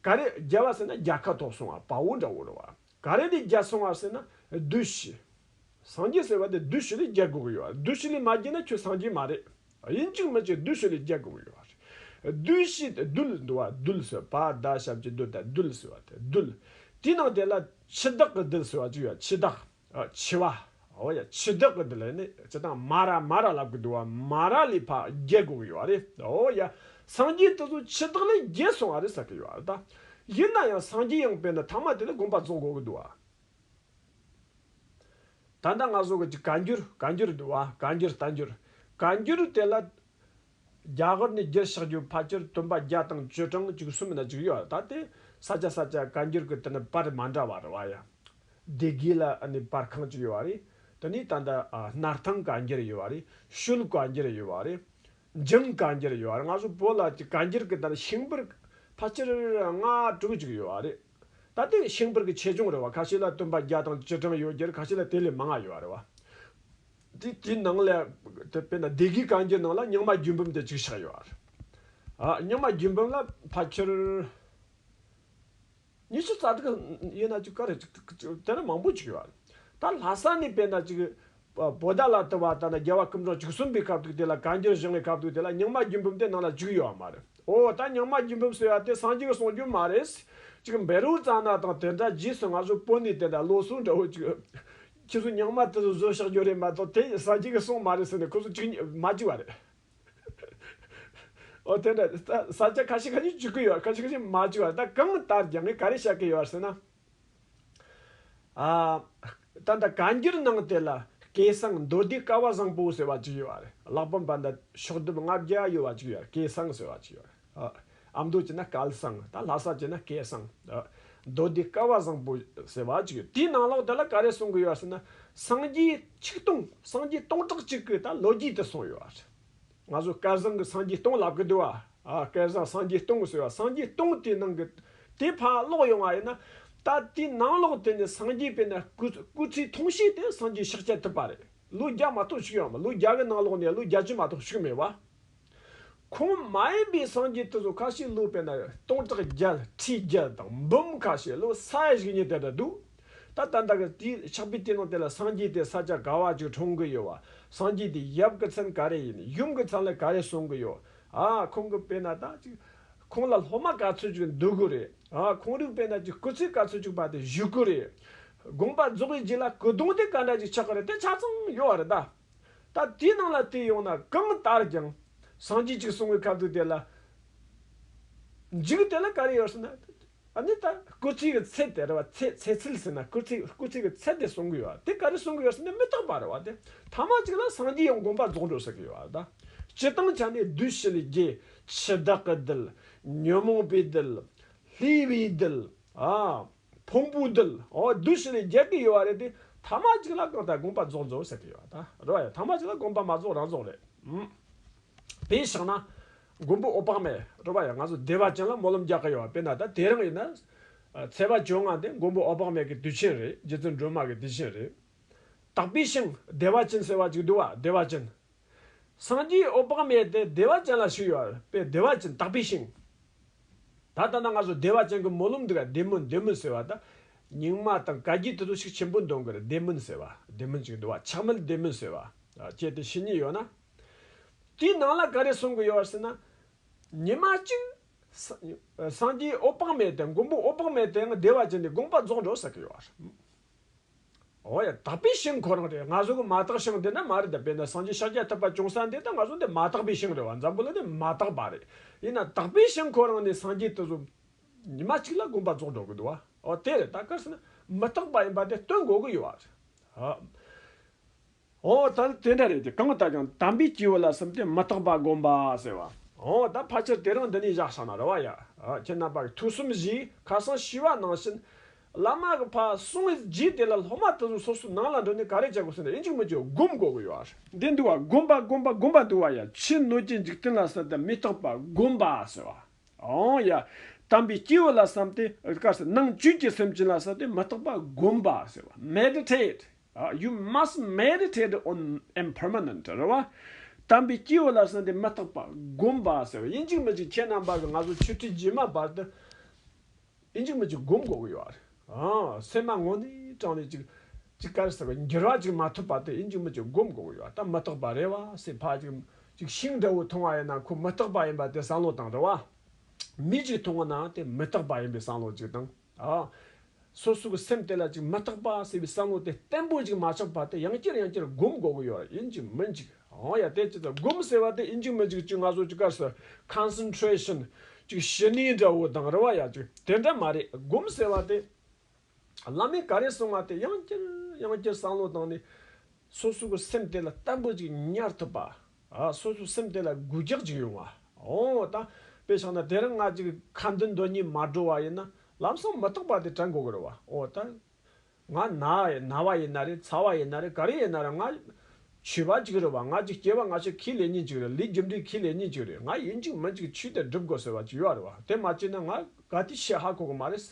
ག་རེ་རྒྱལ་བ་ཟེར་ན་རྒྱལ་ཁ་ཐོབ་སོང་བ། དཔའ་བོ་འདྲ་བོ་རེད་བ། ག་རེ་ལས་རྒྱལ་སོང་བ་ཟེར་ན་བདུད་བཞི། སངས་རྒྱས་ཟེར་བ་དེ་བདུད་བཞི་ལས་རྒྱལ་དགོས་ཀྱི་ཡོད་བ། བདུད་བཞི་ལས་མ་རྒྱལ་ན་ཁྱོད་སངས་རྒྱས་མ་རེད། ཡིན་གཅིག་མིན་གཅིག་བདུད་བཞི་ལས་རྒྱལ་དགོས་ཀྱི་ཡོད་བ་རེད། བདུད་བཞི་དེ་བདུད་འདུག་བ། བདུད་ཟེར་བ་ད་ཞབས་ཀྱུ་བདུད་དང་བདུད་ཟེར་བ་དེ་བདུད། དེའི་ནང་དེ་ལ་འཆི་བདག་གི་བདུད་ཟེར་བ་ཅིག་ཡོད། འཆི་བདག་ཨ་འཆི་བ། འོ་ཡ། འཆི་བདག་གི་བདུད་ལ་ནི་སྤྱིར་བཏང་མ་ར་མ་ར་ལབ་གི་འདུག་བ། མ་ར་ལས་ཕར་རྒྱལ་དགོས་ཀྱི་ཡོད་རེད། འོ་ཡ། སངས་རྒྱས་དེ་ཚོ་འཆི་བདག་ལས་རྒྱལ་སོང་བ་རེད་ཟེར་གི་ཡོད་རེད་ད། ཡིན་ན་ཡང་སངས་རྒྱས་ཡང་དཔེར་ན་ཐ་མ་དེ་ལ་དགོངས་པ་རྫོགས་དགོས་ཀྱི་འདུག་བ། ད་ལྟ་ང་ཚོ་གི་ཅིག་བཀའ་འགྱུར། བཀའ་འགྱུར་འདུག་བ། བཀའ་འགྱུར་བསྟན་འགྱུར། བཀའ་འགྱུར་དེ་ལ་རྒྱ་གར་ནས་བསྒྱུར་བཞག་རྒྱུ་ཕལ་ཆེར་བསྟན་པ་བརྒྱ་དང་བཅུ་གྲངས་བཅུ་གསུམ་ན་ཅིག་ཡོད། ད་དེ་ས་སྐྱ་ས་སྐྱ་བཀའ་འགྱུར་གི་དེ་ནི་པར་མ་འདྲ་བ་རེད་བ་ཡ། སྡེ་དགེ་ལ་ཨ་ནི་པར་ཁང་ཅིག་ཡོད་བ་རེད། དེ་ནས་ད་ལྟ་ཨ་སྣར་ཐང་བཀའ་འགྱུར་ཡོད་བ་རེད། ཤུལ་བཀའ་འགྱུར་ཡོད་བ་རེད། འགྱིང་བཀའ་འགྱུར་ཡོད་རེད། ང་ཚོ་བོད་ལ་ཅིག་བཀའ་འགྱུར་གི་ད་ཤིང་པར་ཕལ་ཆེར་ལྔ་དྲུག་ཅིག་ཡོད་རེད། ད་དེ་ཤིང་པར་གི་ཆེ་ཆུང་རེད་བ། ཁ་ཤས་ལ་སྟོན་པ་བརྒྱ་དང་བཅུ་གྲངས་ཡོད་རྒྱུ་རེད། ཁ་ཤས་ལ་དེ་ལས་མང་ང་ཡོད་རེད་བ། དེ་དེའི་ནང་ལ་དེ་དཔེར་ན་སྡེ་དགེ་བཀའ་འགྱུར་ནང་ལ་རྙིང་མ་རྒྱུད་འབུམ་དེ་གཅིག་བཞག་ཡོད་རེད། ཨ། རྙིང་མ་རྒྱུད་འབུམ་ལ་ཕལ་ཆེར་ཉི་ཤུ་རྩ་དྲུག་ཡིན་ན་ཅིག་ག་རེ་ཅིག་ཅིག་དེ་ནི་མང་པོ་ཅིག་ཡོད་རེད། ད་ལྷ་ས་ནས་དཔེར་ན་ཅིག་བོད་ཟླ་ལ་དུ་བ་ད་ནི་རྒྱལ་བ་སྐུ་ཕྲེང་བཅུ་གསུམ་པའི་སྐབས་དུས་དེ་ལ་བཀའ་འགྱུར་བཞེངས་པའི་སྐབས་དུས་དེ་ལ་རྙིང་མ་རྒྱུད་འབུམ་དེ་ནང་ལ་བཅུག་ཡོད་མ་རེད། ཨོ། ད་རྙིང་མ་རྒྱུད་འབུམ་ཟེར་བ་དེ་སངས་རྒྱས་ཀྱིས་གསུང་རྒྱུ་མ་རེད། ཅིག་བཻ་རོ་ཙ་ན་དང་དེ་འདྲ་རྗེས་སུ་ང་ཚོ་བོད་ནས་དེ་འདྲ་ལོ་གསུང་འདྲ་བོ་ཅིག་ཁྱེད་ཚོ་རྙིང་མ་དེ་ཚོ་བཟོ་བཞག་རྒྱུ་རེད་མ་གཏོགས་དེ་སངས་རྒྱས་ཀྱིས་གསུངས་མ་རེད་ཟེར་ནས་ཁོ་ཚོ་ཅིག་མ་བཅུག་པ་རེད། ཨོ། དེ་འདྲ་ས་ས་ཆ་ཁ་ཤས་ཁ་ཤས་བཅུག་གི་ཡོད། ཁ་ཤས་ཁ་ཤས་མ་བཅུག་པ་ད་གང་ལྟར་ཀྱང་ངས་ག་རེ་བཤད་གི་ཡོད་ཟེར་ན། ཨ། ད་ལྟ་བཀའ་འགྱུར་ནང་དེ་ལ་སྐལ་བཟང་མདོ་སྡེ་སྐལ་བ་བཟང་པོ་ཟེར་བ་ཅིག་ཡོད་རེད། ཀློག་འབུམ་པ་འདི་ཤོག་ལྡེབ་ལྔ་བརྒྱ་ཡོད་པ་ཅིག་ཡོད་རེད། སྐལ་བཟང་ཟེར་བ་ཅིག་ཡོད་རེད། ཨ། ཨ་མདོ་བྱས་ན་སྐལ་བཟང་། ད་ལྷ་ས་བྱས་ན་སྐལ་བཟང་། ཨ། མདོ་སྡེ་སྐལ་བ་བཟང་པོ་ཟེར་བ་ཅིག་ཡོད། དེའི་ནང་ལོགས་དེ་ལ་ག་རེ་གསུང་གི་ཡོད་ཟེར་ན། སངས་རྒྱས་ཆིག་སྟོང་། སངས་རྒྱས་སྟོང་ཕྲག་གཅིག་གི་ད་ལོ་རྒྱུས་དེ་གསུངས་ཡོད་རེད། ང་ཚོ་སྐལ་བཟང་གི་སངས་རྒྱས་སྟོང་ལབ་གི་འདུག་བ། ཨ། སྐལ་བཟང་སངས་རྒྱས་སྟོང་ཟེར་བ། སངས་རྒྱས་སྟོང་དེའི་ནང་གི་དེ་ཕར་ཀློག་ཡོང་བ་ཡིན་ན། ད་དེའི་ནང་ལོགས་དེ་ནས་སངས་རྒྱས་དཔེར་ན་སྐུ་སྐུ་ཚེ་ཐུང་ཤོས་དེ་སངས་རྒྱས་ཤཱཀྱ་ཐུབ་པ་རེད། ལོ་བརྒྱ་མ་གཏོགས་བཞུགས་ཡོད་མ། ལོ་བརྒྱ་གི་ནང་ལོགས་ནས་ལོ་བརྒྱད་ཅུ་མ་གཏོགས་བཞུགས་མེད་བ། ཁོང་མ་ཡིན་པའི་སངས་རྒྱས་དེ་ཚོ་ཁ་ཤས་ལོ་དཔེར་ན་སྟོང་ཕྲག་བརྒྱད་ཁྲི་བརྒྱད་དང་འབུམ་ཁ་ཤས་ལོ་ས་ཡ་བཞི་ཉིད་དེ་འདྲ་འདུག་ད་ད་ལྟ་གི་དེའི་ཕྱག་དཔེ་དེ་ནང་དེ་ལ་སངས་རྒྱས་དེ་ས་ཆ་ག་བ་ཅིག་འཁྲུངས་གི་ཡོད་བ། སངས་རྒྱས་དེ་ཡབ་ཀྱི་མཚན་ག་རེ་ཡིན། ཡུམ་གྱི་མཚན་ལ་ག་རེ་གསུང་གི་ཡོད། ཨ། ཁོང་གི་དཔེར་ན་ད་ཅིག་ཁོང་ལ་སློབ་མ་ག་ཚོད་ཅིག་འདུག་གི་རེད། ཨ། ཁོང་རང་དཔེར་ན་ཅིག་སྐུ་ཚེ་ག་ཚོད་ཅིག་བར་དུ་བཞུགས་གི་རེད། དགོངས་པ་རྫོགས་པའི་རྗེས་ལ་སྐུ་གདུང་དེ་ག་འདྲ་ཅིག་ཆགས་གི་རེད། དེ་ཆ་ཚང་ཡོད་བ་རེད་ད། ད་དེའི་ནང་ལ་བལྟས་ཡོང་ན་གང་ལྟར་ཀྱང་སངས་རྒྱས་ཅིག་གསུང་བའི་ཁ་ཐུག་དེ་ལ། མཇུག་དེ་ལ་ག་རེ་ཡོད་ཟེར་ན། ཨ་ནི་ད་སྐུ་ཚེ་གི་ཚད་དེ་རེད་བ། ཚད་ཚད་ཚད་ཟེར་ན་སྐུ་ཚེ་སྐུ་ཚེ་གི་ཚད་དེ་གསུང་གི་ཡོད། དེ་ག་རེ་གསུང་གི་ཡོད་ཟེར་ན་མི་རྟག་པ་རེད་བ། དེ་ཐ་མ་གཅིག་ལ་སངས་རྒྱས་ཡང་དགོངས་པ་རྫོགས་འགྲོ་ཟེར་གི་ཡོད་བ་ད། སྤྱིར་བཏང་ཆ་ནས་བདུད་བཞི་ལས་རྒྱལ། འཆི་བདག་གི་བདུད། ཉོན་མོངས་པའི་བདུད། ལྷོས་པའི་བདུད། ཨ། ཕུང་པོའི་བདུད། འོ། བདུད་བཞི་ལས་རྒྱལ་གི་ཡོད་བ་རེད་དེ། ཐ་མ་གཅིག་ལ་གང་ལྟར་དགོངས་པ་རྫོགས་རྫོགས་ཟེར་གི་ཡོད་བ་ད། རེད་བ་ཡ། ཐ་མ་གཅིག་ལ་དགོངས་པ་མ་རྫོགས་རང་རྫོགས་རེད། ཨུམ། དཔེ་བཞག་ན། མགོན་པོ་འོད་དཔག་མེད་རེད་བ་ཡ། ང་ཚོ་བདེ་བ་ཅན་ལ་སྨོན་ལམ་རྒྱག་གི་ཡོད་བ། དཔེར་ན་ད་དེ་རིང་ཡིན་ན། ཚེས་པ་བཅོ་ལྔ་དེ་མགོན་པོ་འོད་དཔག་མེད་ཀྱི་དུས་ཆེན་རེད། རྗེ་བཙུན་སྒྲོལ་མ་གི་དུས་ཆེན་རེད། དག་པའི་ཞིང་བདེ་བ་ཅན་ཟེར་བ་ཅིག་འདུག་བ། བདེ་བ་ཅན། སངས་རྒྱས་འོད་དཔག་མེད་དེ་བདེ་བ་ཅན་ལ་ཞུགས་ཡོད་པས། བདེ་བ་ཅན་དག་པའི་ཞིང་། ད་ལྟ་ན་ང་ཚོ་བདེ་བ་ཅན་གྱི་སྨོན་ལམ་འདུག་ག་བདེ་སྨོན། བདེ་སྨོན་ཟེར་བ་ད། རྙིང་མ་དང་བཀའ་བརྒྱུད་དེ་ཚོ་ཤུགས་ཆེན་པོ་འདོན་གི་རེད། བདེ་སྨོན་ཟེར་བ། བདེ་སྨོན་ཅིག་འདུག་བ། ཆགས་མེད་བདེ་སྨོན་ཟེར་བ། ཨ། བཅས་ཏེ་བཤེས་གཉེན་ཡོད་ན། དེའི་ནང་ལ་ག་རེ་གསུང་གི་ཡོད་ཟེར་ན། ཉི་མ་གཅིག་ས- སངས་རྒྱས་འོད་དཔག་མེད་དེ། མགོན་པོ་འོད་དཔག་མེད་དེ་ཡང་བདེ་བ་ཅན་དེ་དགོངས་པ་རྫོགས་འགྲོ་ཟེར་གི་ཡོད་རེད། འོ་ཡ། དག་པའི་ཞིང་ཁོ་རང་རེད། ང་ཚོ་གི་མ་དག་ཞིང་དེ་ན་མ་རེད་ད། དཔེར་ན་སངས་རྒྱས་ཤཱཀྱ་ཐུབ་པ་བྱུང་ས་འདི་ད་ང་ཚོ་འདི་མ་དག་པའི་ཞིང་རེད་བ། འཛམ་བུ་གླིང་འདི་མ་དག་པ་རེད། ཡིན་ན་དག་པའི་ཞིང་ཁོ་རང་ནས་སངས་རྒྱས་དེ་ཚོ་ཉི་མ་གཅིག་ལ་དགོངས་པ་རྫོགས་འགྲོ་གི་འདུག་བ། འོ་དེ་རེད། ད་ག་རེ་ཟེར་ན་མི་རྟག་པ་ཡིན་པ་དེ་སྟོན་དགོས་གི་ཡོད་བ། ཨ། འོ་ད་དེ་འདྲ་རེད་དེ། གང་ལྟར་ཀྱང་དམ་པའི་སྐྱེས་བུ་ལ་བསམས་ཏེ་མི་རྟག་པ་བསྒོམ་པ་ཟེར་བ། འོ་ད་ཕལ་ཆེར་དེ་རིང་འདི་ནས་བཞག་བཞག་ན་རེད་བ་ཡ། ཨ། ཁྱེད་རྣམ་པ་གི་ཐུགས་བསམ་བཞེས། ཁ་སང་ཞུས་པ་ནང་བཞིན། བླ་མ་གི་ཕར་གསུང་བའི་རྗེས་དེ་ལ་སློབ་མ་དེ་ཚོ་སོ་སོའི་ནང་ལ་འགྲོ་ནས་ག་རེ་བྱ་དགོས་ཟེར་ན། ཡིན་གཅིག་མིན་གཅིག་སྒོམ་དགོས་གི་ཡོད་རེད། འདི་འདུག་བ། སྒོམ་པ་སྒོམ་པ་སྒོམ་པ་འདུག་བ་ཡ། ཕྱི་སྣོད་ཀྱི་འཇིག་རྟེན་ལ་བསམས་ཏེ་མི་རྟག་པ་བསྒོམ་པ་ཟེར་བ། འོ་ཡ། དམ་པའི་སྐྱེས་བུ་ལ་བསམས་ཏེ། ག་ཟེར། ནང་བཅུད་ཀྱི་སེམས་ཅན་ལ་བསམས་ཏེ་མི་རྟག་པ་བསྒོམ་པ་ཟེར་བ། Meditate. Uh, you must meditate on impermanent. རེད་བ། དམ་པའི་སྐྱེས་བུ་ལ་བསམས་ཏེ་མི་རྟག་པ་བསྒོམ་པ་ཟེར་བ། ཡིན་གཅིག་མིན་གཅིག་ཁྱེད་རྣམ་པ་གི་ང་ཚོ་ཆོས་ཁྲིད་རྗེས་མ་བར་དུ་ཡིན་གཅིག་མིན་གཅིག་སྒོམ་དགོས་ཀྱི་ཡོད་རེད། ཨ། སེམས་མ་དངོས་གནས་དྲང་ནས་ཅིག་ཅིག་ག་རེ་ཟེར་བ། འགྱུར་བ་ཅིག་མ་ཐུབ་བར་དུ་ཡིན་གཅིག་མིན་གཅིག་སྒོམ་དགོས་ཀྱི་ཡོད་རེད། ད་མི་རྟག་པ་རེད་བ་ཟེར། ཕར་ཅིག་ཅིག་ཤིང་འདྲ་བོ་མཐོང་བ་ཡིན་ན་ཁོ་མི་རྟག་པ་ཡིན་པ་དེ་བསམ་བློ་བཏང་རེད་བ། མི་ཅིག་མཐོང་བ་ན་དེ་མི་རྟག་པ་ཡིན་པའི་བསམ་བློ་ཅིག་དང་། ཨ། སོ་སོ་གི་སེམས་དེ་ལ་ཅིག་མི་རྟག་པ་ཟེར་བའི་བསམ་བློ་དེ་བརྟན་པོ་ཅིག་མ་ཆགས་བར་དུ་ཡང་བསྐྱར་ཡང་བསྐྱར་སྒོམ་དགོས་ཀྱི་ཡོད་རེད། ཡིན་གཅིག་མིན་གཅིག་འོ་ཡ། དེ་ཅི་ལྟར་སྒོམ་ཟེར་བ་དེ་ཡིན་གཅིག་མིན་གཅིག་ཅིག་ང་ཚོ་ཅིག་ག་རེ་ཟེར། Concentration. ཅིག་ཞི་གནས་འདྲ་བོ་དང་རེད་བ་ཡ། ཅིག་དེ་འདྲ་མ་རེད། སྒོམ་ཟེར་བ་དེ། བླ་མས་ག་རེ་གསུངས་པ་དེ་ཡང་བསྐྱར་ཡང་བསྐྱར་བསམ་བློ་བཏང་ནས། སོ་སོ་གི་སེམས་དེ་ལ་བརྟན་པོ་ཅིག་ཉར་ཐུབ་པ། ཨ། སོ་སོའི་སེམས་དེ་ལ་འགུལ་རྒྱག་ཅིག་ཡོང་བ། འོ་ད། དཔེ་བཞག་ན་དེ་རིང་ང་ཅིག་ཁ་འདོན་འདོན་སྙིང་མ་བྲོ་བ་ཡིན་ན། ལམ་སང་མི་རྟག་པ་དེ་དྲན་དགོས་ཀྱི་རེད་བ། འོ་ད། ང་ན་ན་བ་ཡིན་ན་རེད། ཚ་བ་ཡིན་ན་རེད། ག་རེ་ཡིན་ན་རེད། ང་ ཆོས་པ་ཅིག་རེད་བ། ང་ཅིག་སྐྱེ་བ་སྔ་ཕྱི་ཁས་ལེན་མཁན་ཅིག་རེད། ལས་རྒྱུ་འབྲས་ཁས་ལེན་མཁན་ཅིག་རེད། ང་ཡིན་གཅིག་མིན་གཅིག་ཆོས་དེ་སྒྲུབ་དགོས་ཟེར་བ་ཅིག་ཡོད་རེད་བ། དེ་མ་བྱས་ན་ང་ག་དུས་ཤི་ཧ་གོ་གི་མ་རེད།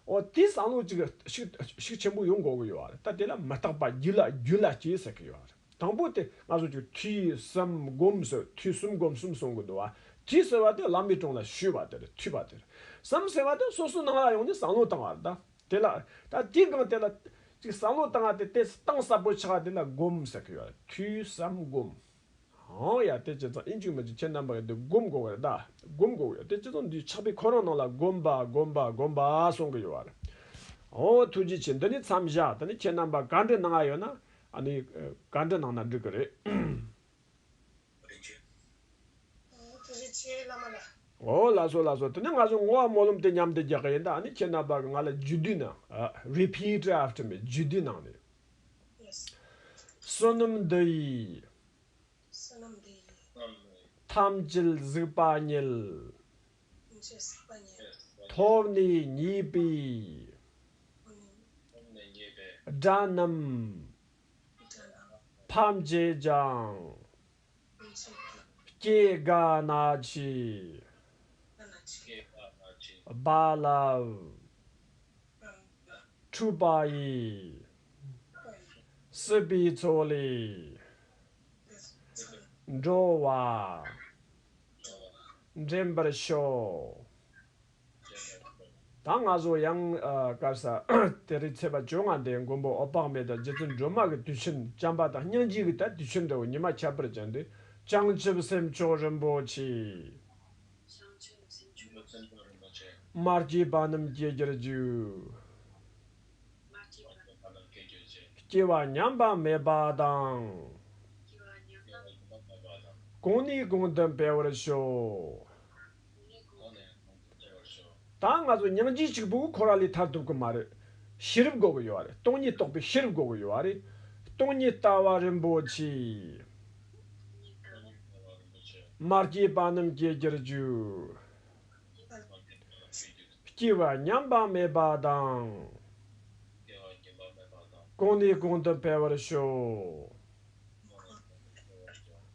འོ་དེའི་བསམ་བློ་ཅིག་ཤུགས་ཤུགས་ཆེན་པོ་ཡོང་དགོས་ཀྱི་ཡོད་རེད། ད་དེ་ལ་མི་རྟག་པ་རྒྱུད་ལ་རྒྱུད་ལ་སྐྱེས་ཟེར་གྱི་ཡོད་རེད། དང་པོ་དེ་ང་ཚོ་ཅིག་ཐོས་བསམ་སྒོམ་ཟེར། ཐོས་བསམ་སྒོམ་གསུམ་གསུང་གི་འདུག་བ། ཐོས་ཟེར་བ་དེ་བླ་མའི་དྲུང་ལ་ཞུས་པ་དེ་རེད། ཐོས་པ་དེ་རེད། བསམ་ཟེར་བ་དེ་སོ་སོའི་ནང་ལ་ཡོང་ནས་བསམ་བློ་བཏང་བ་རེད། ད་དེ་ལ་ད་དེའི་སྒང་དེ་ལ་ཅིག་བསམ་བློ་བཏང་བ་དེ་དེ་གཏིང་ཟབ་པོ་ཆགས་པ་དེ་ལ་སྒོམ་ཟེར་གྱི་ཡོད་རེད། ཐོས་བསམ་སྒོམ། ཨོ་ཡ། དེ་བྱས་ཙང་ཨིན་ཅིག་མིན་ཅིག་ཁྱེད་རྣམ་པ་གིས་འདི་སྒོམ་དགོས་པ་རེད། ད་སྒོམ་དགོས་ཀྱི་ཡོད། དེ་བྱས་ཙང་འདི་ཕྱག་དཔེ་ཁོ་རང་ནང་ལ་སྒོམ་པ་སྒོམ་པ་སྒོམ་པ་གསུང་གི་ཡོད་རེད། ཨོ་ཐུགས་རྗེ་ཆེ། འདི་ནས་མཚམས་བཞག་དེ་ནས་ཁྱེད་རྣམ་པ་བཀའ་འདྲི་གནང་ཡ་ཡོད་ན་ཨ་ནི་བཀའ་འདྲི་གནང་ན་འགྲིག་གི་རེད། ཐུགས་རྗེ་ཆེ་བླ་མ་ལགས། ཨོ་ལགས་སོ་ལགས་སོ། དེ་ནས་ང་ཚོ་བསྔོ་བ་སྨོན་ལམ་དེ་མཉམ་དུ་རྒྱག་གི་ཡིན། ད་ཨ་ནི་ཁྱེད་རྣམ་པ་གིས་ང་ལ་རྒྱུད་སྡུད་གནང་། ཨ། Repeat after me. རྒྱུད་སྡུད་གནང་ནས། བསོད་ནམས་འདི་ཡིས། བསོད་ནམས་འདི་ཡིས། ཐམས་ཅད་གཟིགས་པ་ཉིད། ཐམས་ཅད་གཟིགས་པ་ཉིད། ཐོབ་ནས་ཉེས་པའི། ཐོབ་ནས་ཉེས་པའི། དགྲ་རྣམས། དགྲ་རྣམས། ཕམ་བྱེད་ཅིང་། ཕམ་བྱེད་ཅིང་། སྐྱེ་རྒ་ན་འཆིའི། རྒ་ན་འཆིའི། རྦ་རླབས། འཁྲུགས་པ་ཡིས། སྲིད་པའི་མཚོ་ལས། འགྲོ་བ། འདྲེན་པར་ཤོག་ད་ང་ཚོ་ཡང་ཨ། ག་རེ་ཟ། དེ་རིང་ཚེས་པ་བཅོ་ལྔ་འདིར་མགོན་པོ་འོད་དཔག་མེད་དང་རྗེ་བཙུན་སྒྲོལ་མ་གི་དུས་ཆེན། བྱམས་པ་དང་སྙིང་རྗེ་གི་ད་དུས་ཆེན་འདྲ་བོ་ཉི་མ་ཁྱད་པར་ཅན་འདི། བྱང་ཆུབ་སེམས་མཆོག་རིན་པོ་ཆེ། མ་སྐྱེས་པ་རྣམས་སྐྱེ་གྱུར་ཅིག་སྐྱེས་པ་ཉམས་པ་མེད་པ་དང་། གོང་ནས་གོང་དུ་འཕེལ་བར་ཤོག་ད་ང་ཚོ་སྙིང་རྗེ་གཅིག་པུ་ཁོ་རང་ལས་ཐར་ཐུབ་ཀྱི་མ་རེད། ཤེས་རབ་དགོས་ཀྱི་ཡོད་རེད། སྟོང་ཉིད་རྟོགས་པའི་ཤེས་རབ་དགོས་ཀྱི་ཡོད་རེད། སྟོང་ཉིད་ལྟ་བ་རིན་པོ་ཆེ། མ་སྐྱེས་པ་རྣམས་སྐྱེ་གྱུར་ཅིག་སྐྱེས་པ་ཉམས་པ་མེད་པ་དང་། གོང་ནས་གོང་དུ་འཕེལ་བར་ཤོག་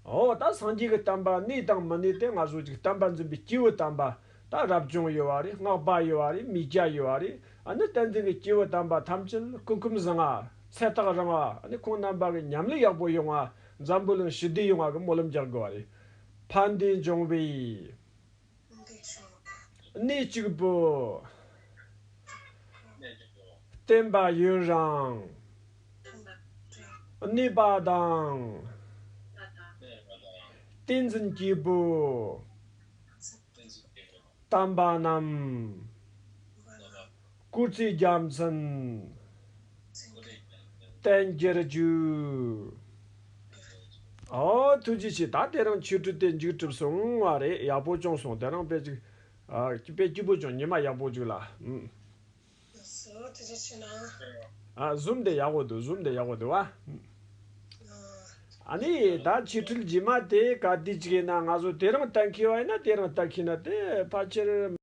འོ་ད་སངས་རྒྱས་ཀྱི་བསྟན་པ་གནས་དང་མི་གནས་དེ་ང་ཚོ་ཅིག་བསྟན་པ་འཛིན་པའི་སྐྱེས་བུ་དམ་པ། ད་རབ་བྱུང་ཡོད་པ་རེད། སྔགས་པ་ཡོད་པ་རེད། མི་སྐྱ་ཡོད་པ་རེད། ཨ་ནི་བསྟན་འཛིན་གྱི་སྐྱེས་བུ་དམ་པ་ཐམས་ཅད་སྐུ་ཁམས་བཟང་ང་། ཚེ་ཐག་རིང་ང་། ཨ་ནི་ཁོང་རྣམ་པ་གི་ཉམས་ལེན་ཡག་པོ་ཡོང་ང་། འཛམ་བུ་གླིང་ཞི་བདེ་ཡོང་ང་གི་སྨོན་ལམ་རྒྱག་དགོས་པ་རེད། ཕན་བདེ་འབྱུང་བའི་གནས་གཅིག་པུ། བསྟན་པ་ཡུན་རིང་གནས་པ་དང་། བསྟན་འཛིན་སྐྱེས་བུ་དམ་པ་རྣམས། སྐུ་ཚེ་རྒྱ་མཚན་བརྟན་གྱུར་ཅིག་ཨོ་ཐུགས་རྗེ་ཆེ། ད་དེ་རིང་ཆོས་ཁྲིད་དེ་མཇུག་གྲུབ་སོང་བ་རེད། ཡག་པོ་བྱུང་སོང་། དེ་རིང་དཔེ་ཅིག་ཨ། དཔེ་སྐྱིད་པོ་བྱུང་། ཉི་མ་ཡག་པོ་ཅིག་ལ། ཨུམ། སོ་ཐུགས་རྗེ་ཆེ་གནང་། ཨ། Zoom་དེ་ཡག་པོ་འདུག Zoom་དེ་ཡག་པོ་འདུག་བ། ཨ་ནི་ད་ཆོས་ཁྲིད་རྗེས་མ་དེ་ག་དུས་ཅིག་ཡིན་ན་ང་ཚོ་དེ་རིང་གཏན་འཁེལ་བ་ཡིན་ན་དེ་རིང་གཏན་འཁེལ་ན་དེ་ཕལ་ཆེར།